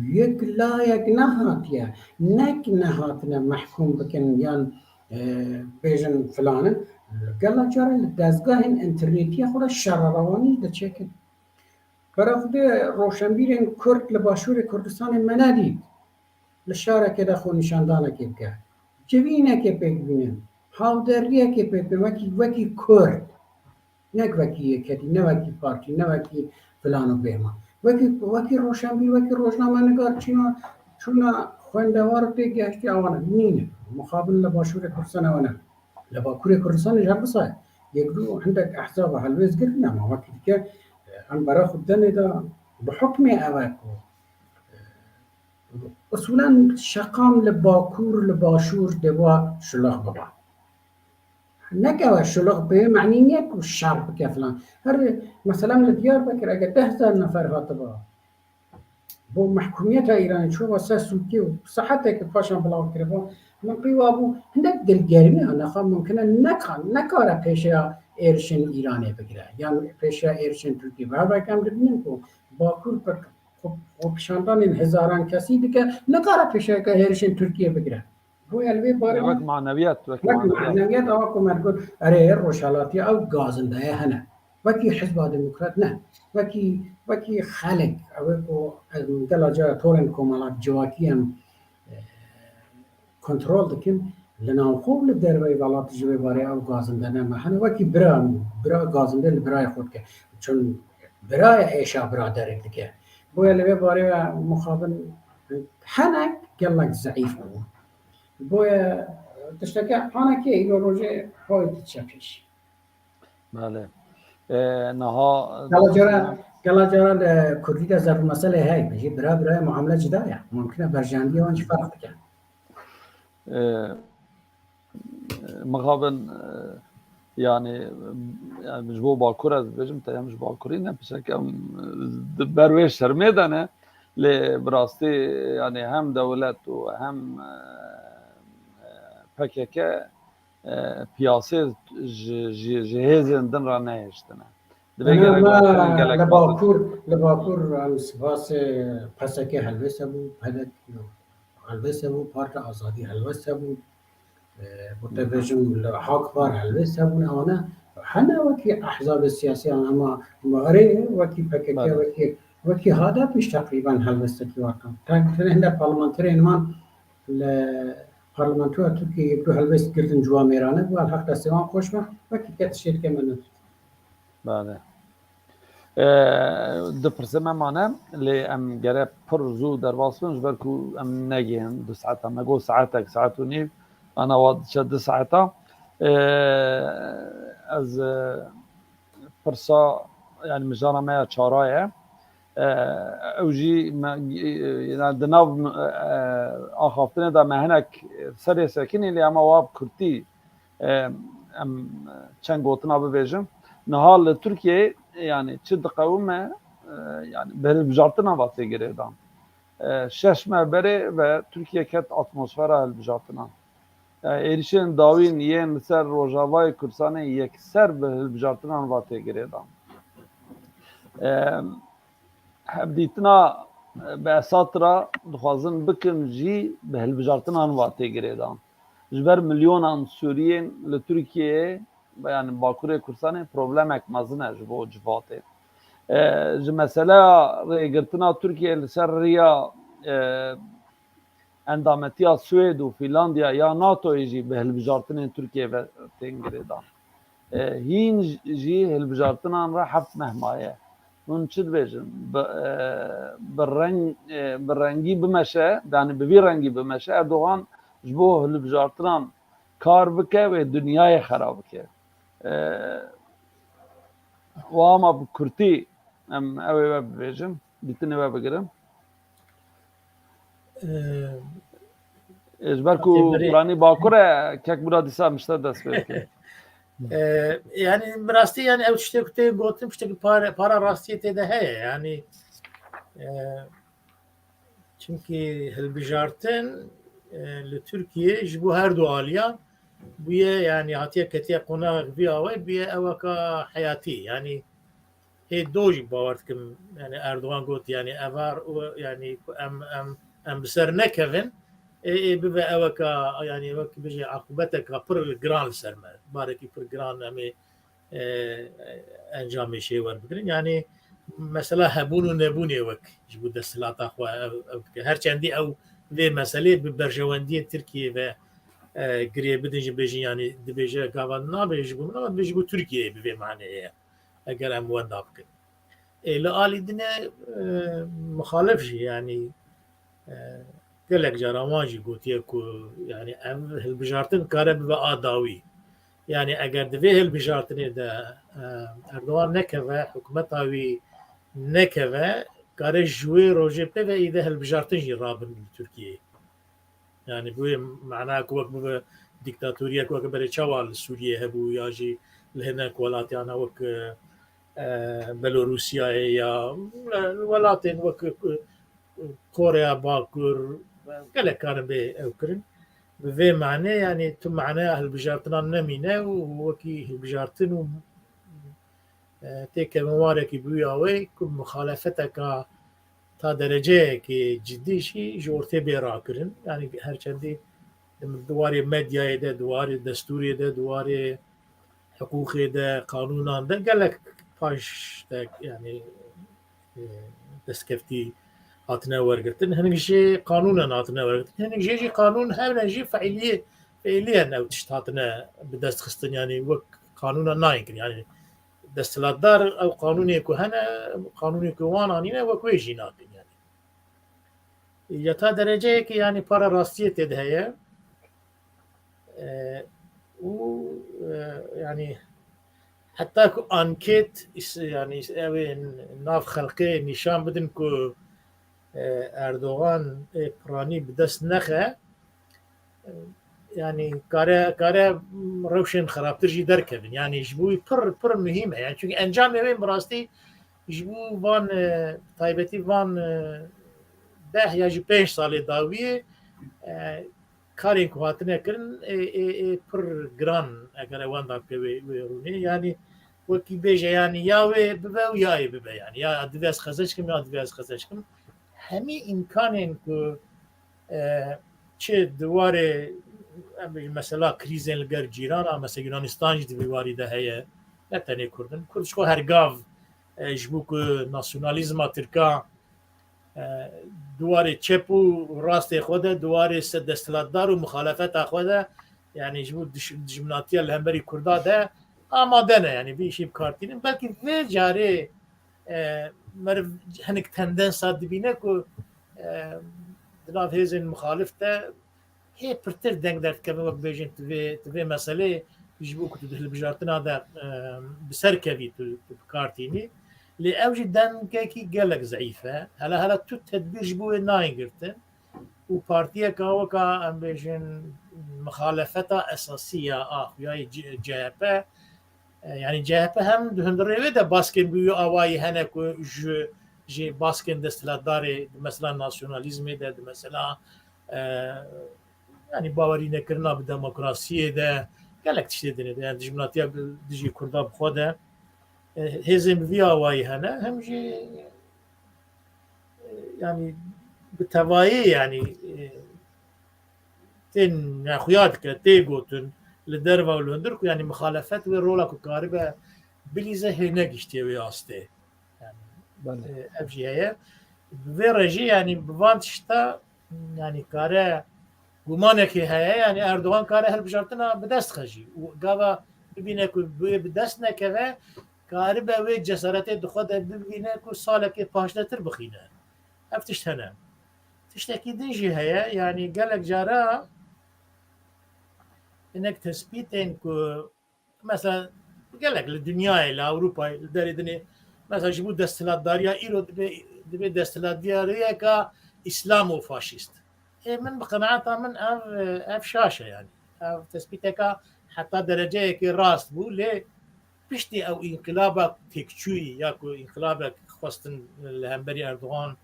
Yek layek nehatiye, nek nehatine mehkûm bikin yan, e, bêjin filan in. Gelek caran li dezgahên înternetiyê xwe de şerrerewanî diçêkin. Bera Xwedê roşenbîrên Kurd li Başûrê Kurdistanê me nedît li şarekê de xwe nîşandanekê bike. Civînekê pêk bînin, hawderiyekê pêk bînin, wekî, wekî Kurd. Nek wekî yeketî, ne wekî partî, ne wekî filan û bêhman. Wekî, wekî roşenbîr, wekî rojnamenigar çîna, çûna xwendewar û tê gehiştî ewana nîne. Mixabin li Başûrê Kurdistan ewana. Li Bakurê Kurdistan jî her wisa ye. Yek du hindek ehzaba helwêst girtin, ama wekî dike, em bera xwe denê de bi hukmê ew e ku, e, usulen şeqam li Bakur, li Başûr dê wa şulex biba. Neke we şulex bê, manî niye ku şer bike filan. Her, mesela li Diyarbekir eger deh hezar nefer hatiba bo mehkûmiyeta Îranê çûba ser sûkê û saetekê paşan bilav kiriba, min pê wa bû hindek dilgermî, nexa mumkin e neka-, nekare pêşeya êrişên Îranê bigire. Yan pêşeya êrişên Tirkiyê. Bi hev em dibînin ku Bakur bi xwe, xwepişandanên hezaran kesî dike, nikare pêşeyeke hêrişên Tirkiyê bigire. Boya li vê barê Wek manewiyat, wek wek manewiyat. Manewiyat, awa ku me digot, erê, rojhelatiya ew gazindeye hene. Wekî Hizba Demokrat ne. Wekî, wekî xelek, ew ê ku em gela cara torên komela civakî em, e, kontrol dikin, li navxwe û li derveyî welat ji vê barê ew gazinde ne me hene. Wekî bira, bira gazinde li birayê xwe dike. Çun birayê êşa biraderê dike. Boya li vê barê we mixabin hene gelek zeîf bû. Boya tişteke hanekê îro rojê xwe diçe pêş. Belê. E, niha Gela cara, gela cara li Kurdî de zerb mesele heye. Jî bira biraya muamele cida ye. Mumkin e berjendiya wan jî ferq dike. E, mixabin, e, yani, yani ji bo Bakur ez dibêjim, te em ji Bakurî ne, piçek em, e, di ber wê şermê de ne. Lê bi rastî, yani, hem dewlet û hem, e, e, P K K, e, piyasê ji, ji, ji hêzên din re nehêştine. Divê Ena gerek me li Bakur, li Bakur em sipasê P S K helwêst hebû, P D K helwêst hebû, Parka Azadî helwêst hebû. E, bo te bêjim li Hak Par helwêst hebûn, ewana hene wekî ehzabê siyasî an, ama, ama erê wekî P K K, Belê. wekî, wekî H D P jî teqrîben helwêstekî watan. Tenê hinde parlamenterên wan li parlamentoya Tirkiyeyê bi helwêst girtin ciwa mêrane bû, el heq destê wan xweş be, wekî ke tiştê dike me ne. Belê. E, du pirsê me mane, lê em gere pir zû derbas bin, ji ber ku em negihên du saeta, me got saetek, saet û nîv, ana wa diçe du saeta. E, ez, e, pirsa, yani mijara me ya çara ye. E, ew jî me, e, yani di nav, e, axaftinê de me hinek serê sekinî, lê ema wa bi kurtî, e, em çend gotina bibêjim. Niha li Tirkiyeyê, yani çi diqewime, e, yani bi hilbijartina va tê girêdan. E, şeş meh berê ve Tirkiye ket atmosfera hilbijartinan. E, êrişên dawîn yên li ser Rojavayê Kurdistanê yekser bi hilbijartinan va tê girêdan. E, hevdîtina, e, bi esat re dixwazin bikin jî bi hilbijartinan va tê girêdan. Ji ber milyonan Sûriyên li Tirkiyeyê, yani Bakurê Kurdistanê problemek mezin e ji bo civatê. E, ji meseleya rêgirtina Tirkiye li ser riya, e, endametiya Swêd û Fînlandiya ya NATOyê jî bi hilbijartinên Tirkiyê ve tên girêdan. E, hîn jî hilbijartinan re heft meh maye. Hûn çi dibêjin? Bi, e, bi reng, e, bi rengî bimeşe, yani bi vî rengî bimeşe, Erdogan ji bo hilbijartinan kar bike wê dinyayê xera bike. E, û ama bi kurtî em ew ê we bibêjin, dîtinê we bigirin. Ee, Ji ber ku Hatice Bey. Piranî Bakur e, kek bira dîsa em ji te dest pê bikin. Ee, yani bi rastî yani ew tiştê ku tê gotin, tiştekî para, para rastiyê tê de heye. Yani, e, çimkî hilbijartin, e, li Tirkiye ji bo her du aliyan bûye, yani hatiye ketiye qonaxek vî awayî bûye eweka heyatî. Yani hê do jî bawer dikim, yani Erdogan got, yani evar û yani ku em, em, em bi ser nekevin, ê, ê bibe eweka, yani wek bêje aqûbeteka pir giran li ser me, barekî pir giran em ê, e, encamê şê werbigirin. Yani mesela hebûn û nebûnê wek ji bo desthilata xwe ew, ew dike. Her çendî ew vê meselê bi berjewendiyên Tirkiyê ve, e, girê bidin jî bêjin, yani dibêje gava nabê ji bo min, ama dibêje ji bo Tirkiyeyê bi vê maneyê ye. Eger em wenda bikin. Ê, li alî din e, e, muxalif jî, yanî, e, gelek caran wan jî gotiye ku, yanî, ev hilbijartin kare bibe a dawî. Yanî, eger di vê hilbijartinê de, e, Erdogan nekeve, hikûmeta wî nekeve, kare ji wê rojê pê ve îde hilbijartin jî rabin li Tirkiyeyê. Yani bi wê mana ku wek bibe dîktatoriyek wek berê çawa li Sûriyê hebû ya jî li hinek welatiyana wek, e, Belorusyayê ya, e, welatên wek, e, Koreya Bakur, gelek karin bê ew kirin. Bi vê manê, yani tu maneya hilbijartinan nemîne û wekî hilbijartin û, e, têkevin warekî bi wî awê ku muxalefeteka ta dereceyekê cidî jî ji ortê bê rakirin. Yani her çendî di warê medyayê de, di warê destûrê de, di warê hiqûqê de, qanûnan de gelek paş de, yani, e, destkeftî hatine wergirtin. Hinek jê qanûnan hatine wergirtin. Hinek jê jî qanûn hebne jî feîliyê, feîliyen ew tişt hatine bi dest xistin. Yani wek qanûnan nayên kirin. Yani desthilatdar ew qanûnê ku hene, qanûnê ku wan anîne wek wê jî nakin yani. Ya ta dereceyekê yani para rastiyê tê de heye. E, û, e, yani Heta ku anket, is-, yani is-, ew ê nav xelkê nîşan bidin ku, e, Erdogan ê piranî bi dest nexe, yani kare, kare rewşên xerabtir jî derkevin. Yani ji bo wî pir, pir muhîm e. Yani çünkü encamê wê bi rastî ji bo van, e, taybetî van, e, deh ya jî pênc salê dawiyê, e, karên ku hatine kirin, ê, ê, ê pir giran eger ewan da bike wê, wê rûnê. Yani wekî bêje, yani ya wê bibe û ya ê bibe. Yani ya divê ez qezenc kim, ya divê ez qezenc kim. Hemî îmkanên ku, e, çi di warê, em bêjin mesela krîzên li gel cîran a, mesela Yunanistan jî di vî warî de heye. Ne tenê Kurd in. Kurd ji xwe her gav, e, ji bo ku nasyonalîzma Tirka, e, di warê çep û rastê xwe de, di warê se-, desthilatdar û muxalefeta xwe de, yani ji bo diş-, dijminatiya li hemberî Kurda de amade ne, yani vê îşê bi kar tînin. Belkî vê carê, e, meriv hinek tendensa dibîne ku, e, di nav hêzên muxalif de hê pirtir deng derdikevin, wek bêjin tu vê, tu vê meselê ji bo ku tu di hilbijartina de, e, bi ser kevî tu, tu bi kar tînî. Lê ew jî dengekî gelek zeîf e. Hela hela tu tedbîr ji bo wê nayên girtin. Û partiyeka weka, em bêjin, mixalefeta esasî ya a xuya yê C-, C H P, e, yani C H P hem di hundirê wê de baskên bi wî awayî hene ku ji, ji baskên desthilatdarê di mesela nasyonalîzmê de, di mesela, e, yani bawerî nekirina bi demokrasiyê de, gelek tiştê dinê de, yani dijminatiya bi, dijî Kurda bi xwe de, e, hêzên bi vî awayî hene, hem jî, e, yani bi tevayê, yani, e, tên nexuya dike, tê gotin li derve û li hundir ku yani mixalefet wê rola ku karibe bilîze hê negihiştiye wê astê. Yani, Belê. e, ev jî heye. Bi vê re jî yani bi van tişta yani kare gumanekê heye, yani Erdogan kare hilbijartina bi dest xe jî. Û gava bibîne ku wê bi dest nekeve, karibe wê cesaretê di xwe de bibîne ku salekê paşdetir bixîne. Ev tişt hene. Tiştekî din jî heye, yani gelek cara hinek tespîtên ku mesela gelek li dinyayê, li Ewropayê, li derê dinê, mesela ji bo desthilatdariya îro dibe, dibe desthilatdariyeka îslamo-faşîst. Ê min bi qenaeta min ev, ev şaş e yani. Ev tespîteka heta dereceyekê rast bû, lê piştî ew înqilaba têkçûyî ya ku înqilabek xwestin li hemberî Erdogan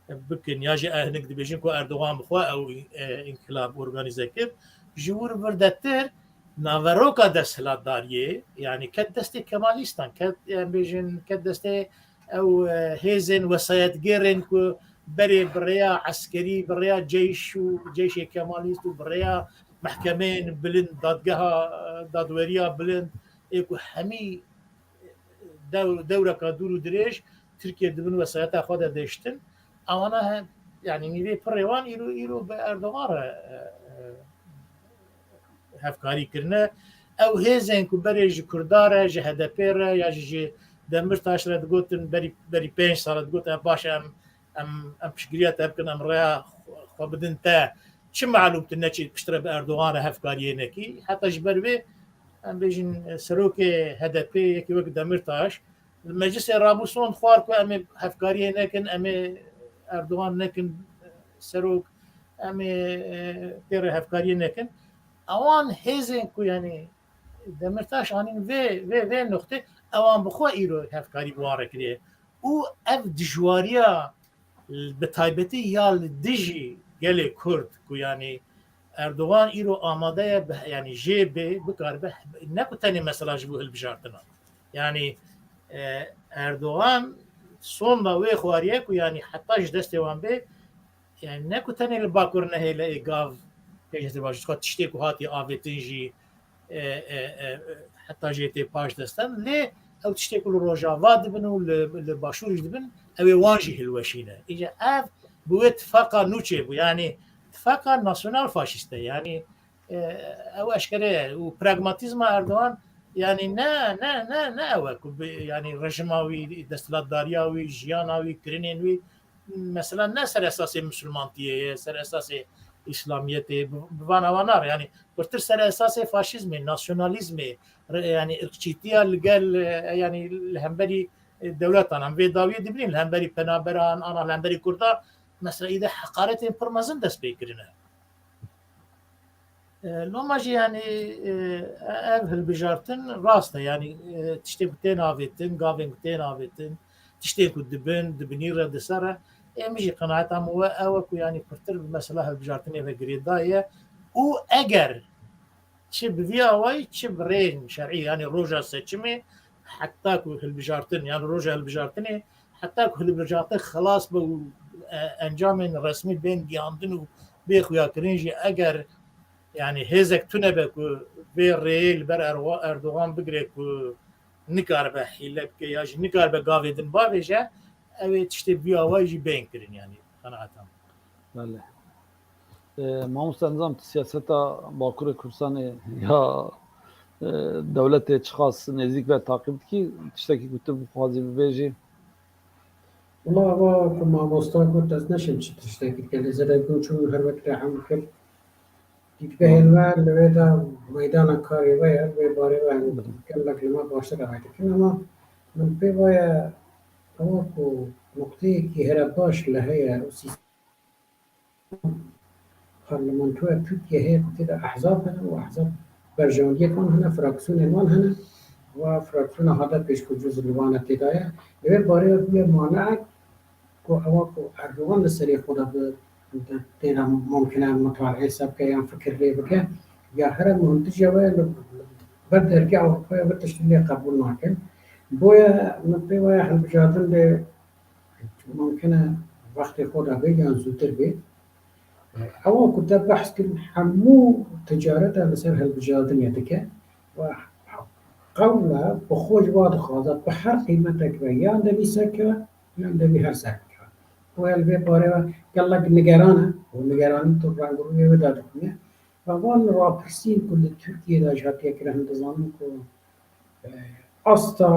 bikin, ya jî hinek dibêjin ku Erdogan bi xwe ew, e, înqilab organîze kir, ji wir virdetir naveroka desthilatdariyê, yani ket destê Kemalîstan, ket, em bêjin, ket destê ew, e, hêzên wesayetgêrên ku berê bi rêya eskerî, bi rêya ceyş û ceyşê Kemalîst û bi rêya mehkemeyên bilind, dadgeha, e, dadweriya bilind, ê ku hemî dew-, dewreka dûr û dirêj Tirkiye di bin wesayeta xwe de deştin. Ewana he-, yani nîvê pirê wan îro, îro bi Erdogan re, e, e, hevkarî kirine. Ew hêzên ku berê ji Kurda re, ji H D P re ya jî ji Demirtaş re digotin, berî, berî pênc sal digot, e, baş e, em, em, em piştgiriya te bikin, em rêya xwe bidin te. Çi malûm tu neçî piştre bi Erdogan re hevkariyê nekî? Heta ji ber vê, em bêjin, serokê H D P yekî wek Demirtaş, li meclisê rabû sond xwar ku em ê hevkariyê nekin, em ê Erdogan nekin serok, em ê, e, pê re hevkariyê nekin. Ewan hêzên ku, yani, Demirtaş anîn vê, vê, vê nuqtê, ewan bi xwe îro hevkarî bi wan re kiriye. Û ev dijwariya bi taybetî ya li dijî gelê Kurd ku, yani, Erdogan îro amade ye, bi, yani jê bê, bikaribe, ne ku tenê mesela ji bo hilbijartina. Yani, e, Erdogan sonda wê xwariye ku, yani, heta ji destê wan bê, yani, ne ku tenê li Bakur nehêle ê gav pêş dê bajin, xwe tiştê ku hatiye avêtin jî, e, e, e, heta jê tê paş destan, lê ew tiştê ku li Rojava dibin û li, li Başûr jî dibin, ew ê wan jî hilweşîne. Îca ev bi wê tifaqa nû çêbû, yani tifaqa nasyonal faşîst e, yani, e, ew eşkere ye. Û pragmatîzma Erdogan, yani ne, ne, ne, ne ew e ku bi, yani rejima wî, desthilatdariya wî, jiyana wî, kirinên wî, mesela ne ser esasê misilmantiyê ye, ser esasê îslamiyetê, bi, bi vana wan nabe. Yanî pirtir ser esasê faşîzmê, nasyonalîzmê, re-, yanî irqçîtiya li gel, e, yanî li hemberî, e, dewletan. Em vê dawiyê dibînin li hemberî penaberan, ana li hemberî Kurdan, mesela îde heqaretên pir mezin dest pê kirine. E, loma jî yanî, e, ev hilbijartin rast e, yanî, e, tiştên ku tên avêtin, gavên ku tên avêtin, tiştên ku dibin, dibinî re, diser re, ê min jî qenaeta min we ew e ku yanî pirtir bi mesela hilbijartinê ve girêdayî ye û eger çi bi vî awayî, çi bi rêyên şerî, yanî roja seçimê, heta ku hilbijartin, yanî roja hilbijartinê, heta ku hilbijartin xilas be û, e, encamên resmî bên gihandin û bê xuyakirin jî, eger, yanî hêzek tune be ku vê rêyê li ber Erwa-, Erdogan bigire ku nikaribe hîle bike ya jî nikaribe gavê din bavêje, ew ê tiştê bi vî awayî jî bên kirin, yanî qenaeta min. Belê. E, mamoste, nizam tu siyaseta Bakurê Kurdistanê ya, e, dewletê çiqas nêzîk ve taqîb dikî, tiştekî ku tu bixwazî bibêjî? Wala ava ku mamosta got, ez neşim çi tiştekî dike, lê zêde got, çû her wek re hem kir. Dîtgehên me li wê de meydana karê we ye, wê barê we gelek li me baştir ewê dikin, ama min pê vaye ewa ku nuqteyekî here baş li heye û sîstem parlamentoya Tirkiye heye ku tê de ehzab hene û ehzab berjewendiyek wan hene, fraksiyonên wan hene. Wa fraksiyona H D P jî ku cuz li wan e tê de ye. Li vê barê ve bûye maneek ku ewa ku Erdogan li serê xwe de bi, bi tê de mumkin e mutaleê se bike yan fikir lê bike. Ya here muhimtir jî ew e li ber dergê Ewropayê ve tiştî lê qebûl nakin. Boye min pê vaye hilbijartin lê mumkin e wextê xwe de bê yan zûtir bê. Ewa ku te behs kirin hemû ticareta li ser hilbijartinê dike. Ve qewla bi xwe ji wa dixwaze bi her qîmetek ve yan devî serkeve yan devî her serkeve. Boye li vê barê ve gelek nigeran e û nigeranî tu reng û rûyê wê de dixwîne. Ve van rapirsîn ku li Tirkiyê de jî hatiye kirin, em dizanin ku, e, asta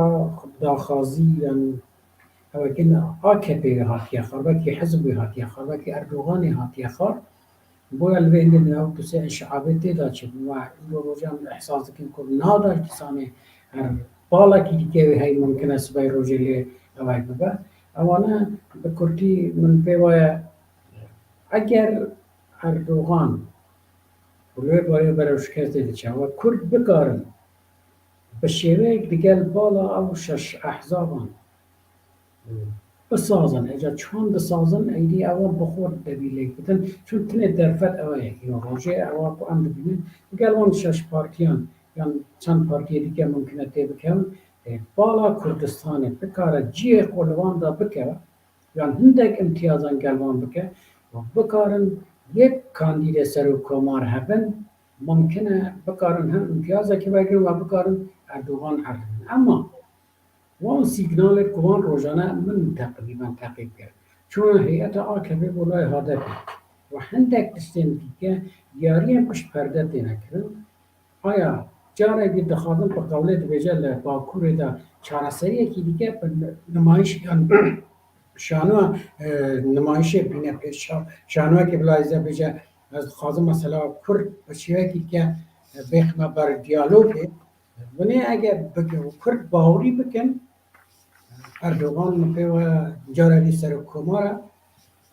daxwazî yan ew ê kin A K P wê hatiye xwar, wekî hizb wê hatiye xwar, wekî Erdoganê hatiye xwar. Boya li vê hindê di nav pirsê inşiabê tê de çêbû. Ve îro rojan ehsas dikin ku nada ji dîsanê her balekî dike wê hey mumkin e sibay rojê lê ewek bibe. Ewane bi kurtî min pê waye eger Erdogan û li wê barê berev şikestê diçe, we Kurd bikarin bi şêweyek digel bala ew şeş ehzaban bisazin, eca çand disazin, eydî ewan bi xwe devî lêk bidin, çun tinê derfet ew e, îro rojê ewa ku em dibînin, digel wan şeş partiyan yan çend partiyê dike mumkin e tê bikevin, ê, bala Kurdistanê bikare cihê xwe li wan de bike, yan hindek îmtiyazan gel wan bike û bikarin yek kandîdê serokkomar hebin, mumkin e bikarin hem îmtiyazekî vegirin ve bikarin Erdogan erdibin. Ema wan sîgnalê ku wan rojane min teqrîben teqîb kir. Çûna heyeta A K P bo lay H D P û hindek tiştên dîke yariyên pişt perde têne kirin. Aya carek dî dixwazin bi qewlê dibêje li Bakurê de çareseriyekî dike bi nimayîş yan şanoya, e, nimayîşê bîne pê şa-, şanoyekê bila ez ê bêje ez dixwazim mesela Kurd bi şêwekî dike, e, bêxime ber diyalogê. Binê eger bi Kurd bawerî bikin, Erdogan min pê we cara dî serokkomar e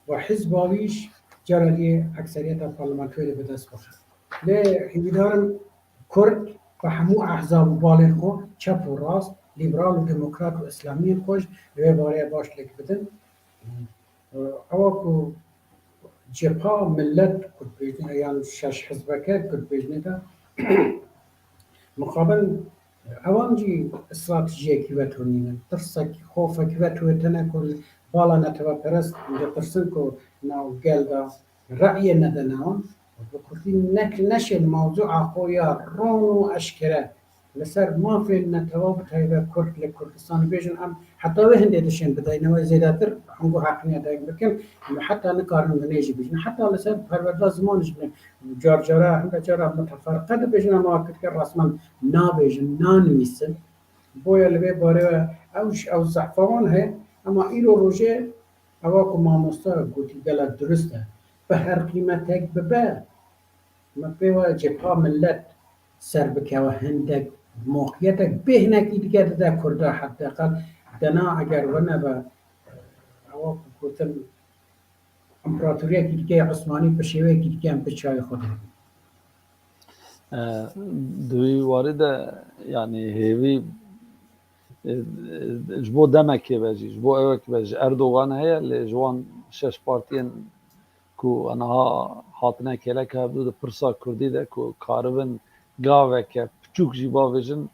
û hizba wî jî cara dî ekseriyeta parlamentoyê de bi dest bixe. Lê hêvîdar im Kurd bi hemû ehzab û balên xwe, çep û rast, lîberal û demokrat û îslamiyên xwe jî li vê barê baş lêk bidin. Ewa ku cepha millet ku dibêjne yan şeş hizbeke ku dibêjne de muqabil ewan jî stratejiyekî veto nînin. Tirsekî, xofekî veto tine ku bala neteweperest ditirsin ku nav gel de reyê nede newan. Bi kurtî nek neşên mewzûa xwe ya ron û eşkere li ser mafên netewa bi taybet Kurd li Kurdistan bêjin, em heta wê hindê dişên bidayne we zêdetir hingû heqîne deng bikin, em heta nikarin binê jî bêjin. Heta li ser perwerda ziman jî car cara, hinde cara muteferiqe dibêjin, em a Kurdke resmen nabêjin, nanivîsin. Boye li vê barê we ew, ew zehfa wan heye, ema îro rojê ewa ku mamosta gotî gelek dirust e. bi her qîmetek bibe, me pê wayê cepha millet ser bikewe, hindek moqiyetek bê hinekî dike dide Kurda, hedeqal dena eger we nebe, ewa ku gotin, împaratoriyekî dike ya Osmanî bi şêweyekî dike em bi çayê xwe de. Di wî warî de, yanî hêvî, e, e, ji bo demekê ve jî, ji bo ewek ve jî Erdogan heye, lê ji wan şeş partiyên ku niha hatine kêleka hebû di pirsa kurdî de ku karibin gaveke piçûk jî bavêjin,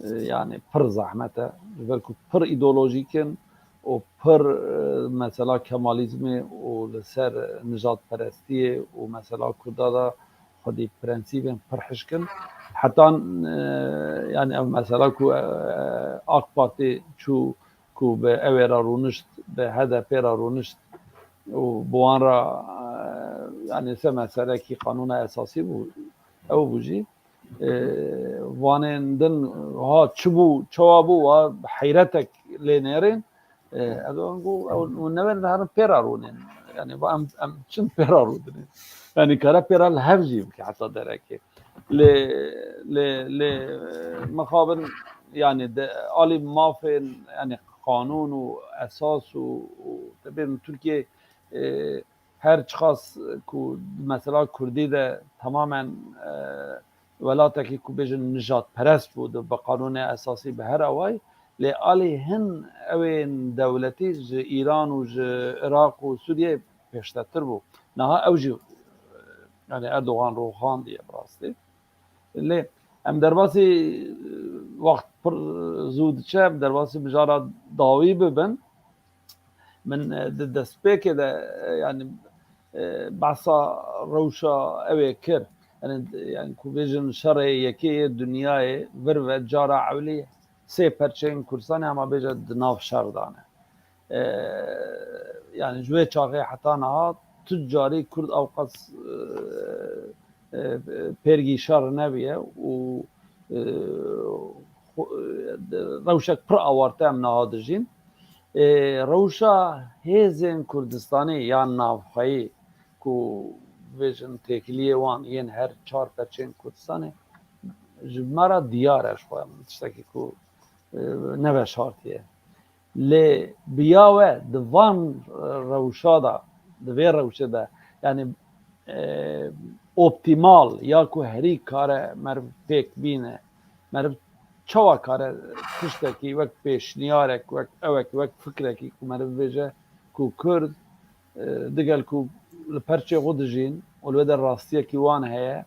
e, yanî pir zehmet e. Ji ber ku pir îdeolojîk in û pir, e, mesela Kemalîzmê û li ser nijadperestiyê û mesela Kurda de xwedî prensîbên pir hişk in. Heta, e, yanî ev mesela ku, e, AK Partî çû ku bi ew ê re rûnişt, bi H D P re rûnişt û bi wan re, e, yanî se meselekî qanûna esasî bû, ew bû jî. E, vanên din ha çi bû, çawa bû, wa heyretek lê nêrên. E, ez wan got, ew, ew newerin herin pê re rûnên. Yanî va em, em çin pê re rûdinên. Yanî kare pê re li hev jî bike heta derekê. Lê, lê, lê, e, mixabin, yanî de, alî mafên, yanî qanûn û esas û, û tebên Tirkiye, e, her çiqas ku mesela Kurdî de tamamen, e, welatekî ku bêjin nijadperest bû, di bi qanûnê esasî bi her awayî, lê alî hin ewên dewletî ji Îran û ji Iraq û Sûriyeyê pêştetir bû. Niha ew jî, yanî Erdogan roxandiye bi rastî. Lê em derbasî, e, wext pir zû diçe, em derbasî mijara dawî bibin. Min, e, di destpêkê de, e, yanî, e, behsa rewşa ew ê kir. Yanî, yanî ku bêjin şerê yekê yê dinyayê vir ve cara ewlî sê perçeyên Kurdistanê hema bêje di nav şer de ne. E, yanî ji wê çaxê heta niha tu carî Kurd ewqas, e, e, pêrgî şer nebiye û, e, xwe-, e, rewşek pir awarte em niha dijîn. E, rewşa hêzên Kurdistanê yan navxweyî ku bêjin têkiliyê wan yên her çar perçeyên Kurdistanê ji me re diyar e, ji xwe tiştekî ku, e, neveşartiye. Lê bi ya we di van, e, rewşa de, di vê rewşê de, yanî, e, optîmal ya ku herî kare meriv pêk bîne, meriv çawa kare tiştekî wek pêşniyarek, wek ewek, wek fikrekî ku meriv bêje ku Kurd, e, digel ku li perçê xwe dijîn û li wê de rastiyekî wan heye,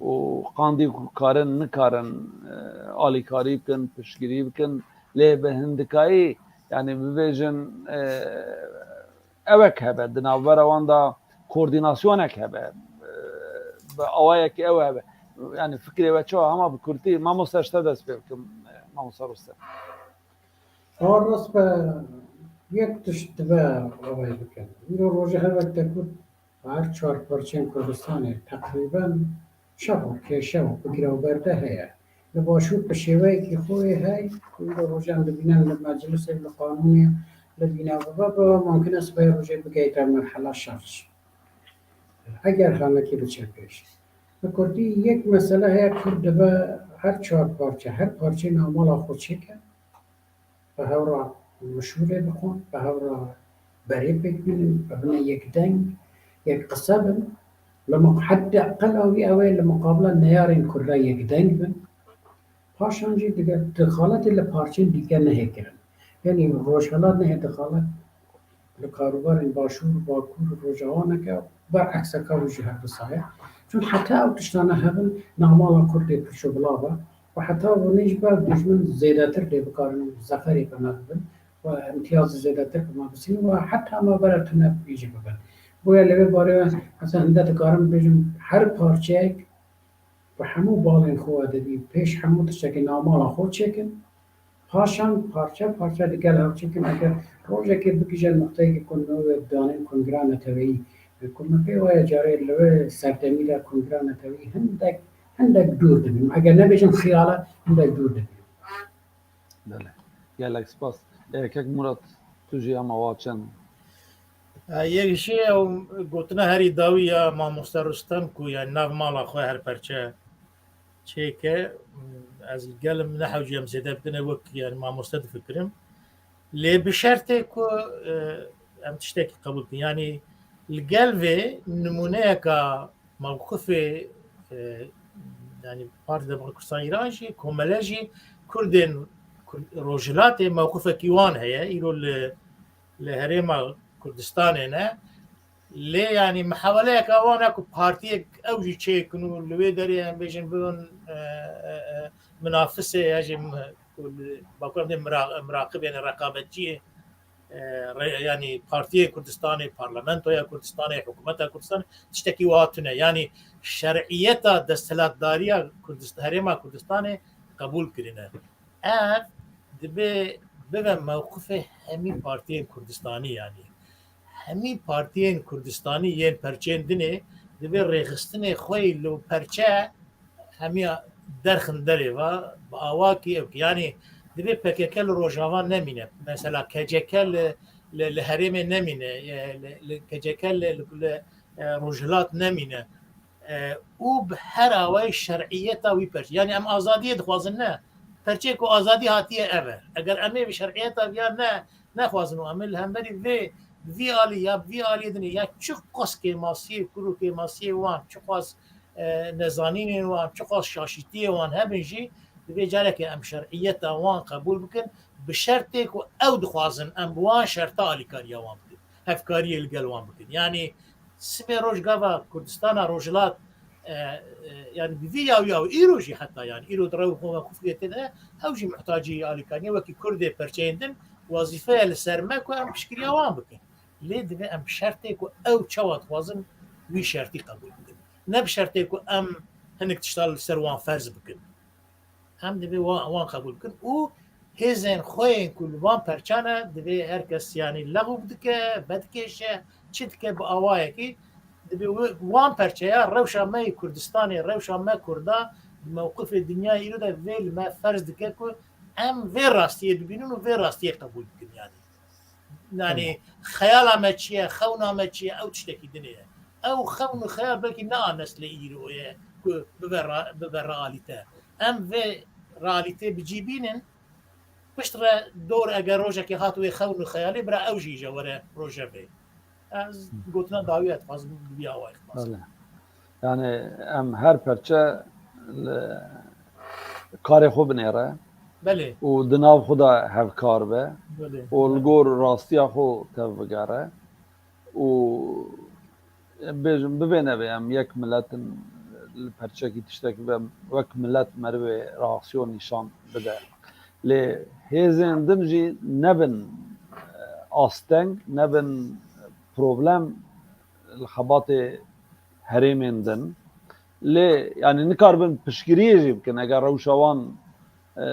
û qandî ku karin nikarin, e, alîkarî bikin, piştgirî bikin, lê bi hindikayî, yanî bibêjin, e, ewek hebe, di navbera wan de koordînasyonek hebe, e, bi awayekî ew hebe. Yanî fikrê we çawa hema bi kurtî, mamoste ji te dest pê bikim, e, mamoste Rostem. Ewa rast be, yek tişt dibe awayî bikin. Îro rojê her wek te got, her çar parçeyên Kurdistanê teqrîben şev û kêşev û bigire û berde heye. Li Başûr bi şêweyekî xwe yê hey, ku îro rojan dibînin li meclisê, li qanûnê, li bîna bibe, bi mumkin e sibê rojê bigeyte merhela şer jî. Eger hanekî biçe pêş. Bi kurdî yek mesele heye, Kurd dibe her çar parçe, her parçeyê navmala xwe çêke. Bi hev re mişûrê bixwin, bi hev re berê pêk bînin, bibine yek deng, yek qise bin. Li miq-, heta qela wî ew ê li miqabila neyarên Kurda yek deng bin. Paşan jî digel dexaletê li parçeyên dîke nehê kirin. Yanî Rojhelat nehê dexalet li karûbarên Başûr, Bakur, Rojava neke, ber'ekseka wî jî her du saye. Çun heta ew tiştane hebin, navmala Kurd ê pişo bila be. Û heta hûnê jî ber dijmin zêdetir dê bikarin zeferê bi me bibin û îmtiyazê zêdetir bi me bisînin û heta me bere tune wî jî bibin. Boya li vê barê mesela hinde dikarim bêjim, her parçeyek bi hemû balên xwe ve dibî, pêş hemû tiştekî navmala xwe çêkin, paşan parçe parçe digel hev çêkin. Eger rojekê bigihîje noqteyekê ku navê danên kongira neteweyî, ku min pê waya carê li wê serdemî de kongira neteweyî hindek, hindek dûr dibîn. Eger nebêjin xiyal e, hindek dûr dibîn. Belê. Gelek spas. E, kek Murat, tu jî hema wa çend Yek jî ew gotina herî dawî ya mamoste Rustem ku, yani, nav mala xwe her perçe çêke, ez li gel im, nehewcî em zêde bidine wek, yani, mamoste difikirim. Lê bi şertê ku, e, em tiştekî qebûl bikin. Yani, li gel vê nimûneyeka mewqifê, e, yani, Partî Demokratîk Kurdistanê Îran jî, komele jî, Kurdên Kur-, Rojhilatê mewqifekî wan heye. Îro li, li herêma Kurdistanê ne. Lê, yani, mihaweleyeka wan e ku partiyek ew jî çêkin û li wê derê em bêjin bibin, e, e, e, minafisê ya jî mi-, ku li Bakur em dê mira-, miraqibê, yani, reqabetçiyê, e, re-, yani, Partiyê Kurdistanê, Parlamentoya Kurdistanê, Hikûmeta Kurdistanê, tiştekî wiha tune. Yani, şer'iyeta desthilatdariya Kurdist-, Herêma Kurdistanê qebûl kirine. Ev dibe bibe mewqifê hemî partiyên Kurdistanî, yani. Hemî partiyên Kurdistanî yên perçeyên dinê dibe rêxistinê xwe yî li perçe hemiya derxin derê ve bi awakî ew ki. Yani, dibe P K K li Rojava nemîne. Mesela K C K li, li, li herêmê nemîne. E, li, li K C K li, li, li, e, Rojhilat nemîne. E, û bi her awayî şer'iyeta wî perçe. Yani, em azadiyê dixwazin, ne? Perçeyê ku azadî hatiye ev e. Eger em ê bi şer'iyeta viya ne, nexwazin û em ê li hemberî vê, vî alî ya vî alî dinê, ya çiqas kêmasiyê kur û kêmasiyê wan, çiqas, e, nezanînên wan, çiqas şaşîtiyê wan hebin jî, divê careke em şer'iyeta wan qebûl bikin, bi şertê ku ew dixwazin em bi wan şerta alîkariya wan bikin, hevkariyê li gel wan bikin. Yani, sibê roj gava Kurdistana Rojhilat, e, e, yani, bi vî yaw yaw, îro jî heta, yani, îro di rew xwe xufiyetê de, ew jî muhtacî alîkariyê wekî Kurdê perçeyên din, wazîfeya li ser me ku em piştgiriya wan bikin. Lê divê em bi şertê ku ew çawa dixwazin, wî şertî qebûl bikin. Ne bi şertê ku em hinek tişta li ser wan ferz bikin. Em divê wan, wan qebûl bikin û hêzên xwe yên ku li van perçan e, divê her kes, yani, lexw bidike, vedikêşe, çi dike bi awayekî, divê wi-, wan perçeya rewşa me yê Kurdistanê, rewşa me Kurda, di mewqifê dinyayê îro de vê li me ferz dike ku em vê rastiyê bibînin û vê rastiyê qebûl bikin, yani. Yani, tamam, xeyala me çi ye, xewna me çi ye, ew tiştekî dinê ye. Ew xewn û xeyal belkî ne a neslê îro ye ku bibe ra-, bibe realîte. Em vê realîtê bi cî bînin, pişt re dor eger rojekê hat wê xewn û xeyalê, bira ew jî îje were rojevê. Ez gotina dawî ya dixwazim, bi vî awayî dixwazim. Bele. Yani, em her perçe li karê xwe binêre Belê. û di nav xwe de hevkar be Belê. û li gor rastiya xwe tevbigere û bêjim, bibê nebê, em yek milet in, li perçekî tiştekî be, wek milet merivê reaksiyon nîşan bide. Lê hêzên din jî nebin, e, asteng, nebin problem li xebatê herêmên din. Lê, yani, nikaribin piştgiriyê jî bikin, eger rewşa wan, e,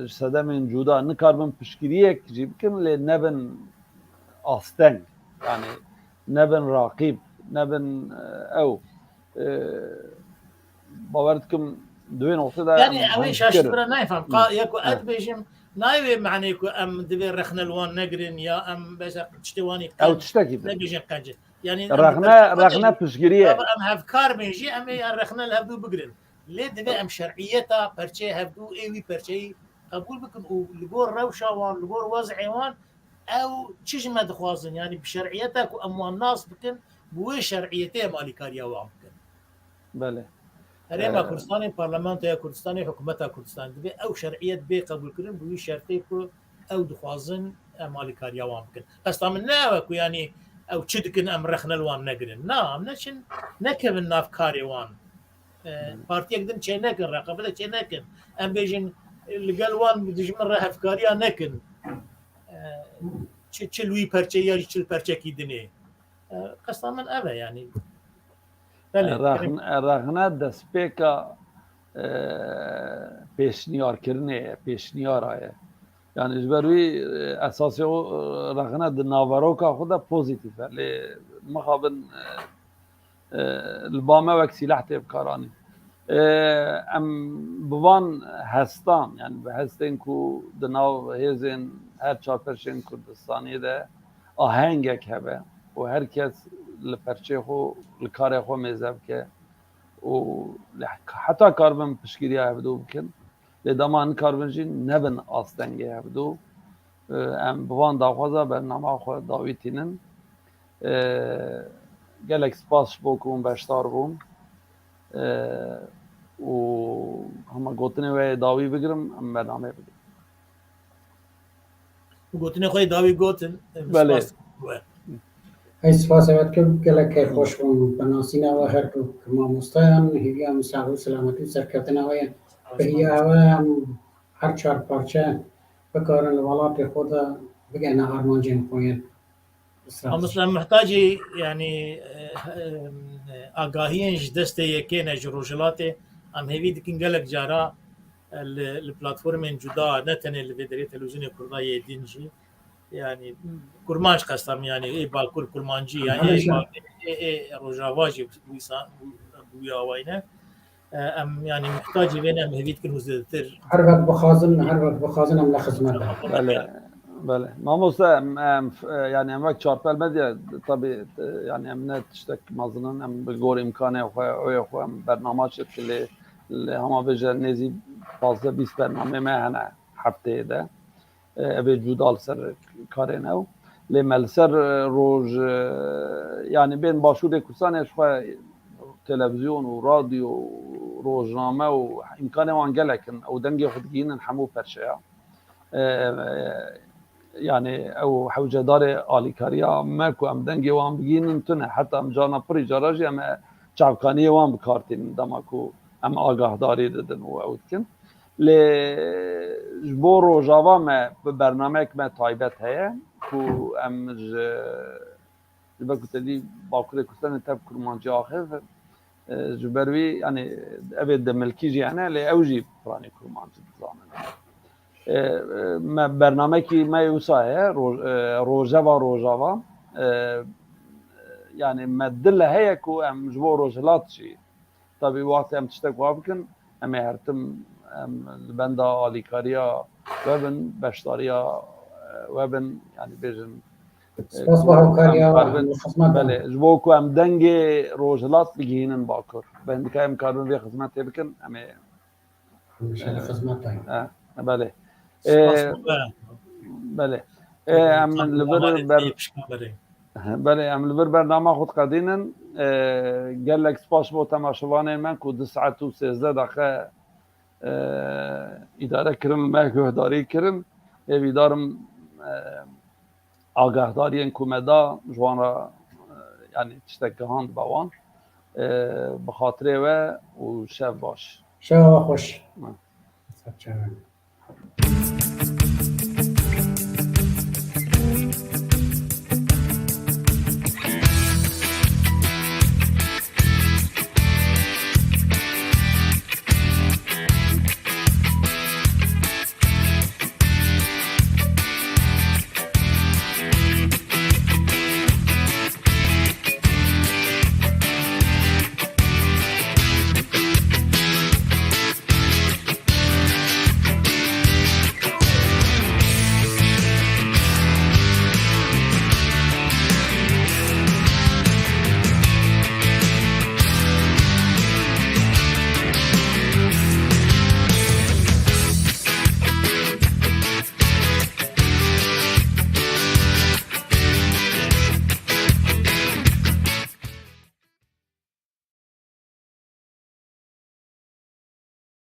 ji sedemên cuda, nikaribin piştgiriyek jî bikin, lê nebin asteng. Yani, nebin raqîb, nebin, e, ew. E, bawer dikim, di wê noqtê de Yani, em ew ê hemfikir şaşî in. Bira nayê fam. Hı. Ka-, ya ku ez Hı. dibêjim, nayê wê manê ku em divê rexne li wan negirin ya em mesela tiştê wan ê Ew qenc tiştekî din. nebêjin qenc. Yani, em Rexne, rexne piştgiriyê. Gava em hevkar bin jî, em ê ya rexne li hevdû bigirin. Lê divê em şer'iyeta perçeyê hevdû ê wî perçeyî qebûl bikin û li gor rewşa wan, li gor wez'ê wan, ew çi ji me dixwazin? Yani, bi şer'iyeta ku em wan nas bikin, bi wê şer'iyetê em alîkariya wan bikin. Belê. Herêma Ee, Kurdistanê, Parlamentoya Kurdistanê, Hikûmeta Kurdistanê, divê ew şer'iyet bê qebûlkirin, bi wî şertê ku ew dixwazin em alîkariya wan bikin. Qesta min ne ew e ku, yanî, ew çi dikin em rexne li wan negirin. Na, em neçin, nekevin nav karê wan. E, Hmm. partiyek din çê nekin, reqabetek çê nekin. Em bêjin, li gel wan dijmin re hevkariya nekin. E, çi, çi li wî perçeyî ya jî çi li perçekî dinê. E, qesta min ev e, yanî. Belê, Rexn-, rexne destpêka, e, pêşniyarkirinê ye, pêşniyara ye. Yani ji ber wî, e, esasê o, e, rexne di naveroka xwe de pozîtîf e. Lê mixabin, e, e, li ba me wek sîleh tê bikaranîn. E, em bi van hestan, yani bi hestên ku di nav hêzên her çar perçeyên Kurdistanê de ahengek hebe, û her kes li perçê xwe, li karê xwe mêze bike û li, heta karibin piştgiriya hevdû bikin. Lê dema nikaribin jî nebin astengê hevdû. Em bi van daxwaza bernama xwe dawî tînin. Gelek spas ji bo ku hûn beşdar bûn. Û hema gotinê we yê dawî bigirim, em bernameyê bigirin. Gotinê xwe yê dawî gotin. Em Belê. Spas we. Ez spasê we dikim, gelek keyfxweş bûm bi nasîna we her du mamosteyan, hêviya min sax û selametî û serkeftina we ye. Bi riya we em her çar parçe bikarin li welatê xwe de bigihine armancên xwe yên. Spas. Mamoste, em muhtacî, yanî, e, e, agahiyên ji destê yekê ne, ji rojhilatê. Em hêvî dikin gelek cara, e, li, li platformên cuda, ne tenê li vê derê televîzyonê Kurda yê din jî, yanî kurmanc qestam, yanî ê bakur kurmancî, yanî ê, Hemîşe. Ba- ê, ê, ê rojava jî wisa, bi wî awayî ne. E, em, yanî muhtacî vê ne, em hêvî dikin û zêdetir. Her wet bixwazin, her wet bixwazin em li xizmet de. Belê, belê. Mamoste, em, em, f- e, yani em wek Çarpel Medya, tabii, e, yani em ne tiştek mezin in, em bi gor imkanê xwe, oyê xwe, em bernama çêdikin lê, lê hema bêje nêzî pazdeh bîst bernamê me hene hefteyê de. E, ev ê cuda li ser karê ne. Lê me li ser, e, roj, e, yani bên Başûrê Kurdistanê ji xwe televîzyon û radyo û rojname û imkanê wan gelek in. Ew dengê xwe digihînin hemû perçeya. E, e, yani ew hewcedarê alîkariya me ku em dengê wan bigihînin tune. Heta em carna pirî cara jî em e çavkaniyê wan bi kar tînin dema ku em agahdarî didin û ew dikin. Lê ji bo Rojava me bi bernamek me taybet heye ku em ji, ji ber ku te dî Bakurê Kurdistanê tev kurmancî axivin. E, ji ber wî, yani, ev ê demilkî jî hene, lê ew jî piranî kurmancî dizanin. E, e, me bernamekî me wisa heye, roj-, e, Rojeva Rojava. E, yani, me dil heye ku em ji bo Rojhilat jî, tabî wextê em tiştek wa bikin, em ê her tim, em li benda alîkariya we bin, beşdariya, e, we bin, yani bêjin, e, Spas ku bo hevkariya em we, karibin, em li xizmet de. belê, ji bo ku em dengê Rojhilat bigihînin Bakur. Bi hindika em karibin vê xizmetê bikin, em ê, Hemîşe li xizmet de. e, belê. Spas E, bo we. belê. E, em li vir ber- Pişka berê. Belê, em li vir bernama xwe diqedînin. E, gelek spas bo temaşevanên me ku du saet û sêzdeh deqe, e, îdare kirin, me guhdarî kirin. Hêvîdar im, e, agahdariyên ku me da ji wan re, e, yani tiştek gihand be wan. E, bi xatirê we û şev baş. Şeva xweş. Ha. Ser çavan.